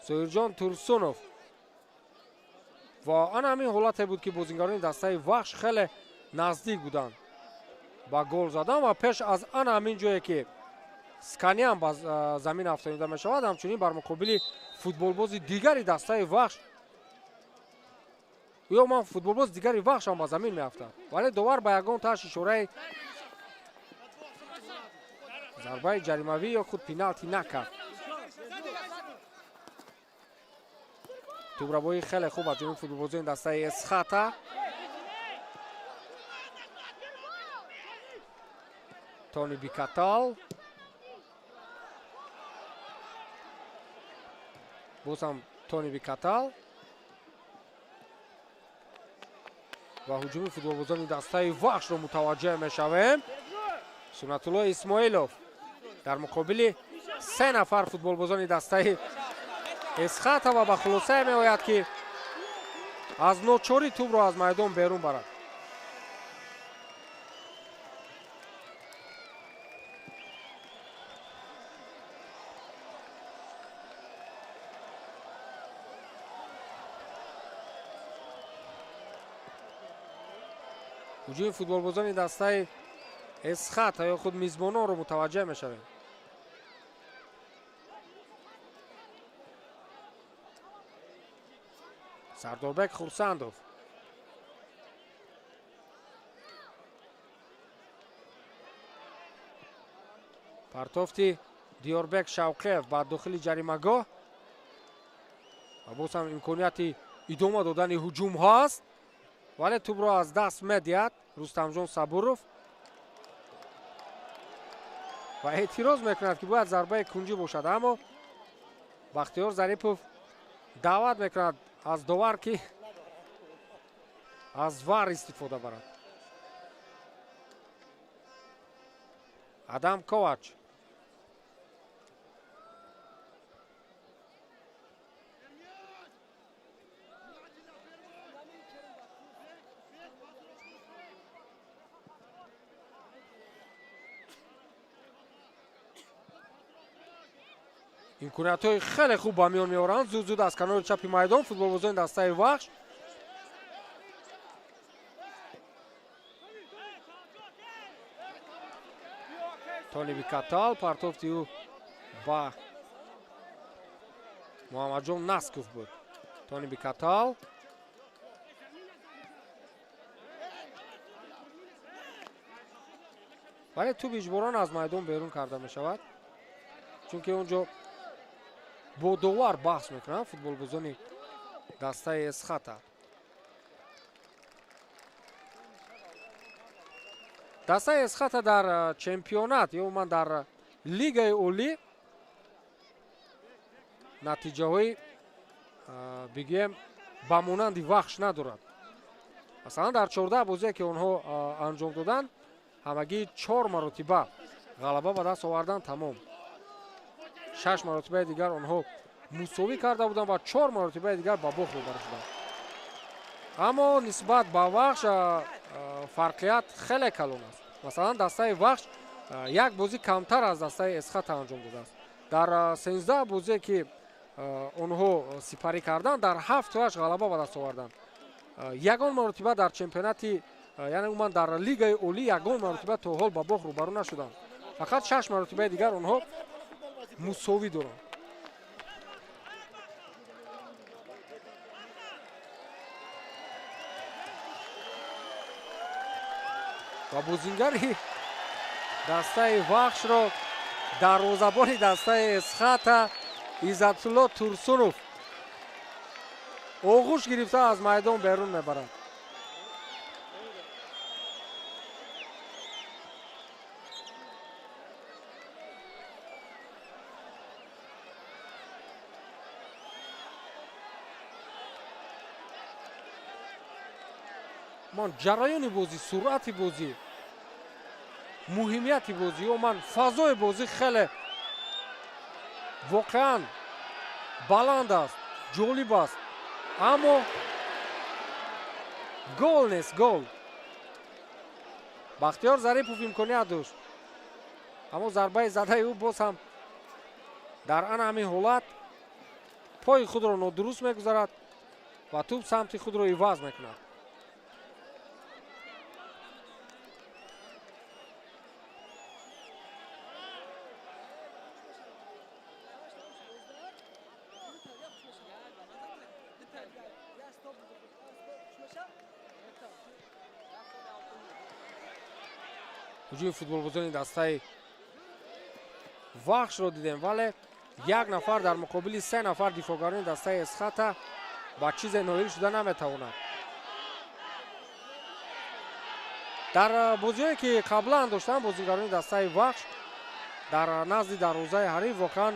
Зоирҷон Турсунов Ва ана ҳамин ҳолате буд, ки бозингарони дастаи Вахш хеле наздик буданд ба гол задан ва пеш аз ана ҳамин ҷое ки Сканиан ба замин афтонида мешавад, ҳамчунин бар муқобили футболбози дигари дастаи Вахш ё ман футболбоз дигари Вахш ҳам ба замин меафтад, вале довар ба ягон таш ишораи зарбаи ҷаримавӣ ё худ пеналти накард. Тӯбрабоӣ хеле хуб аз ҷониби футболбозони дастаи Эсхата. Тони Бикатал боз ҳам Тони Бикатал ва ҳуҷуми футболбозони дастаи Вахшро мутаваҷҷеҳ мешавем. Сунатулло Исмоилов дар муқобили се нафар футболбозони дастаи Эсхата ва ба хулосае меояд, ки аз ночорӣ тӯбро аз майдон берун барад. Ҳуҷуми футболбозони дастаи Эсхата ё худ мизбононро мутаваҷҷеҳ мешавем. Сардорбек Хурсандов партофти Диёрбек Шавқиев ба дохили ҷаримагоҳ ва боз ҳам имконияти идома додани ҳуҷум ҳаст, вале тӯбро аз даст медиҳад Рустамҷон Сабуров ва эътироз мекунад, ки бояд зарбаи кунҷӣ бошад, аммо Бахтиёр Зарипов даъват мекунад аз довар, ки аз вар истифода барад. Адам Ковач имкониятҳои хеле хуб ба миён меоранд. Зуд-зуд аз канори чапи майдон футболбозони дастаи Вахш. Тони Бикатал партофти ӯ ба Муҳаммадҷон Насков буд. Тони Бикатал вале тӯб иҷборан аз майдон берун карда мешавад, чунки он ҷо бо довар баҳс мекунанд футболбозони дастаи Эсхата. Дастаи Эсхата дар чемпионат ё умуман дар лигаи олӣ натиҷаҳои бигӯем ба монанди Вахш надорад. Масалан, дар 14 бозие, ки онҳо анҷом доданд, ҳамагӣ 4 маротиба ғалаба ба даст оварданд, тамом. 6 маротибаи дигар онҳо мусовӣ карда буданд ва 4 маротибаи дигар ба бохт рӯбарӯ шуданд. Аммо нисбат ба Вахш фарқият хеле калон аст. Масалан, дастаи Вахш як бозӣ камтар аз дастаи Эсхата анҷом додааст. Дар 13 бозие, ки онҳо сипарӣ карданд, дар 7 тояш ғалаба ба даст оварданд. Ягон маротиба дар чемпионати, яъне умуман дар лигаи олӣ ягон маротиба то ҳол ба бохт рӯбарӯ нашуданд. Фақат 6 маротибаи дигар онҳо мусовӣ доранд. Ва бозингари дастаи Вахшро дарвозабони дастаи Эсхата Иззатулло Турсунов оғӯш гирифта аз майдон берун мебарад. Ман ҷараёни бозӣ, суръати бозӣ, муҳимияти бозӣ ё ман фазои бозӣ хеле воқеан баланд аст, ҷолиб аст, аммо гол нест, гол. Бахтиёр Зарипов имконият дошт, аммо зарбаи задаи ӯ боз ҳам дар ана ҳамин ҳолат пои худро нодуруст мегузарад Ва тӯб самти худро иваз мекунад. Ҳуҷуми футболбозони дастаи Вахшро дидем, вале як нафар дар муқобили се нафар дифоъгарони дастаи Эсхата ба чизе ноил шуда наметавонад. Дар бозиҳое ки қаблан доштанд, бозигарони дастаи Вахш дар назди дарвозаи ҳариф воқеан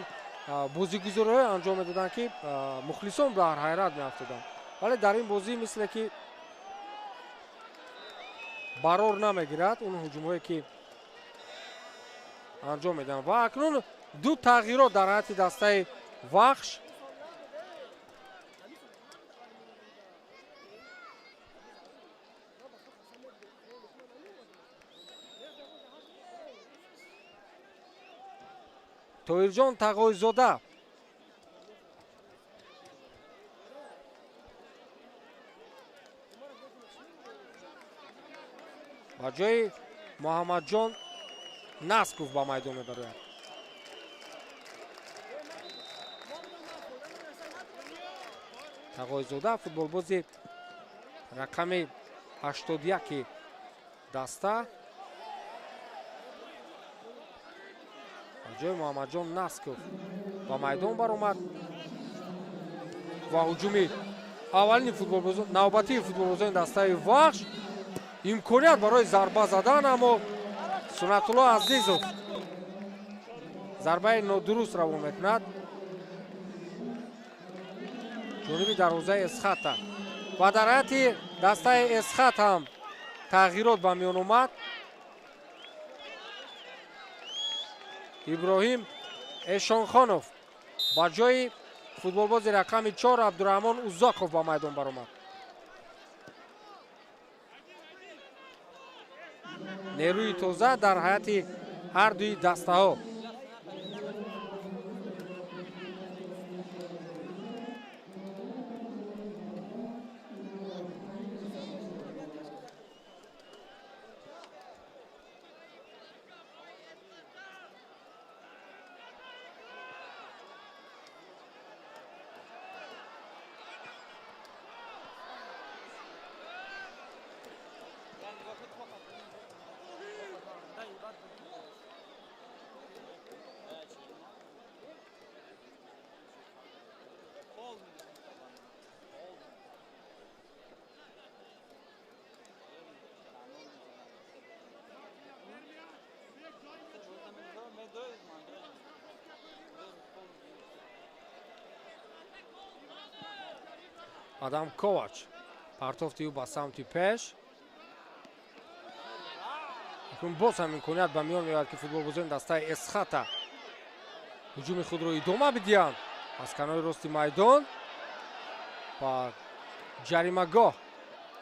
бозигузориҳое анҷом медоданд, ки мухлисон дар ҳайрат меафтоданд. Вале дар ин бозӣ мисле ки барор намегирад он ҳуҷумҳое ки анҷом медиҳанд. Ва акнун ду тағйирот дар ҳайати дастаи Вахш. Тоирҷон Тағойзода ба ҷои Муҳаммадҷон Насков ба майдон мебарояд. Тағойзода футболбози рақами 81 даста ба ҷои Муҳаммадҷон Насков ба майдон баромад ва ҳуҷуми аввалини футболбозон, навбатии футболбозони дастаи Вахш имконият барои зарба задан, аммо Сунатулло Азизов зарбаи нодуруст равон мекунад ҷониби дарвозаи Эсхата. Ва дар ҳайати дастаи Эсхат ҳам тағйирот ба миён омад. Иброҳим Эшонхонов ба ҷои футболбози рақами 4 Абдураҳмон Узоқов ба майдон баромад. Нерӯи тоза дар ҳайати ҳар дуи дастаҳо. Адам Ковач партофти ӯ ба самти пеш. Акнун боз ҳам имконият ба миён меояд, ки футболбозони дастаи Эсхата ҳуҷуми худро идома бидиҳанд. Аз канори рости майдон ба ҷаримагоҳ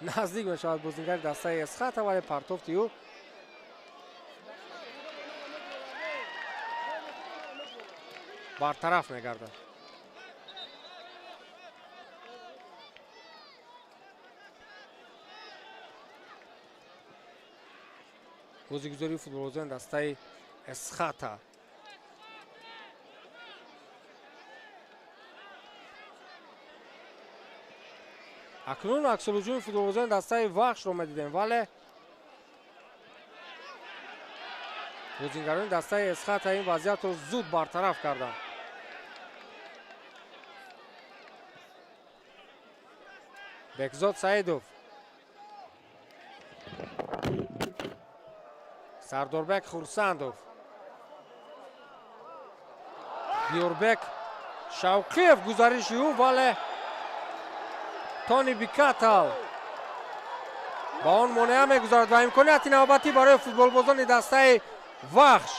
наздик мешавад бозингари дастаи Эсхата, вале партофти ӯ бартараф мегардад. Бозигузории футболбозони дастаи Эсхата. Акнун аксулҳуҷуми футболбозони дастаи Вахшро медидем, вале бозингарони дастаи Эсхата ин вазъиятро зуд бартараф карданд. Бекзод Саидов, Сардорбек Хурсандов, Диёрбек Шавқиев гузариши ӯ, вале Тони Бикатал ба он монеа мегузарад ва имконияти навбатӣ барои футболбозони дастаи Вахш.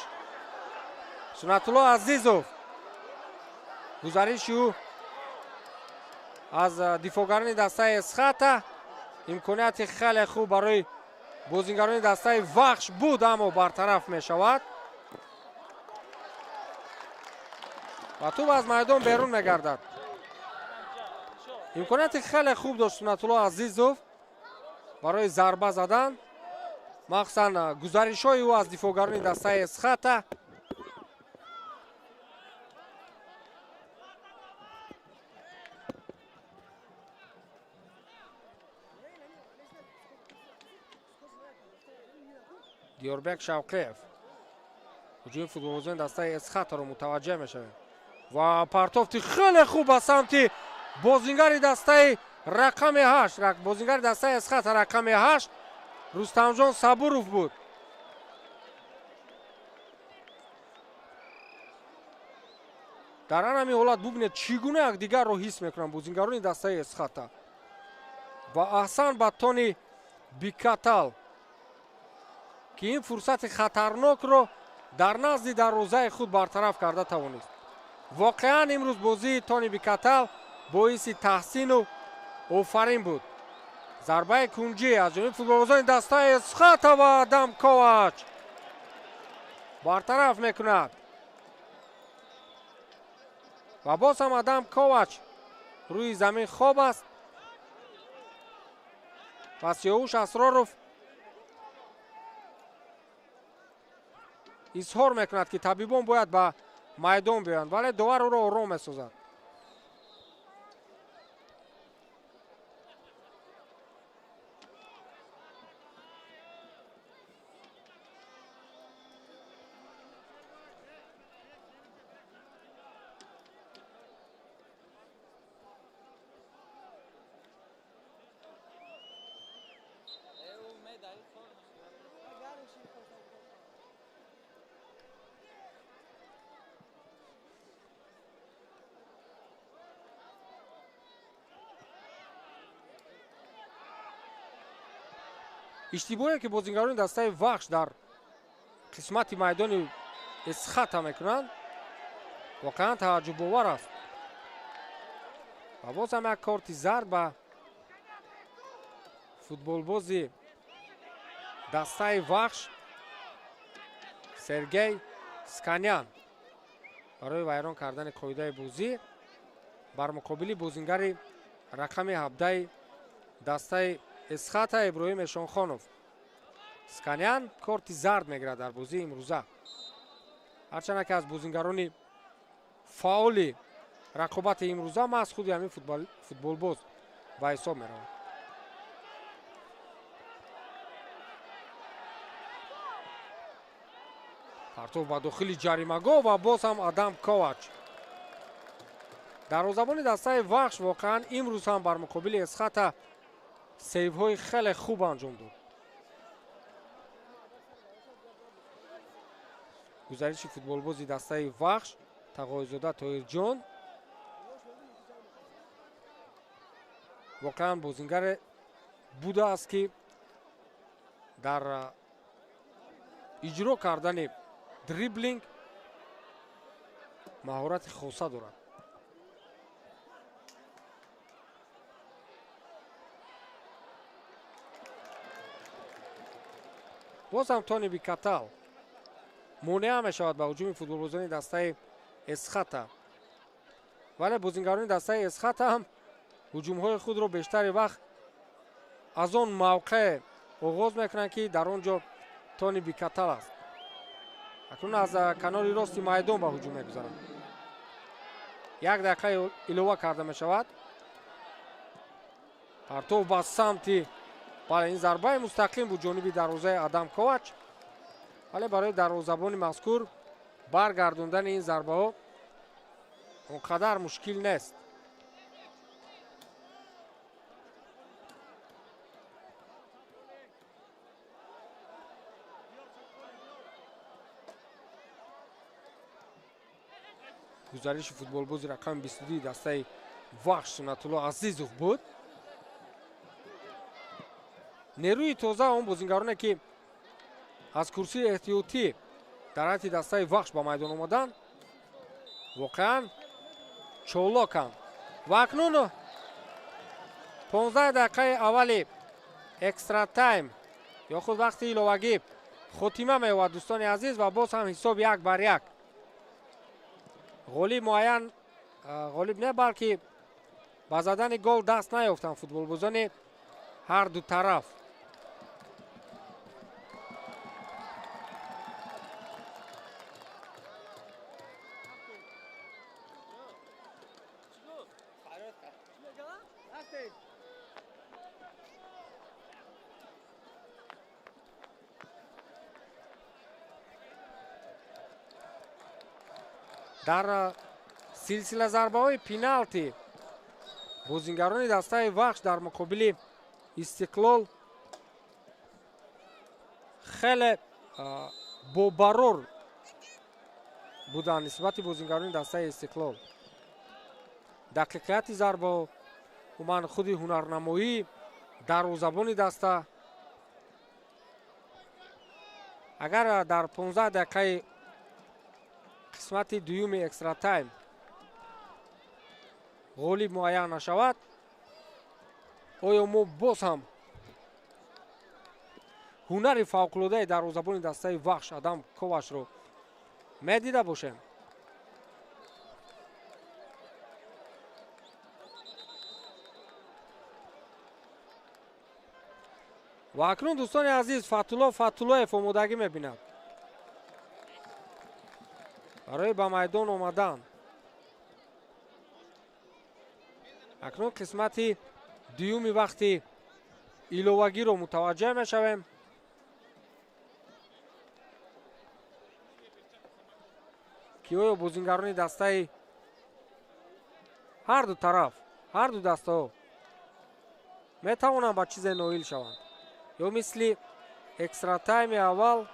Сунатулло Азизов гузариши ӯ аз дифоъгарони дастаи Эсхата, имконияти хеле хуб барои бозингарони дастаи Вахш буд, аммо бартараф мешавад ва тӯб аз майдон берун мегардад. Имконияти хеле хуб дошт Суннатулло Азизов барои зарба задан, махсусан гузаришҳои ӯ аз дифоъгарони дастаи Эсхата. Диёрбек Шавқиев ҳуҷуми футболбозони дастаи Эсхатаро мутаваҷҷеҳ мешавем ва партофти хеле хуб ба самти бозингари дастаи рақами 8, бозингари дастаи Эсхата рақами 8 Рустамҷон Сабуров буд. Дар ҳамин ҳолат бубинед, чӣ гуна якдигарро ҳис мекунанд бозингарони дастаи Эсхата. Ва аҳсан ба Тони Бикатал, ки ин фурсати хатарнокро дар назди дарвозаи худ бартараф карда тавонист. Воқеан имрӯз бозии Тони Бикатал боиси таҳсину офарин буд. Зарбаи кунҷӣ аз ҷониби футболбозони дастаи Эсхата ва Адам Ковач бартараф мекунад. Ва боз ҳам Адам Ковач рӯи замин хоб аст ва Сиёвуш Асроров изҳор мекунад, ки табибон бояд ба майдон биёянд, вале довар ӯро ором месозад. Иштибоҳе ки бозингарони дастаи Вахш дар қисмати майдони Эсхата мекунанд, воқеан тааҷҷубовар аст. Ва боз ҳам як корти зард ба футболбози дастаи Вахш Сергей Сканян барои вайрон кардани қоидаи бозӣ бар муқобили бозингари рақами 17 дастаи Эсхата Иброҳим Эшонхонов. Сканян корти зард мегирад дар бозии имрӯза. Ҳарчанд яке аз бозингарони фаъоли рақобати имрӯза маҳз худи ҳамин футболбоз ба ҳисоб меравад. Партов ба дохили ҷаримагоҳ ва боз ҳам Адам Ковач. Дарвозабони дастаи Вахш воқеан имрӯз ҳам бар муқобили Эсхата сейвҳои хеле хуб анҷом дод. Гузариши футболбози дастаи Вахш Тағоизода Тоирҷон воқеан бозингаре будааст, ки дар иҷро кардани дриблинг маҳорати хоса дорад. Боз ҳам Тони Бикатал монеа мешавад ба ҳуҷуми футболбозони дастаи Эсхата, вале бозингарони дастаи Эсхата ҳам ҳуҷумҳои худро бештари вақт аз он мавқеъ оғоз мекунанд, ки дар он ҷо Тони Бикатал аст. Акнун аз канори рости майдон ба ҳуҷум мегузаранд. Як дақиқа илова карда мешавад. Партов ба самти, бале, ин зарбаи мустақим буд ҷониби дарвозаи Адам Ковач, вале барои дарвозабони мазкур баргардондани ин зарбаҳо он қадар мушкил нест. Гузариши футболбози рақами 22 дастаи Вахш Суннатулло Азизов буд. Нерӯи тоза он бозингароне, ки аз курсии эҳтиётӣ дар ҳайати дастаи Вахш ба майдон омаданд, воқеан чолоканд. Ва акнун 15 дақиқаи аввали экстра тайм ё худ вақти иловагӣ хотима меёбад, дӯстони азиз, ва боз ҳам ҳисоб 1-1. Ғолиб муайян, ғолиб не, балки Ба задани гол даст наёфтанд футболбозони ҳар ду тараф. Дар силсила зарбаҳои пеналти бозингарони дастаи Вахш дар муқобили Истиқлол хеле бобарор буданд нисбати бозингарони дастаи Истиқлол. Дақиқияти зарбаҳо, умуман худи ҳунарнамоӣ дарвозабони даста. Агар дар 15 дақиқаи қисмати дуюми экстра тайм ғолиб муайян нашавад, оё мо боз ҳам ҳунари фавқулодаи дарвозабони дастаи Вахш Адам Ковашро медида бошем? Ва акнун, дӯстони азиз, Фатулло Фатуллоев омодагӣ мебинад барои ба майдон омадан. Акнун қисмати дуюми вақти иловагиро мутаваҷҷеҳ мешавем. Ки оё бозингарони дастаи ҳар ду тараф, ҳар ду дастаҳо метавонанд ба чизе ноил шаванд ё мисли экстратайми аввал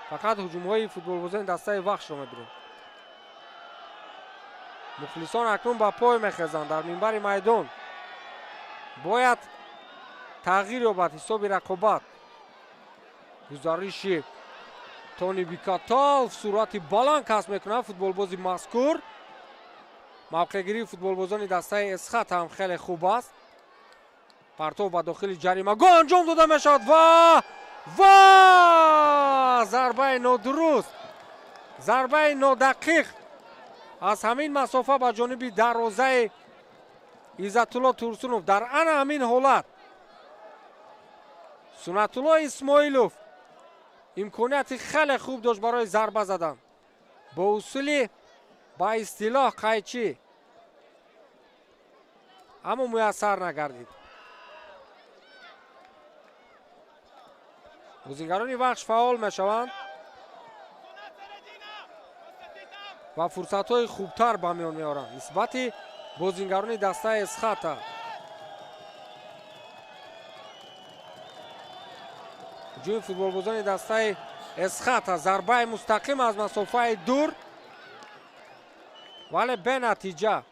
фақат ҳуҷумҳои футболбозони дастаи Вахшро мебинем. Мухлисон акнун ба пой мехезанд дар минбари майдон. Бояд тағйир ёбад ҳисоби рақобат. Гузариши Тони Бикаталов суръати баланд касб мекунад футболбози мазкур. Мавқеъгирии футболбозони дастаи Эсхат ҳам хеле хуб аст. Партов ба дохили ҷаримагоҳ анҷом дода мешавад ва зарбаи нодуруст, зарбаи нодақиқ аз ҳамин масофа ба ҷониби дарвозаи Иззатулло Турсунов. Дар ана ҳамин ҳолат Сунатулло Исмоилов имконияти хеле хуб дошт барои зарба задан бо усули ба истилоҳ қайчӣ, аммо муяссар нагардид. Бозингарони Вахш фаъол мешаванд ва фурсатҳои хубтар ба миён меоранд нисбати бозингарони дастаи Эсхата. Ҳуҷуми футболбозони дастаи Эсхата, зарбаи мустақим аз масофаи дур, вале бенатиҷа.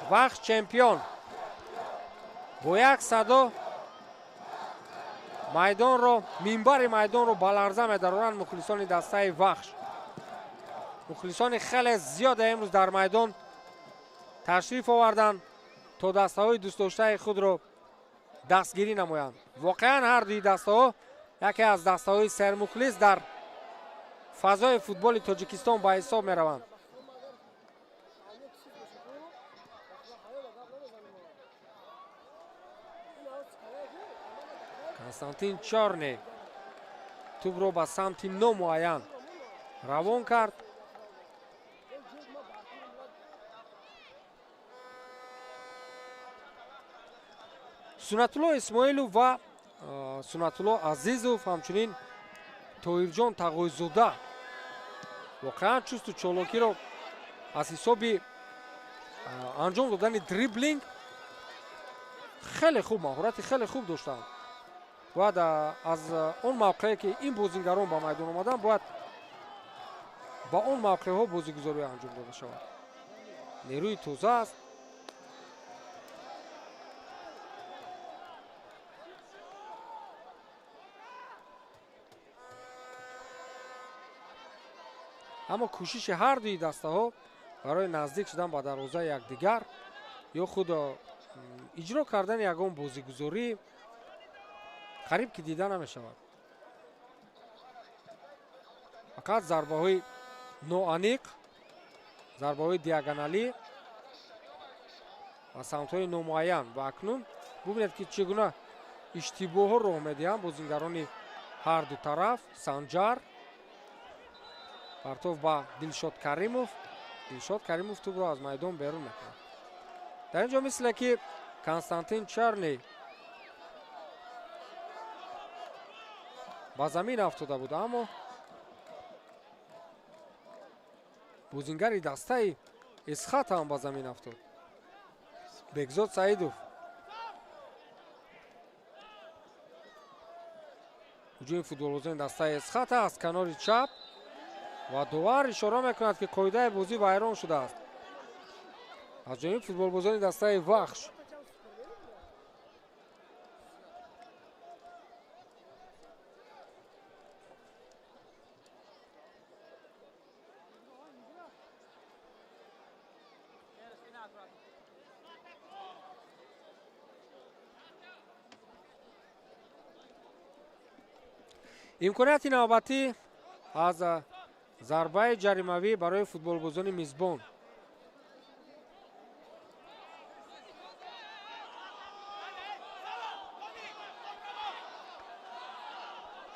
Вахш чемпион бо як садо майдонро, минбари майдонро ба ларза медароранд мухлисони дастаи Вахш. Мухлисони хеле зиёде имрӯз дар майдон ташриф оварданд то дастаҳои дӯстдоштаи худро дастгирӣ намоянд. Воқеан ҳар дуи дастаҳо яке аз дастаҳои сермухлис дар фазои футболи Тоҷикистон ба ҳисоб мераванд. Константин Чорни тӯбро ба самти номуайян равон кард. Сунатулло Исмоилов ва Сунатулло Азизов, ҳамчунин Тоирҷон Тағойзода воқеан чусту чолокиро аз ҳисоби анҷом додани дриблинг хеле хуб, маҳорати хеле хуб доштанд. Бояд аз он мавқее ки ин бозингарон ба майдон омаданд, бояд ба он мавқеъҳо бозигузорӣ анҷом дода шавад. Нерӯи тоза аст. Аммо кӯшиши ҳар дуи дастаҳо барои наздик шудан ба дарвозаи якдигар ё худ иҷро кардани ягон бозигузорӣ Қариб ки дида намешавад. Фақат зарбаҳои ноаниқ, зарбаҳои диагоналӣ ва самтҳои номуайян. Ва акнун бубинед, ки чӣ гуна иштибоҳҳо роҳ медиҳанд бозингарони ҳар ду тараф. Санҷар партов ба Дилшод Каримов. Дилшод Каримов тӯбро аз майдон берун мекунад. Дар ин ҷо мисле ки Константин Чарни ба замин афтода буд, аммо бозингари дастаи Эсхата ҳам ба замин афтод. Бекзод Саидов. Ҳуҷуми футболбозони дастаи Эсхата аз канори чап ва довар ишора мекунад, ки қоидаи бозӣ вайрон шудааст аз ҷониби футболбозони дастаи Вахш. Имконияти навбатӣ аз зарбаи ҷаримавӣ барои футболбозони мизбон.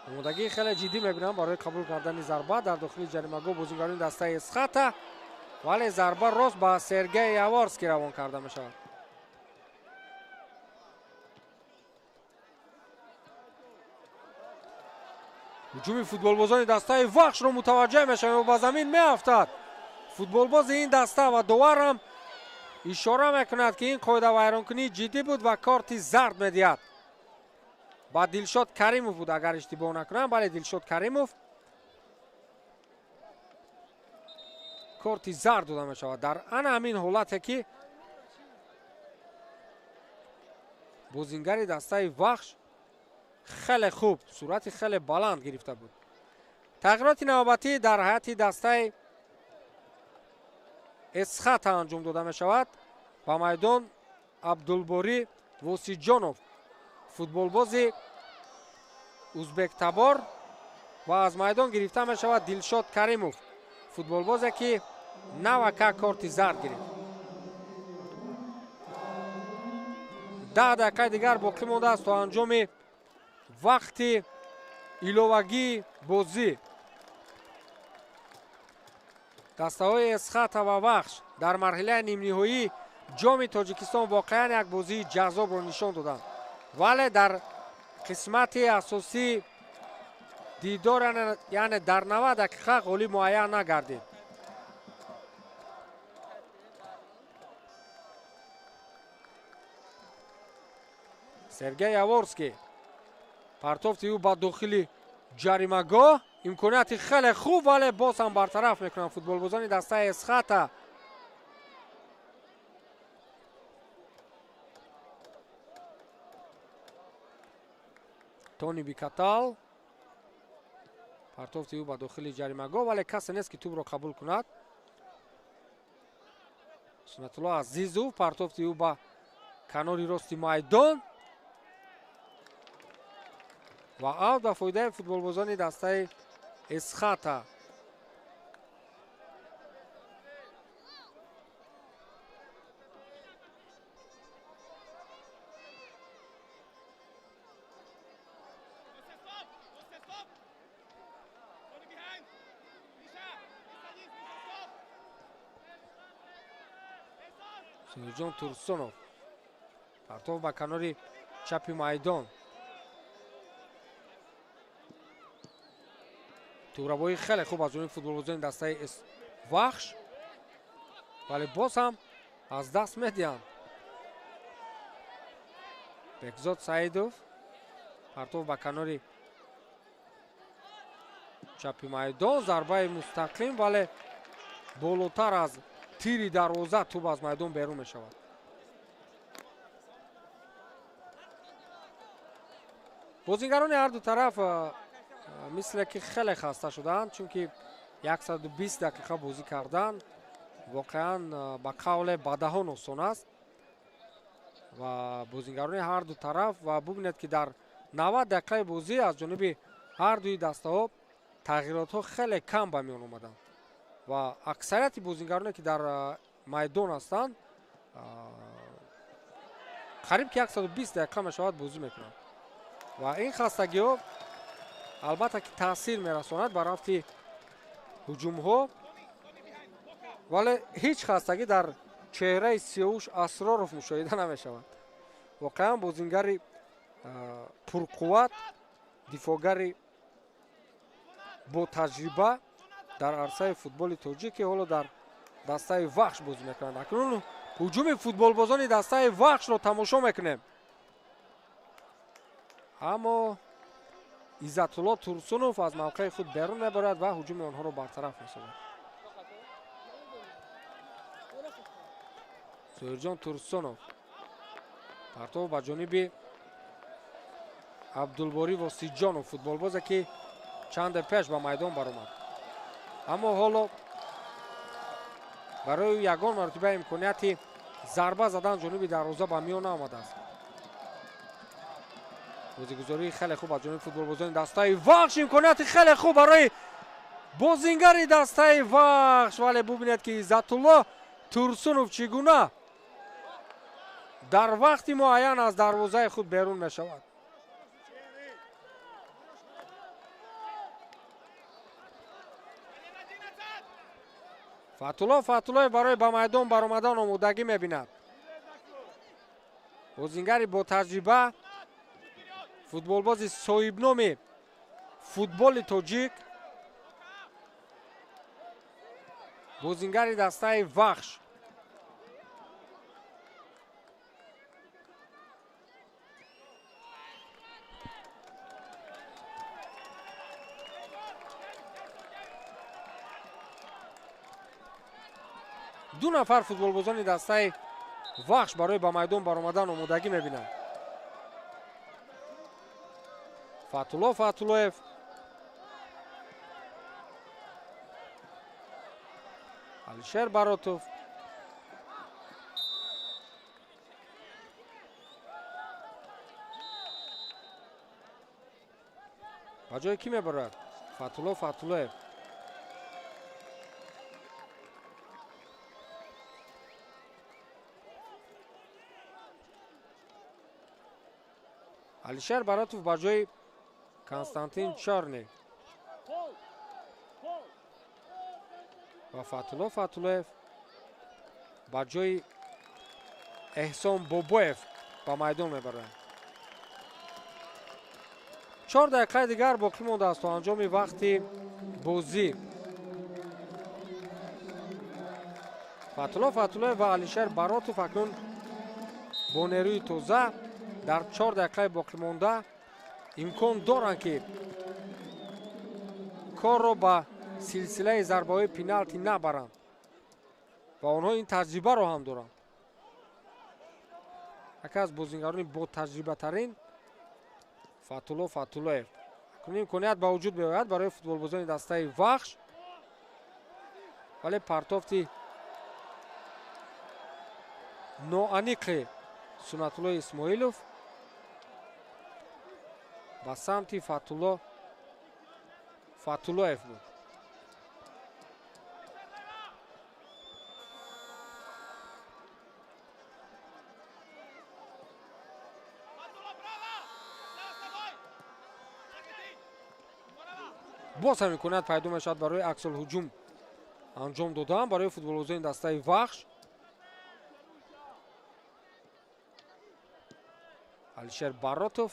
Омодагии хеле ҷиддӣ мебинам барои қабул кардани зарба дар дохили ҷаримагоҳ бозингарони дастаи Эсхата, вале зарба рост ба Сергей Яворский равон карда мешавад. Ҳуҷуми футболбозони дастаи Вахшро мутаваҷҷеҳ мешавем ва ба замин меафтад футболбози ин даста ва доварам ишора мекунад, ки ин қоидавайронкунии ҷиддӣ буд ва корти зард медиҳад. Ба Дилшод Каримов буд, агар иштибоҳ накунам. Бале, Дилшод Каримов корти зард дода мешавад дар ана ҳамин ҳолате, ки бозингари дастаи Вахш хеле хуб суръати хеле баланд гирифта буд. Тағйироти навбатӣ дар ҳайати дастаи Эсхата анҷом дода мешавад. Ба майдон Абдулборӣ Восиҷонов, футболбози узбектабор, ва аз майдон гирифта мешавад Дилшод Каримов, футболбозе ки навака корти зард гирифт. 10 дақиқаи дигар боқӣ мондааст то анҷоми вақти иловагии бозӣ. Дастаҳои Эсхата ва Вахш дар марҳилаи нимниҳоии ҷоми Тоҷикистон воқеан як бозии ҷаззобро нишон доданд, вале дар қисмати асосии дидор, яъне дар 90 дақиқа ғолиб муайян нагардид. Сергей Яворский партофти ӯ ба дохили ҷаримагоҳ, имконияти хеле хуб, вале боз ҳам бартараф мекунанд футболбозони дастаи Эсхата. Тони Бикатал партофти ӯ ба дохили ҷаримагоҳ, вале касе нест, ки тӯбро қабул кунад. Сунатулло Азизов партофти ӯ ба канори рости майдон ва аут ба фоидаи футболбозони дастаи Эсхата. Сунуҷон Турсунов партов ба канори чапи майдон. Тӯбравоӣ хеле хуб аз ҷониби футболбозони дастаи Вахш, вале боз ҳам аз даст медиҳанд. Бекзод Саидов партов ба канори чапи майдон, зарбаи мустақим, вале болотар аз тири дарвоза тӯб аз майдон берун мешавад. Бозингарони ҳар ду тараф мисле ки хеле хаста шудаанд, чунки 120 дақиқа бозӣ кардан воқеан ба қавле ба даҳон осон аст ва бозингарони ҳар ду тараф, ва бубинед, ки дар 90 дақиқаи бозӣ аз ҷониби ҳар дуи дастаҳо тағйиротҳо хеле кам ба миён омаданд ва аксарияти бозингароне, ки дар майдон ҳастанд, қариб ки 120 дақиқа мешавад бозӣ мекунанд ва ин хастагиҳо албатта ки таъсир мерасонад ба рафти ҳуҷумҳо, вале ҳеҷ хастагӣ дар чеҳраи Сиёвуш Асроров мушоҳида намешавад. Воқеан бозингари пурқувват, дифоъгари ботаҷриба дар арсаи футболи тоҷик, ки ҳоло дар дастаи Вахш бозӣ мекунанд. Акнун ҳуҷуми футболбозони дастаи Вахшро тамошо мекунем, аммо Иззатулло Турсунов аз мавқеи худ берун мебарад ва ҳуҷуми онҳоро бартараф месозад. Зоҳирҷон Турсунов партов ба ҷониби Абдулборӣ Восиҷонов, футболбозе ки чанде пеш ба майдон баромад, аммо ҳоло барои ӯ ягон маротиба имконияти зарба задан ҷониби дарвоза ба миён наомадааст. Бозигузории хеле хуб аз ҷониби футболбозони дастаи Вахш, имконияти хеле хуб барои бозингари дастаи Вахш, вале бубинед ки Иззатулло Турсунов чӣ гуна дар вақти муайян аз дарвозаи худ берун мешавад. Фатулло Фатуллоев барои ба майдон баромадан омодагӣ мебинад. Бозингари ботаҷриба, футболбози соҳибноми футболи тоҷик, бозингари дастаи Вахш. Ду нафар футболбозони дастаи Вахш барои ба майдон баромадан омодагӣ мебинанд. Фатулло Фатуллоев, Алишер Баротов, ба ҷои кӣ мебарад? Фатулло Фатуллоев. Алишер Баротов ба ҷои Константин Чорни ва Фатулло Фатуллоев ба ҷои Эҳсон Бобоев ба майдон мебаранд. 4 дақиқаи дигар боқӣ мондааст то анҷоми вақти бозӣ. Фатулло Фатуллоев ва Алишер Баротов акнун бо нерӯи тоза дар 4 дақиқаи боқимонда имкон доранд, ки корро ба силсилаи зарбаҳои пеналти набаранд ва онҳо ин таҷрибаро ҳам доранд. Яке аз бозингарони ботаҷрибатарин Фатулло Фатуллоев. Акнун имконият ба вуҷуд меояд барои футболбозони дастаи Вахш, вале партофти ноаниқи Сунатулло Исмоилов ба самти Фатулло Фатуллоев буд. Боз ҳам имконият пайдо мешавад барои аксулҳуҷум анҷом додан барои футболбозони дастаи Вахш. Алишер Баротов,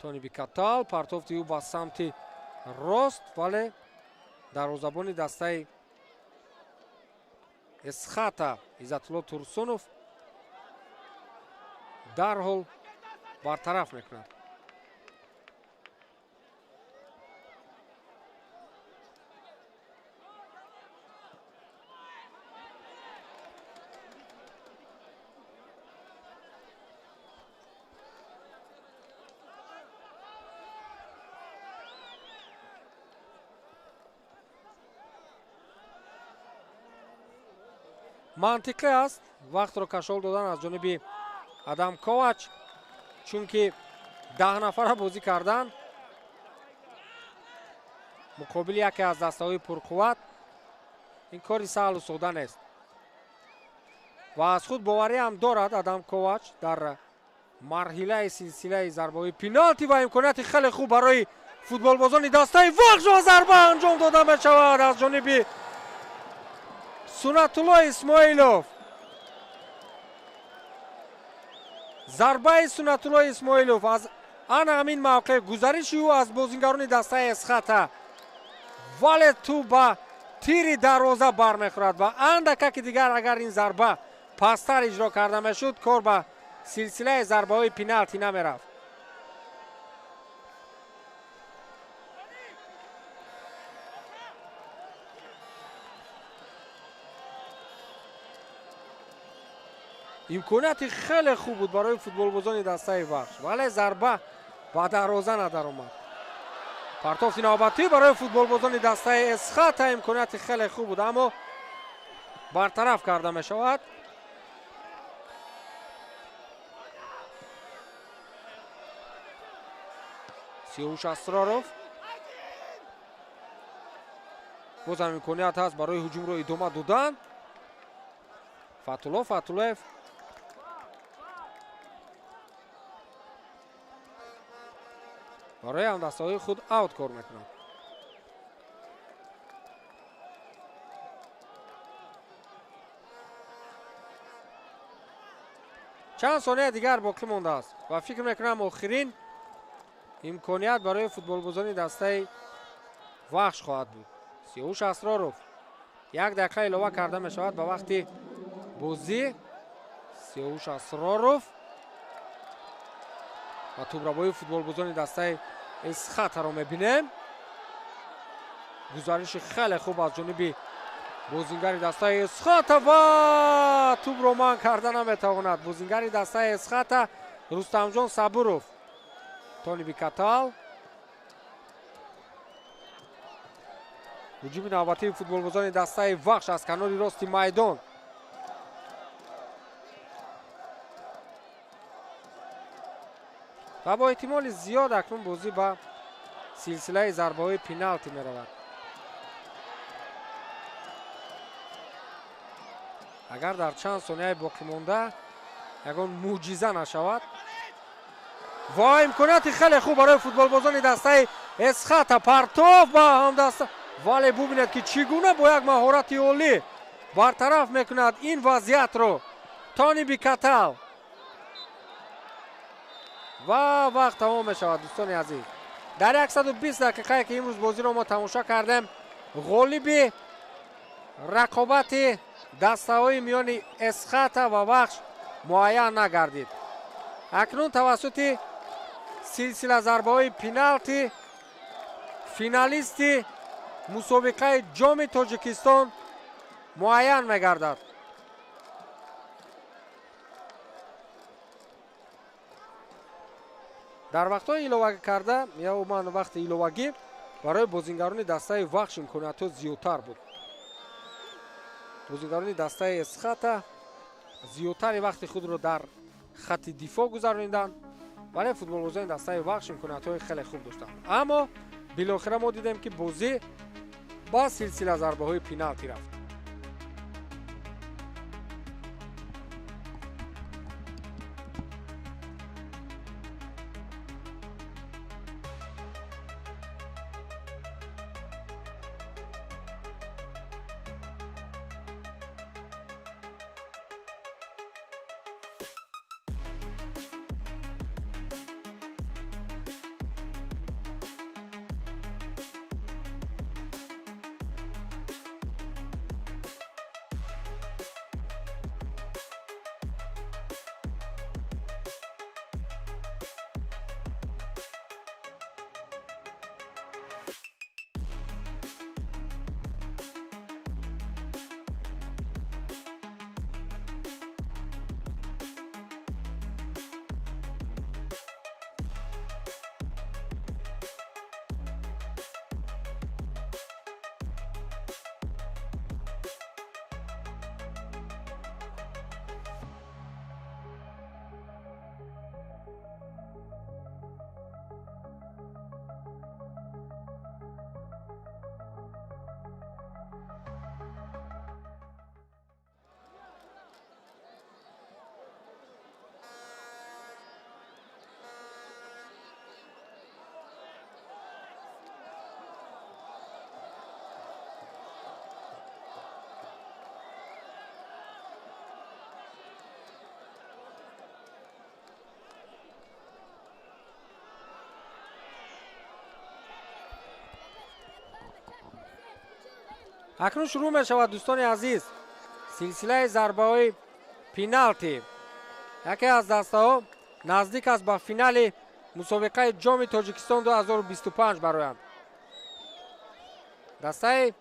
Тони Бикатал, партофти ӯ ба самти рост, вале дарвозабони дастаи Эсхата Иззатулло Турсунов дарҳол бартараф мекунад. Мантиқӣ аст вақтро кашол додан аз ҷониби Адам Ковач, чунки 10 нафара бозӣ кардан муқобили яке аз дастаҳои пурқувват ин кори саҳлу сода нест. Ва аз худ боварӣ ҳам дорад Адам Ковач дар марҳилаи силсилаи зарбаҳои пеналти. Ва имконияти хеле хуб барои футболбозони дастаи Вахш ва зарба анҷом дода мешавад аз ҷониби Сунатулло Исмоилов. Зарбаи Сунатулло Исмоилов аз ана ҳамин мавқеъ, гузариши ӯ аз бозингарони дастаи Эсхата, вале тӯб ба тири дарвоза бармехӯрад. Ва андакаки дигар агар ин зарба пасттар иҷро карда мешуд, кор ба силсилаи зарбаҳои пеналти намерафт. Имконияти хеле хуб буд барои футболбозони дастаи Вахш, вале зарба ба дарвоза надаромад. Партофти навбатӣ барои футболбозони дастаи Эсхата, имконияти хеле хуб буд, аммо бартараф карда мешавад. Сиёвуш Асроров, бозам имконият ҳаст барои ҳуҷумро идома додан. Фатулло Фатуллоев барои ҳамдастаҳои худ аут кор мекунад. Чанд сония дигар боқӣ мондааст ва фикр мекунам, охирин имконият барои футболбозони дастаи Вахш хоҳад буд. Сиёвуш Асроров, як дақиқа илова карда мешавад ба вақти бозӣ. Сиёвуш Асроров ва тӯбрабои футболбозони дастаи Эсхатаро мебинем. Гузариши хеле хуб аз ҷониби бозингари дастаи Эсхата ва тӯбро манъ карда наметавонад бозингари дастаи Эсхата Рустамҷон Сабуров. Тони Бикатал, ҳуҷуми навбатии футболбозони дастаи Вахш аз канори рости майдон. Ва бо эҳтимоли зиёд акнун бозӣ ба силсилаи зарбаҳои пеналти меравад. Агар дар чанд сонияи боқимонда ягон мӯъҷиза нашавад. Ва имконияти хеле хуб барои футболбозони дастаи Эсхата, партов ба ҳамдаста, вале бубинед, ки чӣ гуна бо як маҳорати олӣ бартараф мекунад ин вазъиятро Тони Бикатал. Ва вақт тамом мешавад. Дӯстони азиз, дар 120 дақиқае, ки имрӯз бозиро мо тамошо кардем, ғолиби рақобати дастаҳои миёни Эсхата ва Вахш муайян нагардид. Акнун тавассути силсила зарбаҳои пеналти финалисти мусобиқаи Ҷоми Тоҷикистон муайян мегардад. Дар вақтҳои иловагӣ карда ё умуман вақти иловагӣ барои бозингарони дастаи Вахш имкониятҳо зиёдтар буд. Бозингарони дастаи Эсхата зиёдтари вақти худро дар хатти дифоъ гузарониданд, вале футболбозони дастаи Вахш имкониятҳои хеле хуб доштанд, аммо билохира мо дидем, ки бозӣ ба силсила зарбаҳои пеналти рафт. Акнун шурӯъ мешавад, дӯстони азиз, силсилаи зарбаҳои пеналти. Яке аз дастаҳо наздик аст ба финали мусобиқаи Ҷоми Тоҷикистон 2025 бароянд. Дастаи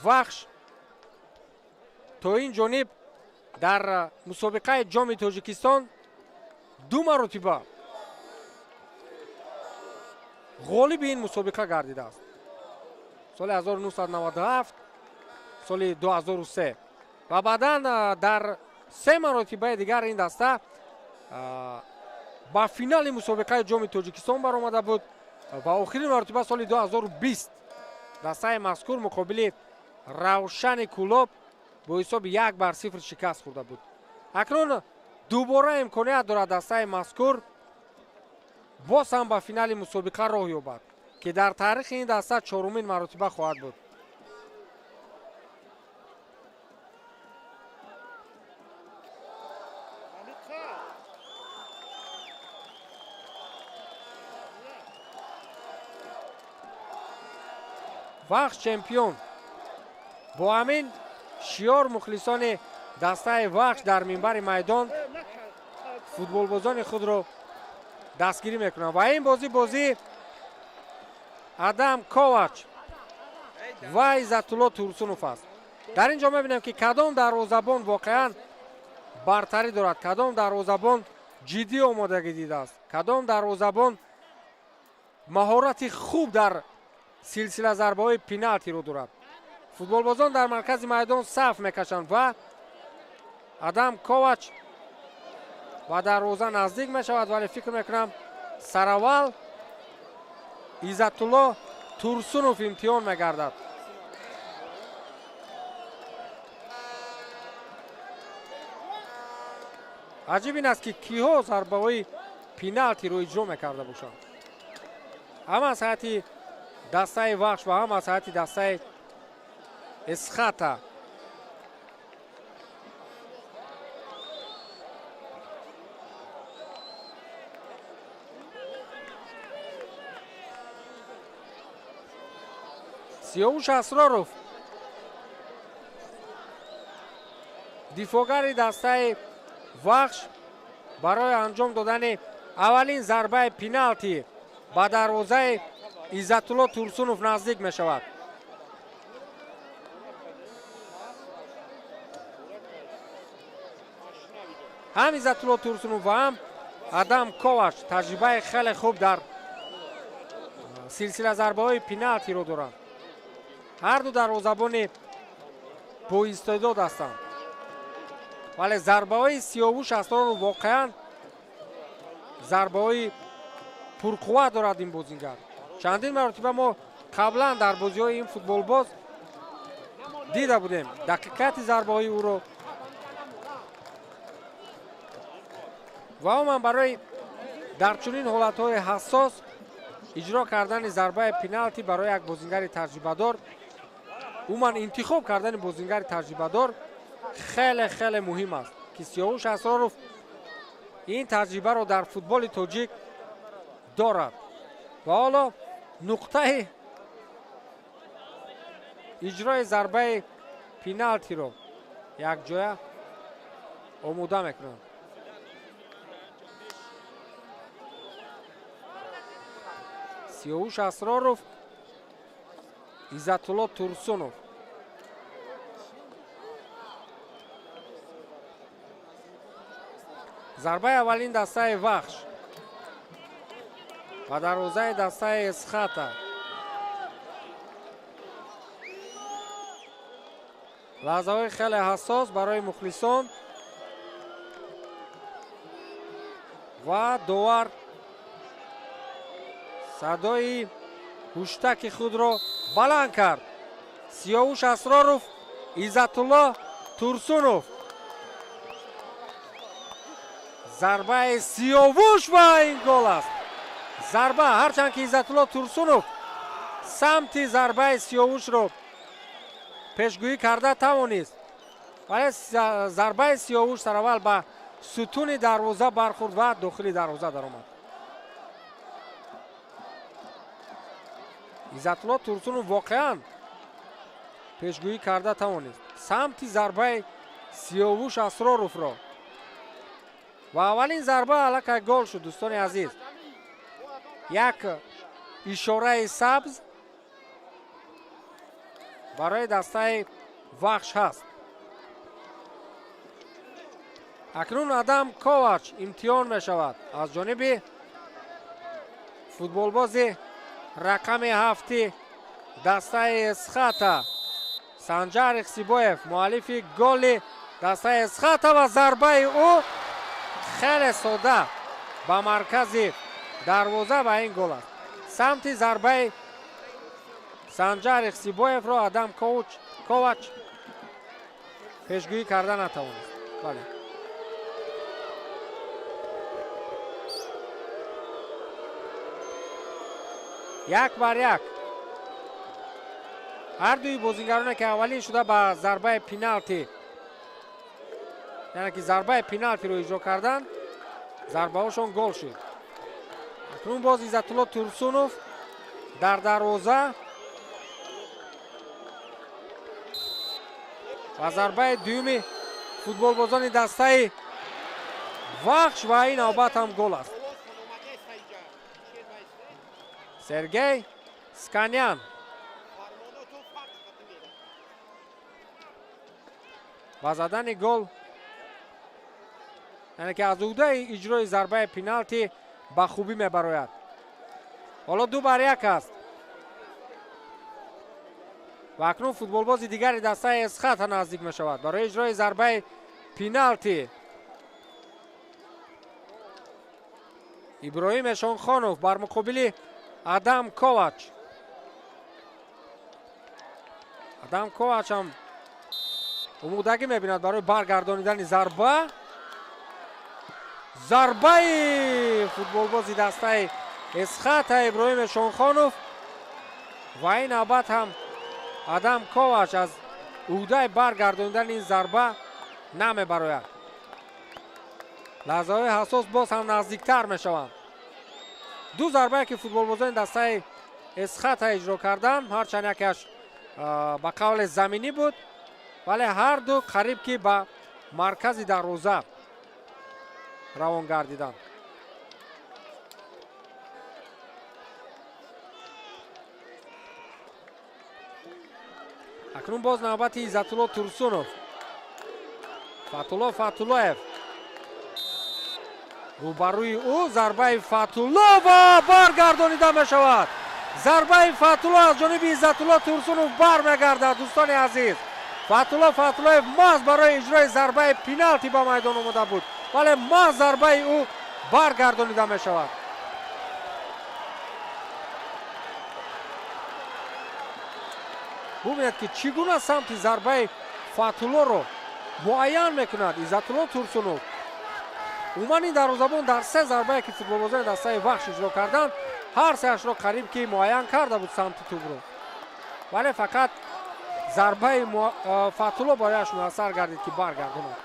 Вахш то ин ҷониб дар мусобиқаи Ҷоми Тоҷикистон ду маротиба ғолиби ин мусобиқа гардидааст. Соли 1997, соли 2003 ва баъдан дар се маротибаи дигар ин даста ба финали мусобиқаи Ҷоми Тоҷикистон баромада буд ва охирин маротиба соли 2020 дастаи мазкур муқобили Равшани Кӯлоб бо ҳисоби 1-0 шикаст хӯрда буд. Акнун дубора имконият дорад дастаи мазкур боз ҳам ба финали мусобиқа роҳ ёбад, ки дар таърихи ин даста чорумин маротиба хоҳад буд. Вахш чемпион. Бо ҳамин шиёр мухлисони дастаи Вахш дар минбари майдон футболбозони худро дастгирӣ мекунанд ва ин бозӣ бозии Адам Ковач ва Иззатулло Турсунов аст. Дар ин ҷо мебинем, ки кадом дарвозабон воқеан бартарӣ дорад, кадом дарвозабон ҷиддӣ омодагӣ дидааст, кадом дарвозабон маҳорати хуб дар силсила зарбаҳои пеналтиро дорад. Футболбозон дар маркази майдон саф мекашанд ва Адам Ковач ба дарвоза наздик мешавад, вале фикр мекунам сараввал Иззатулло Турсунов имтиҳон мегардад. Аҷиб ин аст, ки киҳо зарбаҳои пеналтиро иҷро мекарда бошанд. Ҳам аз ҳайати дастаи Вахш ва ҳам аз ҳайати дастаи Эсхата. Сиёвуш Асроров, дифоъгари дастаи Вахш, барои анҷом додани аввалин зарбаи пеналти ба дарвозаи Иззатулло Турсунов наздик мешавад. Ҳам Иззатулло Турсунов ва ҳам Адам Ковач таҷрибаи хеле хуб дар силсила зарбаҳои пеналтиро доранд. Ҳар ду дарвозабони боистеъдод ҳастанд, вале зарбаҳои Сиёвуш Асроров воқеан зарбаҳои пурқувват дорад ин бозингар. Чандин маротиба мо қаблан дар бозиҳои ин футболбоз дида будем дақиқати зарбаҳои ӯро ва умуман барои дар чунин ҳолатҳои ҳассос иҷро кардани зарбаи пеналти барои як бозингари таҷрибадор, умуман интихоб кардани бозингари таҷрибадор хеле хеле муҳим аст, ки Сиёвуш Асроров ин таҷрибаро дар футболи тоҷик дорад. Ва ҳоло нуқтаи иҷрои зарбаи пеналтиро якҷоя омода мекунанд. Сиёвуш Асроров, Иззатулло Турсунов. Зарбаи аввалин дастаи Вахш ба дарвозаи дастаи Эсхата. Лаҳзаҳои хеле ҳассос барои мухлисон ва довар садои ҳуштаки худро баланд кард. Сиёвуш Асроров, Иззатулло Турсунов. Зарбаи Сиёвуш ва ин гол аст. Зарба, ҳарчанд ки Иззатулло Турсунов самти зарбаи Сиёвушро пешгӯӣ карда тавонист, вале зарбаи Сиёвуш сараввал ба сутуни дарвоза бархӯрд ва дохили дарвоза даромад. Иззатулло Турсунов воқеан пешгӯӣ карда тавонист самти зарбаи Сиёвуш Асроровро ва аввалин зарба аллакай гол шуд. Дӯстони азиз, як ишораи сабз барои дастаи Вахш ҳаст. Акнун Адам Ковач имтиҳон мешавад аз ҷониби футболбози рақами 7 дастаи Эсхата Санҷар Ихсибоев, муаллифи голи дастаи Эсхата, ва зарбаи ӯ хеле сода ба маркази дарвоза ва ин гол аст. Самти зарбаи Санҷар Ихсибоевро Адам Ковач пешгӯӣ карда натавонист. Бале, 1-1. Ҳар дуи бозингароне ки аввалин шуда ба зарбаи пеналти, яъне ки зарбаи пеналтиро иҷро карданд, зарбаҳошон гол шуд. Акнун боз Иззатулло Турсунов дар дарвоза ва зарбаи дуюми футболбозони дастаи Вахш ва ин навбат ҳам гол аст. Сергей Сканян ба задани гол, яъне ки аз уҳдаи иҷрои зарбаи пеналти ба хубӣ мебарояд. Ҳоло 2-1 аст ва акнун футболбози дигари дастаи Эсхата наздик мешавад барои иҷрои зарбаи пеналти. Иброҳим Эшонхонов бар муқобили Адам Ковач. Адам Ковач ҳам омодагӣ мебинад барои баргардонидани зарба. Зарбаи футболбози дастаи Эсхата Иброҳим Эшонхонов ва ин навбат ҳам Адам Ковач аз уҳдаи баргардонидани ин зарба намебарояд. Лаҳзаҳои ҳассос боз ҳам наздиктар мешаванд. Ду зарбае ки футболбозони дастаи Эсхата иҷро карданд, ҳарчанд якеаш ба қавле заминӣ буд, вале ҳар ду қариб ки ба маркази дарвоза равон гардиданд. Акнун боз навбати Иззатулло Турсунов. Фатулло Фатуллоев рӯбарӯи ӯ зарбаи Фатулло ва баргардонида мешавад. Зарбаи Фатулло аз ҷониби Иззатулло Турсунов бармегардад. Дӯстони азиз, Фатулло Фатуллоев маҳз барои иҷрои зарбаи пеналти ба майдон омода буд, вале маҳз зарбаи ӯ баргардонида мешавад. Бубинед ки чӣ гуна самти зарбаи Фатуллоро муайян мекунад Иззатулло Турсунов. Умуман ин дарвозабон дар се зарбае ки футболбозони дастаи Вахш иҷро карданд, ҳар сеашро қариб ки муайян карда буд самти тӯбро, вале фақат зарбаи Фатулло барояш муяссар гардид ки баргардонад.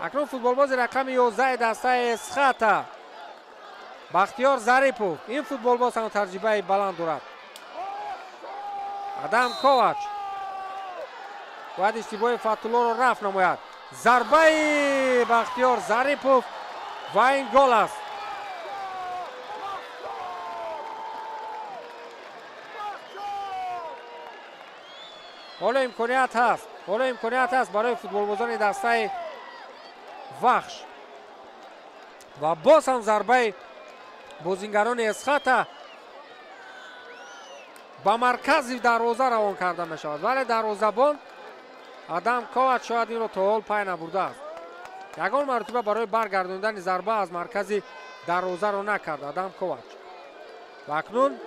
Акнун футболбози рақами 11 дастаи Эсхата Бахтиёр Зарипов. Ин футболбоз ҳам таҷрибаи баланд дорад. Адам Ковач бояд иштибоҳи Фатуллоро рафт намояд. Зарбаи Бахтиёр Зарипов ва ин гол аст. Ҳоло имконият ҳаст, ҳоло имконият ҳаст барои футболбозони дастаи Вахш ва боз ҳам зарбаи бозингарони Эсхата ба маркази дарвоза равон карда мешавад, вале дарвозабон Адам Ковач шояд инро то ҳол пай набурдааст. Ягон маротиба барои баргардонидани зарба аз маркази дарвозаро накард Адам Ковач. Ва акнун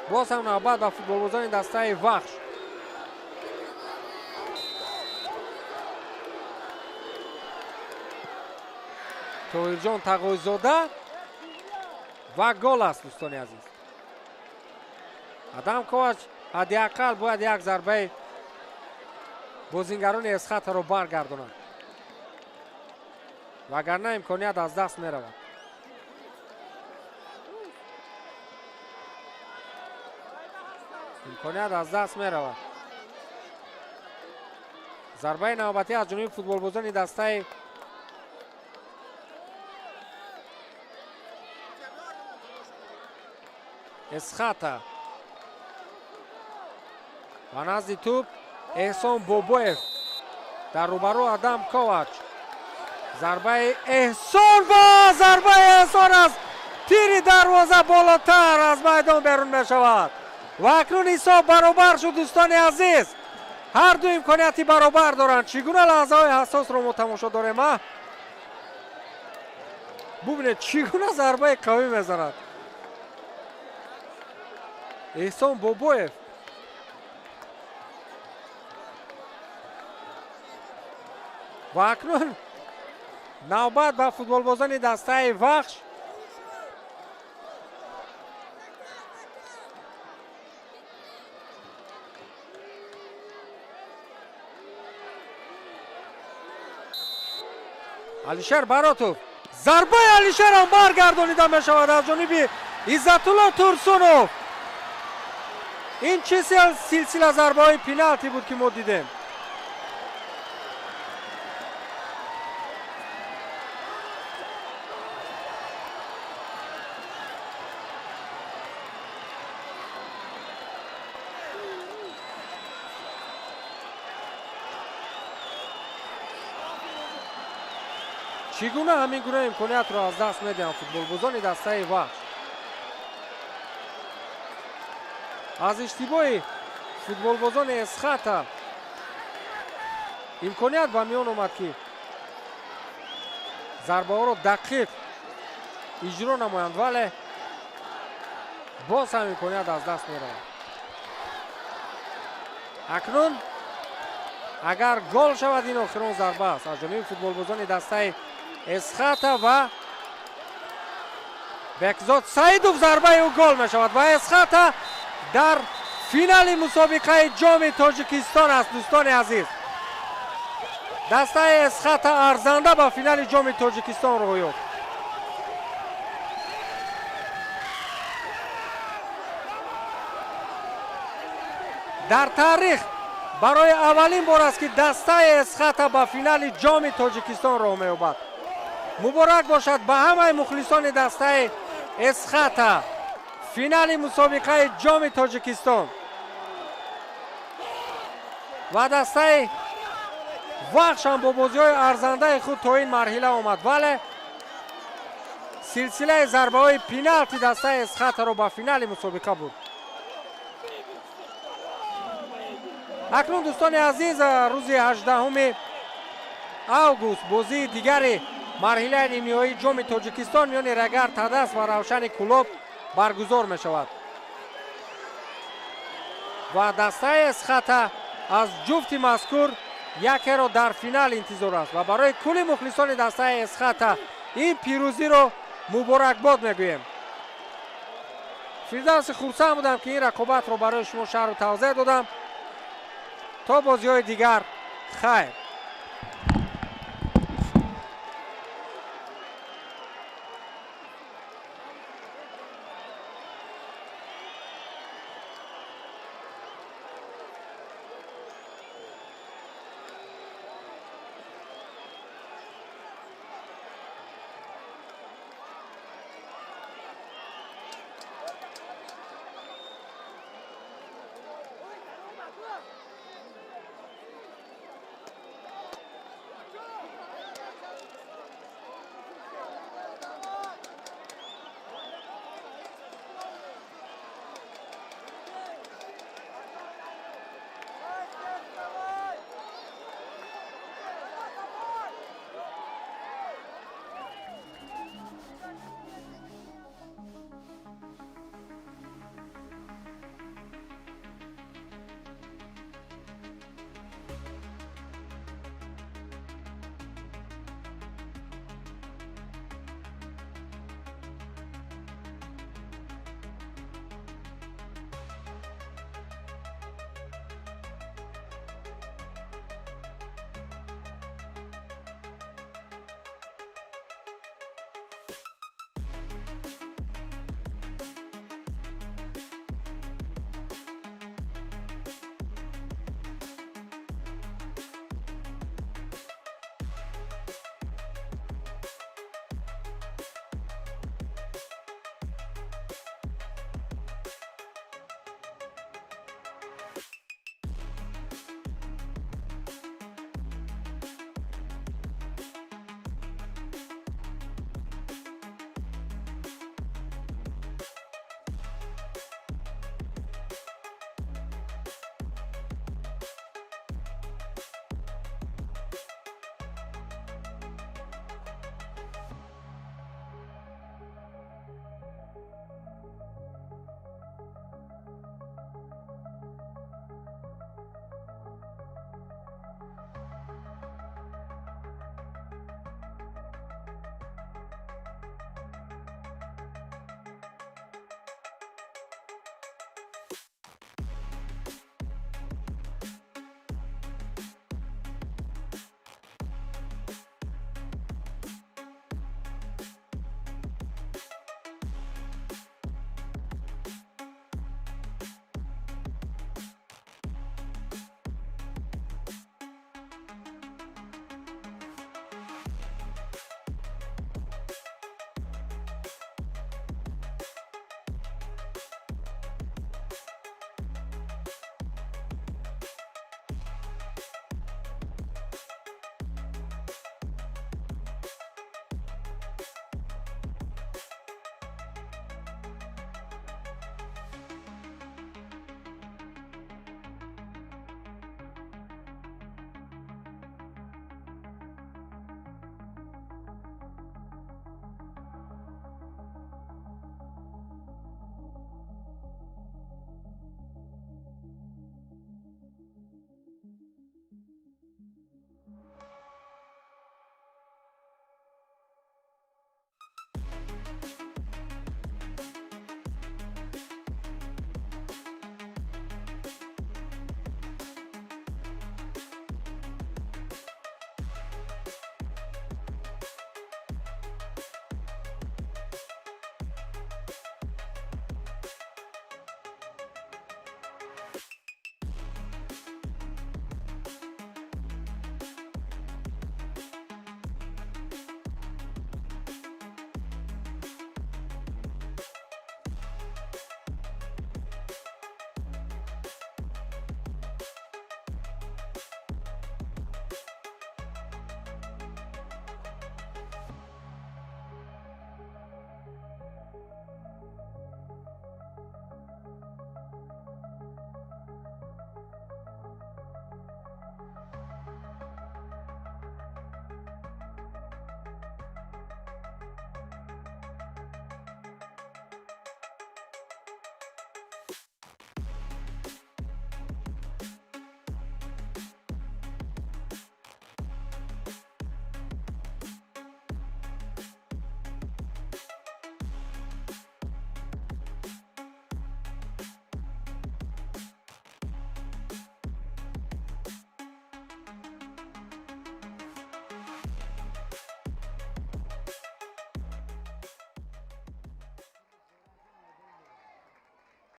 боз ҳам навбат ба футболбозони дастаи Вахш. Тоҳирҷон Тағойзода ва гол аст. Дӯстони азиз, Адам Ковач ҳадди ақал бояд як зарбаи бозингарони Эсхатаро баргардонад, вагарна имконият аз даст меравад. Имконият аз даст меравад. Зарбаи навбатӣ аз ҷониби футболбозони дастаи Эсхата. Ба назди тӯб Эҳсон Бобоев, дар рӯбарӯ Адам Ковач. Зарбаи Эҳсон ва зарбаи Эҳсон аз тири дарвоза болотар аз майдон берун мешавад. Ва акнун ҳисоб баробар шуд, дӯстони азиз. Ҳар ду имконияти баробар доранд. Чӣ гуна лаҳзаҳои ҳассосро мо тамошо дорем, а? Бубинед, чӣ гуна зарбаи қавӣ мезанад Эҳсон Бобоев. Ва акнун навбат ба футболбозони дастаи Вахш. Алишер Баротов. Зарбаи Алишерам баргардонида мешавад аз ҷониби Иззатулло Турсунов. Ин чӣ силсила зарбаҳои пеналти буд, ки мо дидем? Чӣ гуна ҳамин гуна имкониятро аз даст медиҳанд футболбозони дастаи Вахш? Аз иштибоҳи футболбозони Эсхата имконият ба миён омад, ки зарбаҳоро дақиқ иҷро намоянд, вале боз ҳам имконият аз даст меравад. Акнун агар гол шавад, ин охирон зарба аст аз ҷониби футболбозони дастаи Эсхата ва Бекзод Саидов. Зарбаи ӯ гол мешавад ва Эсхата дар финали мусобиқаи ҷоми Тоҷикистон аст, дӯстони азиз. Дастаи Эсхата арзанда ба финали ҷоми Тоҷикистон роҳ ёфт. Дар таърих барои аввалин бор аст, ки дастаи Эсхата ба финали ҷоми Тоҷикистон роҳ меёбад. Муборак бошад ба ҳамаи мухлисони дастаи Эсхата. Финали мусобиқаи ҷоми Тоҷикистон ва дастаи Вахш ҳам бо бозиҳои арзандаи худ то ин марҳила омад, вале силсилаи зарбаҳои пеналти дастаи Эсхатаро ба финали мусобиқа бурд. Акнун, дӯстони азиз, рӯзи 18 август бозии дигари марҳилаи нимниҳоии ҷоми Тоҷикистон миёни Рагар Тадас ва Равшани Кӯлоб баргузор мешавад ва дастаи Эсхата аз ҷуфти мазкур якеро дар финал интизор аст ва барои кулли мухлисони дастаи Эсхата ин пирӯзиро муборакбод мегӯем. Фирдавси хурсанд будам, ки ин рақобатро барои шумо шарҳу тавзеҳ додам. То бозиҳои дигар, хайр.